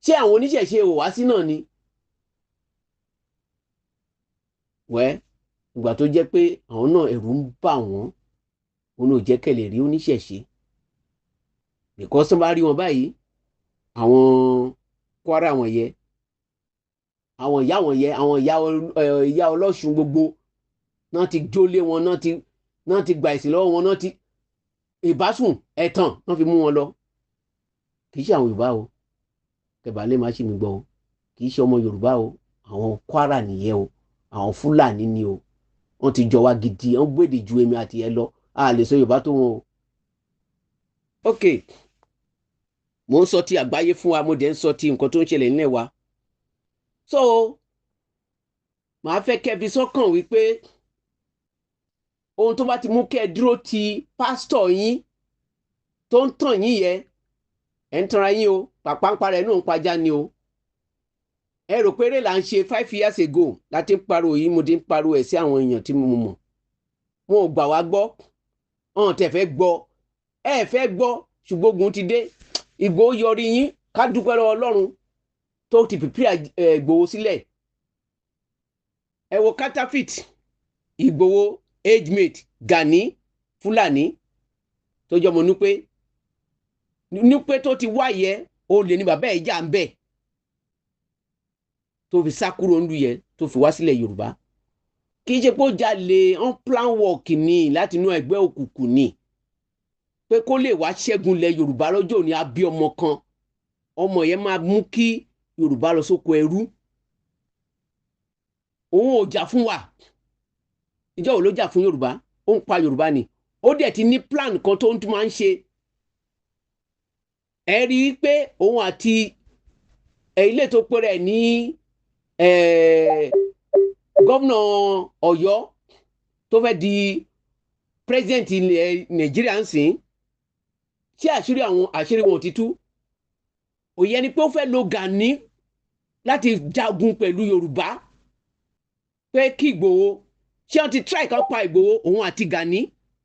ṣé àwọn oníṣẹ̀ṣe ò wá sí náà ni? Wẹ́ ìgbà tó jẹ́ pé àwọn náà ẹ̀rù ń bà wọ́n, òun ò jẹ́ kẹ́lẹ̀ rí oníṣẹ̀ṣe, because tó bá rí wọn báyìí, àwọn Kwara wọn yẹ, àwọn ìyá wọn yẹ, àwọn ìyá ọlọ́ṣun gbogbo náà ti jólé wọn, náà ti gba ìsìn lọ́wọ́ wọn, náà ti ìbásùn ẹ̀tàn náà fi mú wọn lọ. Kì í ṣe àwọn Yorùbá o, kẹbà lè má ṣì mí gbọ́ o, kì í ṣe ọmọ Yorùbá o. Àwọn Kwara nìyẹn o, àwọn Fúlàní ni o. Wọ́n ti jọ wá gidi, wọ́n gbèdè ju èmi àti ẹ lọ. A lè sọ Yorùbá tó wọn o. Ok, mo ń sọ ti àgbáyé fún wa, mo dẹ̀ ń sọ ti nǹkan tó ń ṣẹlẹ̀ nílẹ̀ wa. So màá fẹ́ kẹ́ fi sọ́kàn wípé ohun tó bá ti mú kẹ́ ẹ dúró ti pásítọ̀ yín tó ń tàn yín yẹ, ẹ̀ ń tanra yín o. Pàpàǹpà rẹ̀ náà ń pajá ni o. Ẹ rò pé eré là ń ṣe. 5 years ago láti ń pariwo yìí, mo ti ń pariwo ẹ̀ sí àwọn èèyàn tí mo mọ̀. Wọn ò gbà wá gbọ́, wọn ò tẹ̀ fẹ́ gbọ́. Ẹ fẹ́ gbọ́, ṣùgbọ́n ogun ti dé. Ìgbòho yọrí yín. Ká dúpẹ́ lọ́wọ́ Ọlọ́run tó ti pìpì Ìgbòho sílẹ̀. Ẹ wo counterfeit Ìgbòho, age mate Gani Fúlàní tó jọmọ Núpé Núpé tó ti wáyẹ, olè ní bàbá ẹ̀ jà ń bẹ̀ tó fi sá kúrò ń lu yẹ, tó fi wá sílẹ̀ Yorùbá. Kì í ṣe pé ó jalè, on plan work ni láti inú ẹgbẹ́ òkùnkùn ni, pé kó lè wá ṣẹ́gun lẹ̀ Yorùbá lọ́jọ́ òní. Á bí ọmọ kan, ọmọ yẹn máa mú kí Yorùbá lọ sóko ẹrú. Òun ò jà fún wa. Ìjọ wo ló jà fún Yorùbá? Ó ń pa Yorùbá ni. Ó dẹ̀ ti ní plan kan tó ń tún máa ń ṣe. Ẹ rí i pé òun àti ilé tó pé rẹ̀ ní gómìnà Ọ̀yọ́ tó fẹ́ di president ilẹ̀ Nàìjíríà ń sìn, ṣé àṣírí àwọn àṣírí wọn ò ti tú? Òye ni pé ó fẹ́ lo Gani láti jagun pẹ̀lú Yorùbá, pé kí Ìgbòho, ṣé wọ́n ti try ká pa Ìgbòho, òun àti Gani,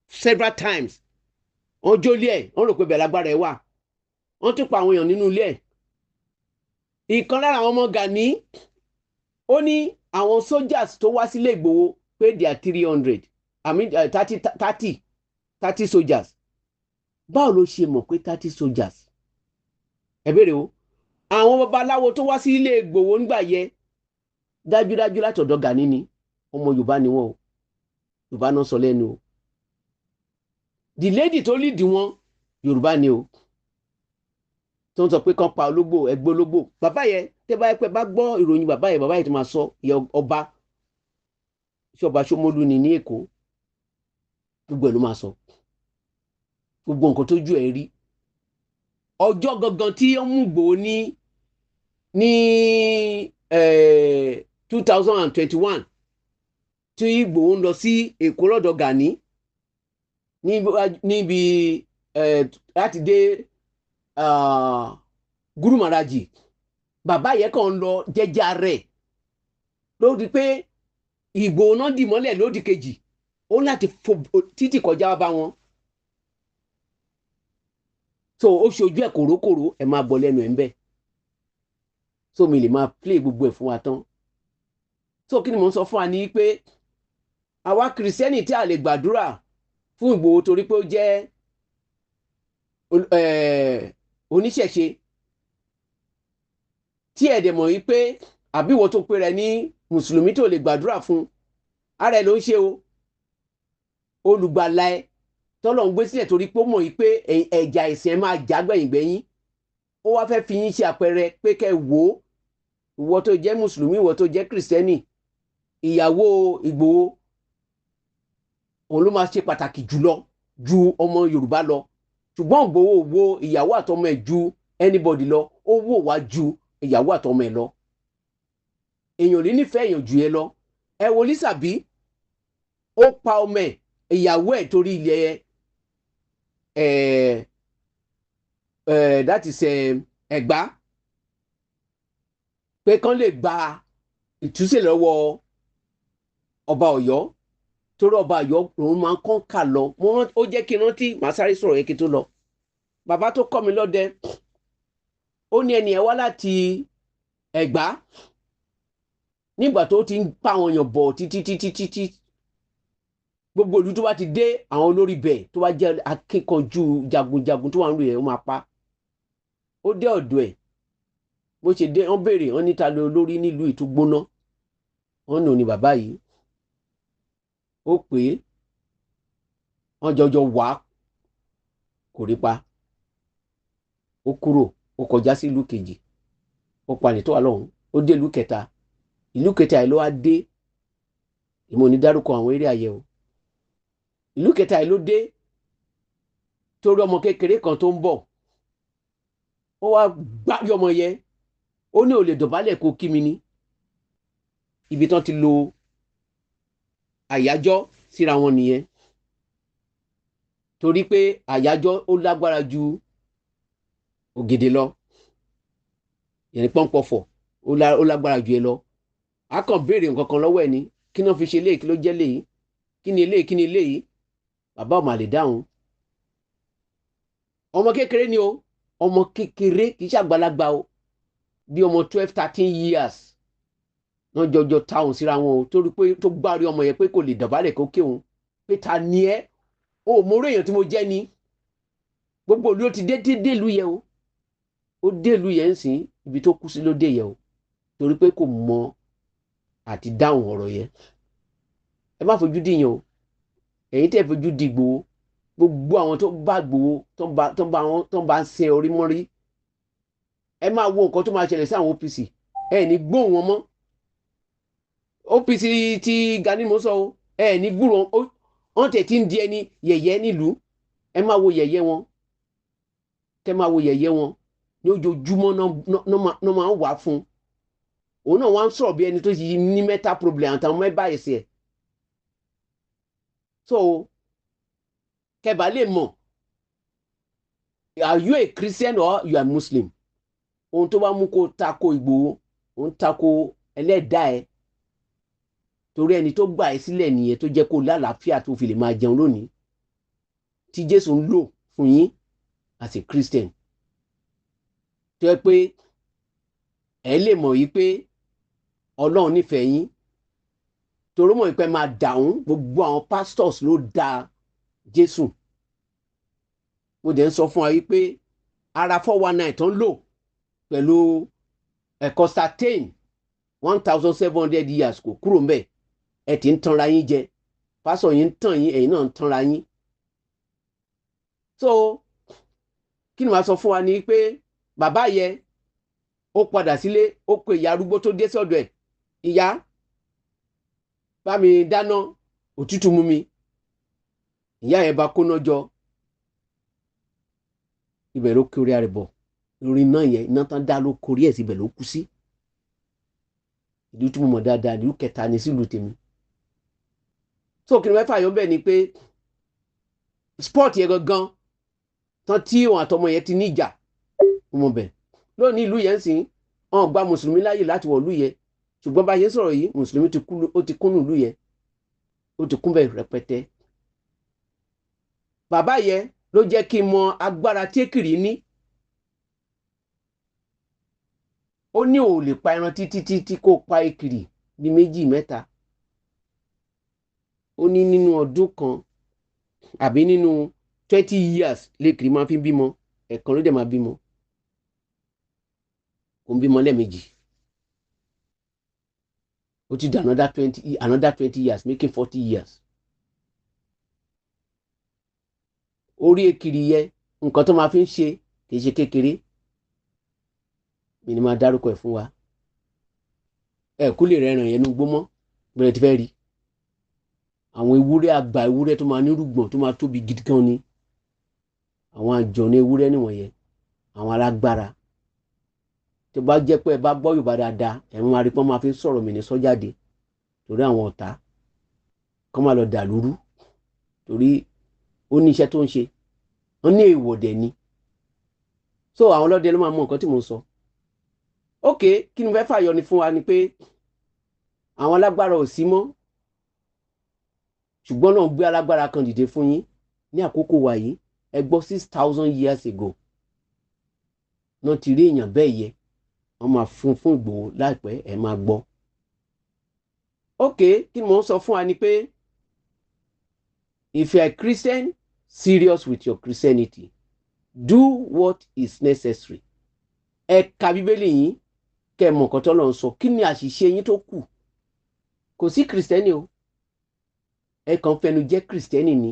several times. Wọ́n jólé ẹ̀, wọ́n rò pé bẹ̀rẹ̀ agbára ẹ̀ wà. Wọ́n tún pa àwọn èèyàn nínú ilé ẹ̀. Ìkan lára àwọn ọmọ Gani, ó ní àwọn soldiers tó wá sílé Ìgbòho pé they are 300, I mean 30, 30, 30 soldiers. Báwo ló ṣe mọ̀ pé 30 soldiers? Ẹ béèrè o. Àwọn babaláwo tó wá sí ilé Ìgbòho nígbà yẹ, dájúdájú láti ọ̀dọ̀ Gani ni. Ọmọ Yorùbá ni wọ́n o, Yorùbá náà sọ lẹ́nu o. The lady tó lead wọn, Yorùbá ni o, tó ń sọ pé kán pa ológbò, ẹgbẹ́ ológbò. Bàbá yẹn, tẹ́ bá yẹ pé bá gbọ́ ìròyìn bàbá yẹn, bàbá yẹn tó máa sọ ìyẹ ọba, ṣé ọba Ṣómólú ni ní Èkó, gbogbo ẹ̀ ló máa sọ, gbogbo nǹkan tójú ẹ̀ rí. Ọjọ́ gangan tí ó mú Ìgbòho ní 2021, tí Ìgbòho ń lọ sí Èkó lọ́dọ̀ Gani níbi láti dé Guru Maraji, bàbá yẹn kàn ń lọ jẹ́jẹ́ rẹ̀ lórí pé Ìgbòho náà dì mọ́lẹ̀ lódì kejì, ó láti fò títì kọjá bá wọn. So ó ṣojú ẹ̀ kòrókòró, ẹ̀ máa gbọ́ lẹ́nu ẹ̀ ń bẹ̀. So mi lè máa play gbogbo ẹ̀ fún wa tán. So kí ni mò ń sọ fún wa ní pé àwa Kìrìsìtẹ́nì tí a lè gbàdúrà fún Ìgbòho torí pé ó jẹ́ oníṣẹ̀ṣe, tí ẹ̀ dẹ̀ mọ̀ wípé àbí ìwọ tó pe rẹ̀ ní mùsùlùmí tó lè gbàdúrà fún ara ẹ̀ ló ń ṣe o. Olùgbàlà ẹ tọ́lọ̀ ń gbé sílẹ̀ torí pé ó mọ̀ wípé ẹ̀jà ìsìn ẹ̀ máa já gbẹ̀yìngbẹ̀yìn, ó wá fẹ́ fi yín ṣe àpẹẹrẹ pé kẹ́ ẹ wò ó. Ìwọ tó jẹ́ mùsùlùmí, ìwọ tó jẹ́ kìrìsìtẹ́nì, ìyàwó Ìgbòho òun ló máa ṣe pàtàkì jùlọ ju ọmọ Yorùbá lọ. Ṣùgbọ́n Ìgbòho wo ìyàwó àtọmọ ẹ̀ ju anybody lọ, ó wò wá ju ìyàwó àtọmọ ẹ̀ lọ. Èèyàn ò ní nífẹ̀ẹ́ èèyàn jù ẹ lọ. Ẹ wo Lísàbí, ó pa ọmọ ẹ̀, ìyàwó ẹ̀, torí ilẹ̀ ẹ̀ ẹ̀, that is Ẹ̀gbá, pé kán lè gba ìtúsílẹ̀ lọ́wọ́ ọba Ọ̀yọ́, torí ọba Ọ̀yọ́ òun máa ń kàn kà lọ. Mo rán ó jẹ́ kí n rántí, màá sáré sọ̀rọ̀ yẹn kí n tó lọ. Bàbá tó kọ́ mi lọ́dẹ, ó ní ẹni ẹ̀ wá láti Ẹ̀gbá nígbà tó ti ń pa àwọn èèyàn bọ̀ títí títí títí. Gbogbo ìlú tó bá ti dé, àwọn olórí bẹ̀ tó bá jẹ́ akíkanjú jagunjagun tó wà nílùú yẹn, ó máa pa. Ó dé ọ̀dọ̀ ẹ̀, bó ṣe dé, wọ́n béèrè, wọ́n níta lọ lórí nílùú ìtúgbóná, wọ́n nù ní bàbá yìí. Ó pè é, wọ́n jọjọ wá, kò rí pa. Ó kúrò, ó kọjá sí ìlú kejì, ó palẹ̀ tó wà lọ́hùn. Ó dé ìlú kẹta. Ìlú kẹta yìí ló wá dé. Ìmọ̀ ní dárúkọ àwọn eré àyẹ̀wò. Ìlú kẹta yìí ló dé torí ọmọ kékeré kan tó ń bọ̀. Ó wá gbárí ọmọ yẹn, ó ní ò lè dọ̀bálẹ̀ kó kí mi ní. Ibi tán ti lo àyájọ́ síra wọn nìyẹn, torí pé àyájọ́ ó lágbára ju ògèdè lọ. Yẹn pọ́npọ́fọ̀ ó lágbára ju ẹ lọ. A kàn béèrè nǹkan kan lọ́wọ́ ẹ ní, kí náà fi ṣe léyìí, kí ló jẹ́ léyìí, kí ni eléyìí, kí ni eléyìí? Bàbá ò mà lè dáhùn. Ọmọ kékeré ni o, ọmọ kékeré, kì í ṣàgbàlagbà o, bí ọmọ 12, 13 years náà jọjọ táwọn síra wọn o, torí pé tó gbárí ọmọ yẹn pé kò lè dọ̀bálẹ̀ kó kéwọn, pé ta ni ẹ́, o ò mọ̀rọ̀ èèyàn tí mo jẹ́ ni. Gbogbo ìlú ó ti dé dé ìlú yẹn o, ó dé ìlú yẹn ń sìn, ibi tó kú sí ló dé yẹn o, torí pé kò mọ àti dáhùn ọ̀rọ̀ yẹn. Ẹ má fojú dì yẹn o. Ẹ̀yin tẹ́ fojú di Ìgbòho, gbogbo àwọn tó bá Ìgbòho tó ń bá ń ṣe orí mọ́rí, ẹ máa wo nǹkan tó máa ṣẹlẹ̀ sí àwọn OPC. Ẹ ní gbóhùn wọn mọ́. OPC ti Gani mo sọ o, ẹ ní gbúrò wọn, tẹ̀ tí ń di ẹni yẹ̀yẹ́ nílùú. Ẹ máa wo yẹ̀yẹ́ wọn, kẹ́ máa wo yẹ̀yẹ́ wọn ní ojoojúmọ́ náà máa ń wà fún òun náà. Wọ́n á sọ̀rọ̀ bí ẹni tó ti ní mental problem àtàwọn mẹ́bà ẹ̀sẹ̀ ẹ̀. So kẹba lè mọ̀, are you a Christian or you are Muslim? Ohun tó bá mú kó tako Ìgbòho, òun tako ẹlẹ́dàá ẹ̀, torí ẹni tó gbà ẹ́ sílẹ̀ nìyẹn, tó jẹ́ kó lálàáfíà, tó fi lè máa jẹun lónìí, tí Jésù ń lò fún yín as a Christian, tó yẹ pé ẹ lè mọ̀ yìí pé Ọlọ́run nífẹ̀ẹ́ yín, torí mọ̀ pé máa dàrún. Gbogbo àwọn pastors ló da Jésù. Mo dẹ̀ ń sọ fún wa yìí pé ara 419 tó ń lò pẹ̀lú ẹ̀kọ́ Constantine 1700 years kò kúrò ńbẹ̀. Ẹ ti ń tanra yín jẹ, pásọ̀ yín ń tàn yín, ẹ̀yin náà ń tanra yín. So kí ni màá sọ fún wa ni pé bàbá yẹ ó padà sílé, ó pe ìyá arúgbó tó dé sọ́dọ̀ ẹ̀: "Ìyá, bá mi dáná, òtútù mú mi." Ìyá yẹn bá kóná jọ, ibẹ̀ ló kórè rẹ̀ bọ̀ lórí iná yẹn. Iná tán dá ló kórè ẹ̀ síbẹ̀, ló kú sí. Ìlú tí mo mọ̀ dáadáa, ìlú kẹta ní sílùú tèmi. So kí ni mẹ́fà yọ bẹ́ẹ̀ ni pé spot yẹn gangan tán tí òun àtọmọ yẹn ti ní ìjà, mo mọ̀ bẹ́ẹ̀. Lónìí, ìlú yẹn ń sìn, wọn gba mùsùlùmí láàyè láti wọ̀ ìlú yẹn, ṣùgbọ́n bá a ṣe ń sọ̀rọ̀ yìí, mùsùlùmí ti kú, ó ti kúnnù ìlú yẹn, ó ti kún bẹ́ẹ̀ rẹpẹtẹ. Bàbá yẹn ló jẹ́ kí n mọ agbára tí èkìrì ní. Ó ní ò lè pa ẹran títí títí kó pa èkìrì ní méjì mẹ́ta. Ó ní nínú ọdún kan àbí nínú 20 years lẹ́kìrì máa fi bímọ, ẹ̀kan ló dẹ̀ máa bímọ, kò ń bímọ lẹ́ẹ̀mejì. Ó ti di another 20 years, making 40 years. Orí ekiri yẹ, nǹkan tó máa fi ń ṣe kì í ṣe kékeré. Mi ni máa dárúkọ ẹ̀ fún wa. Ẹ kú lè rẹràn yẹn ní gbó mọ́ bẹ́ẹ̀ ti fẹ́ rí àwọn ewúrẹ́ àgbà, ewúrẹ́ tó máa nírùgbọ̀n, tó máa tóbi gidi gan ni. Àwọn àjọ̀nú ewúrẹ́ nìwọ̀nyẹn, àwọn alágbára. Tó bá jẹ́ pé ẹ bá gbọ́ Yorùbá dáadáa, ẹ máa rí pọ́n máa fi sọ̀rọ̀ mi ní sọ́jáde, torí àwọn ọ̀tá kọ́ máa lọ dà lúrú, torí ó ní iṣẹ́ tó ń ṣe, wọ́n ní èèwọ̀ dẹ̀ ni. So àwọn ọlọ́dẹ ló máa mọ nǹkan tí mò ń sọ. Ok, kí ni mo fẹ́ fàyọ ni fún wa ni pé àwọn alágbára ò sí mọ́, ṣùgbọ́n náà gbé alágbára kan dìde fún yín ní àkókò wa yìí. Ẹ gbọ́, 6000 years ago náà ti rí èèyàn bẹ́ẹ̀ yẹ, wọ́n máa fún fún Ìgbòho láìpẹ́, ẹ máa gbọ́. Ok, kí ni mò ń sọ fún wa ni pé if you are a Christian, serious with your Christianity, do what is necessary. Ẹ ka Bíbélì yín, kẹ́ ẹ mọ̀ nǹkan tó lọ sọ. Kí ni àṣìṣe yín tó kù? Kò sí Kìrìsìtẹ́nì o, ẹ kàn fẹnu jẹ́ Kìrìsìtẹ́nì ni.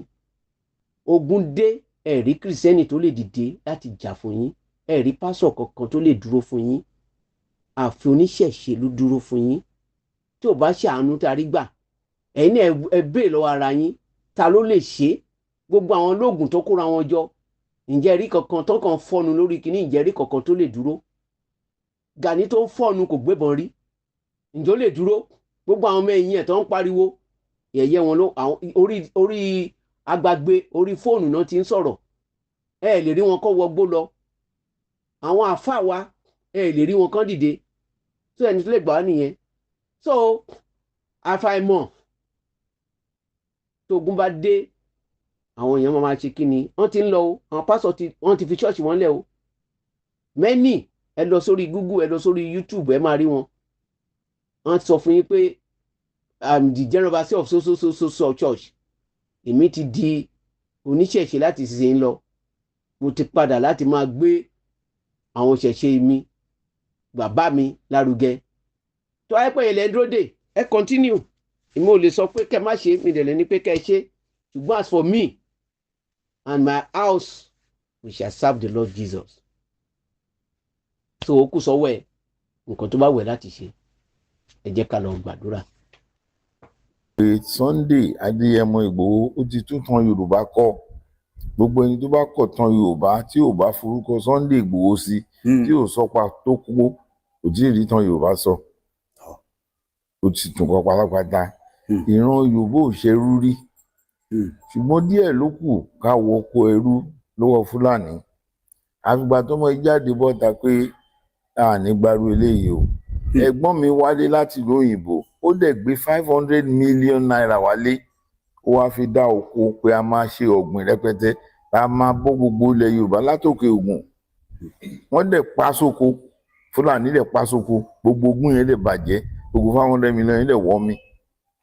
Ogun dé, ẹ rí Kìrìsìtẹ́nì tó lè dìde láti jà fún yín, ẹ rí pásọ̀ kankan tó lè dúró fún yín, àfi oníṣẹ̀ṣe ló dúró fún yín. Tí ò bá ṣe àánú tá a rí gbà, ẹ̀yin náà ẹ béè lọ́wọ́ ara yín, ta ló lè ṣe é? Gbogbo àwọn olóògùn tó kóra wọn jọ, ǹjẹ́ rí kankan tó kàn fọ́nu lórí kinní? Ǹjẹ́ rí kankan tó lè dúró? Gani tó ń fọ́nu kò gbébọn rí, ǹjẹ́ ó lè dúró? Gbogbo àwọn ọmọ ẹ̀yìn ẹ̀ tó ń pariwo yẹ̀yẹ́ wọn ló àwọn orí agbágbé orí fóònù náà ti ń sọ̀rọ̀. Ẹ lè rí wọn kọ́ wọgbó lọ. Àwọn àáfàá wa, ẹ lè rí wọn kán dìde tó ẹni tó lè gbà wá nìyẹn. So àfàìmọ̀ tógun bá dé, àwọn èèyàn máa ṣe kí ni? Wọ́n ti ń lọ o. Àwọn pásọ̀ ti wọ́n ti fi ṣọ́ọ̀ṣì wọn lẹ̀ o. Many, ẹ lọ sórí Google, ẹ lọ sórí YouTube, ẹ máa rí wọn. Wọ́n sọ fún yín pé, "I'm the general overseer of so so so so so church. Èmi ti di oníṣẹ̀ṣe láti ṣe ń lọ. Mo ti padà láti máa gbé àwọn ìṣẹ̀ṣe mi, bàbá mi lárugẹ." Tó ayé pé ilẹ̀ ń dúró dè, ẹ continue. Èmi ò lè sọ pé kẹ́ má ṣe, mi dẹ̀ lè ní pé kẹ́ ẹ ṣe. Ṣùgbọ́n as for me and my house, we shall serve the Lord Jesus. So ó kù sọ́wọ́ ẹ̀, nǹkan tó bá wẹ̀ láti ṣe. Ẹ jẹ́ ká lọ gbàdúrà. Pé Sunday Adéyẹmọ Ìgbòho, ó ti tún tan Yorùbá kọ. Gbogbo ẹni tó bá kọ̀ tán Yorùbá, tí ò bá forúkọ Sunday Ìgbòho sí, tí ò sọpa tó kú, kò tí ì rí tán Yorùbá sọ. Ó ti tún kọ pátápátá. Ìran Yorùbá ò ṣerú rí, ṣùgbọ́n díẹ̀ ló kù ká wọ oko ẹrú lọ́wọ́ Fúlàní. Àfìgbà tọmọ yìí jáde bọ́ta pé a ní gbarú eléyìí o. Ẹ̀gbọ́n mi wálé láti ìlú òyìnbó, ó dẹ̀ gbé ₦500 million wálé. Ó wáá fi dá oko pé a máa ṣe ọ̀gbìn rẹpẹtẹ, a máa bọ́ gbogbo ilẹ̀ Yorùbá látòkè Ògùn. Wọ́n dẹ̀ pa sóko, Fúlàní dẹ̀ pa sóko, gbogbo ogún yẹn dẹ̀ bàjẹ́, gbogbo 500 million yẹn dẹ̀ wọ́ mi.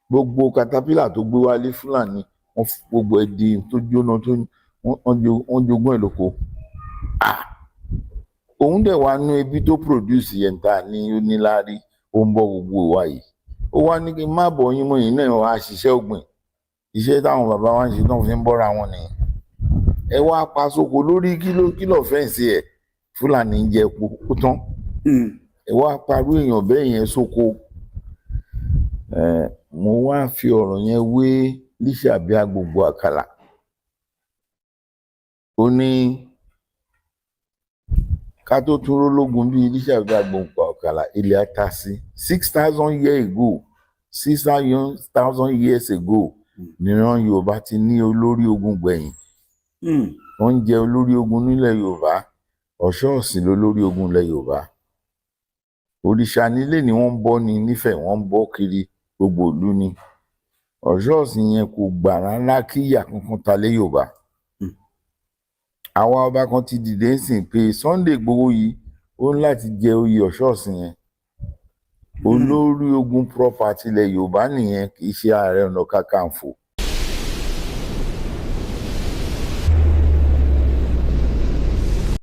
Gbogbo katapila tó gbé wálé, Fúlàní wọ́n gbogbo ẹ̀ di tó jóná, tó wọ́n jogún ẹ̀ lóko. Ah, òun dẹ̀ wá nú ebi tó produce yẹn ta ní oníláárí. Ó ń bọ́ gbogbo ìwà yìí. Ó wá ní kí n má bọ̀ yín mọ́, yín náà wá ṣiṣẹ́ ọ̀gbìn, iṣẹ́ táwọn bàbá wa ń ṣe tán fi ń bọ́ra wọn nìyẹn. Ẹ wá pa sóko lórí kíló kílò fẹ́ǹsì ẹ̀, Fúlàní ń jẹ epo ó tán. Ẹ wá parú èèyàn bẹ́ẹ̀ yẹn sóko. Ẹ mo wá fi ọ̀rọ̀ yẹn wé Lísàbí Agbogbo Àkàlà. Ó ní ká tó tún rólógun bíi Lísàbí Agbogbo Àkàlà, ilẹ̀ á ta sí. 6,000 years ago, 6,000 years ago, níran Yorùbá ti ní olórí ogun gbẹ̀yìn. Wọ́n ń jẹ olórí ogun nílẹ̀ Yorùbá. Ọ̀ṣọ́ọ̀sìn lolórí ogun ilẹ̀ Yorùbá. Òrìṣà nílé ni wọ́n ń bọ́ ni nífẹ̀ẹ́, wọ́n ń bọ́ kiri gbogbo ìlú ni. Ọ̀ṣọ́ọ̀sìn yẹn kò gbà rárá kí ìyà kankan ta lé Yorùbá. Àwa ọba kan ti dìde ń sìn pé Sunday Igboho yìí, ó ní láti jẹ oyè Ọ̀ṣọ́ọ̀sìn yẹn. Olórí ogun proper tilẹ̀ Yorùbá nìyẹn, kì í ṣe Ààrẹ Ọ̀nà Kakanfò.